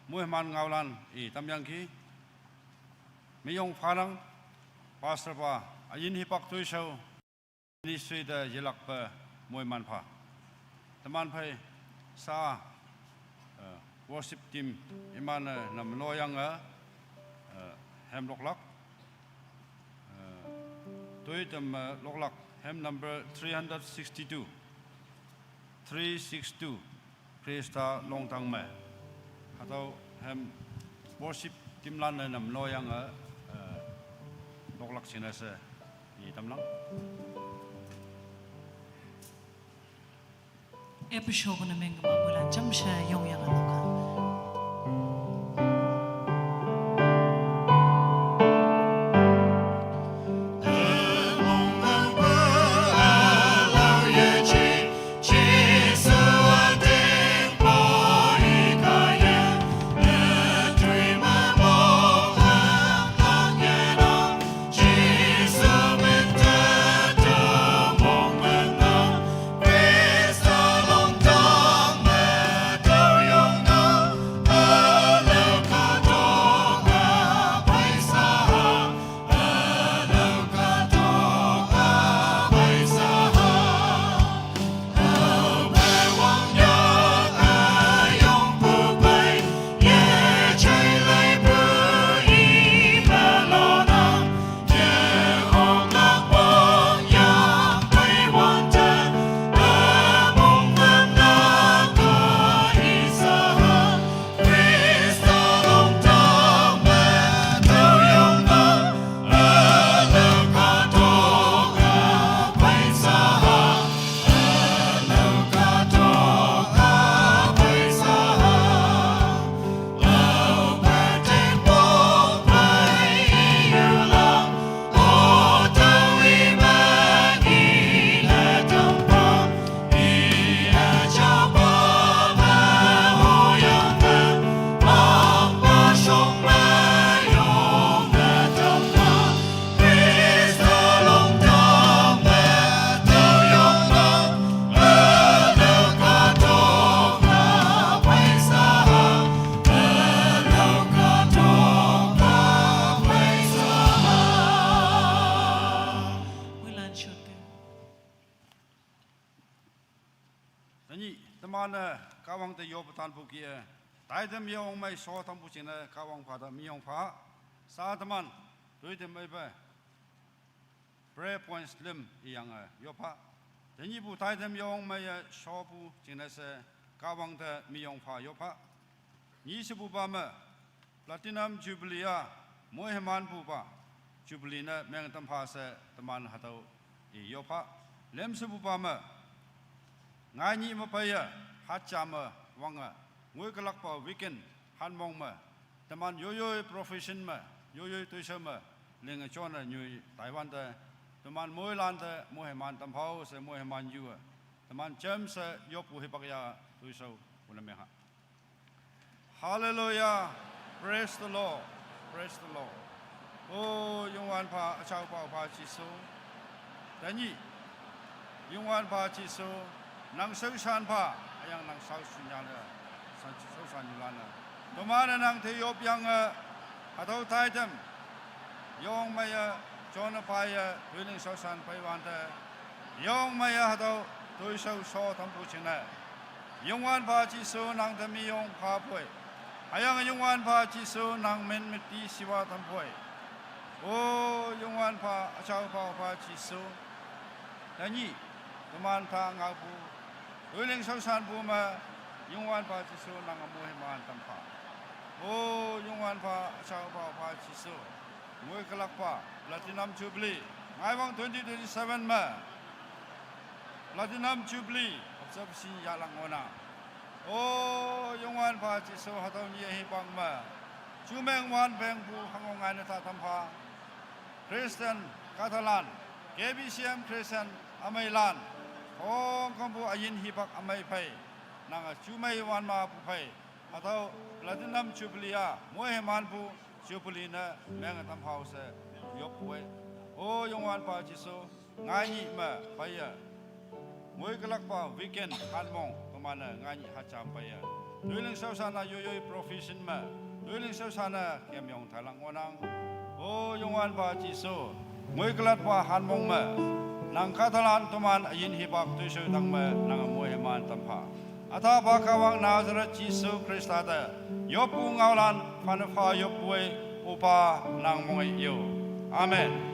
moiman ngaolan i tamyangki. Meyong phanang, pastor pa, üyin hipak toishao, ministry te yelakpe moiman pha. Teman phei sa, eh, worship team iman-e namloyange, eh, hem loklak. Eh, toi tem, eh, loklak hem number three hundred sixty-two, three six two, Khrista longtang me. Hatüo hem worship teamlan-e namloyange, eh, loklak jingne she i tamnang. Episode ne meng kema moilan jamshe yongyange loka. Tenyih teman-e Kahwang te yop tanpu kih-e, taitem yongmei sho tampu jingne Kahwang pha te miyong pha. Sa teman, toi tem meipe prayer points lüm iyange yop pha. Tenyihpu taitem yongmeiye shopu jingne she Kahwang te miyong pha yop pha. Nyi shepupa me, Platinum Jubilee-a moimanpupa Jubilee ne meng tam pha she teman hatüo i yop pha. Lüm shepupa me, ngai nyih me peiye, hatja me wange, ngoikülakpa weekend hanmong me, teman yoiyoi profession me, yoiyoi toishao me, linge jone nyoi taiwante, teman moilan te moiman tam phao she moiman yu-e, teman jamshe yoppu hipak ya toishao pune mengha. Hallelujah. Praise the Lord. Praise the Lord. O Youngwanpha, üjaopa pha Jesu. Tenyih, Youngwanpha Jesu, nang shaoshan pha, hüyange nang shaoshan yane, san shaoshan yulane. Teman-e nang te yopyange, hatüo taitem yongmeiye, jone paiye, toiling shaoshan peiwante, yongmeiye hatüo toishao sho tampu jingne, Youngwanpha Jesu nang te miyong phapoi, hüyange Youngwanpha Jesu nang min meti shiwa tampoi. O Youngwanpha, üjaopa pha Jesu, tenyih teman ta ngaopu toiling shaoshanpu me, Youngwanpha Jesu nange moiman tam pha. O Youngwanpha, üjaopa pha Jesu, ngoikülakpa Platinum Jubilee, ngaiwang twenty twenty-seven me Platinum Jubilee observe shi yahlak ngohnang. O Youngwanpha Jesu, hatüo nyih hipak me, jumeng wan pengpu hango ngaine ta tam pha Christian kahtalan, K B C M Christian ümeilan, khongkümpu üyin hipak ümei phei, nange jumei wan mepu phei, hatüo Platinum Jubilee-a moimanpu Jubilee ne menge tam phao she yoppu-e. O Youngwanpa Jisu, ngai nyih me peiye. Ngoi kelakpa weekend hanmong teman-e ngai nyih hacham peiye. Toiling shaoshan-a yoiyoi provision me. Toiling shaoshan-e kemyong tailang ngohnang. O Youngwanpa Jisu, ngoi kelakpa hanmong me. Nang kahtalan teman üyin hipak toishao tang me nang moiman tampha. Ütahpa Kahwang Nazareth Jisu Khrista te. Yoppu ngaolan phanpha yoppu-e, opa nang mong-e yo. Amen.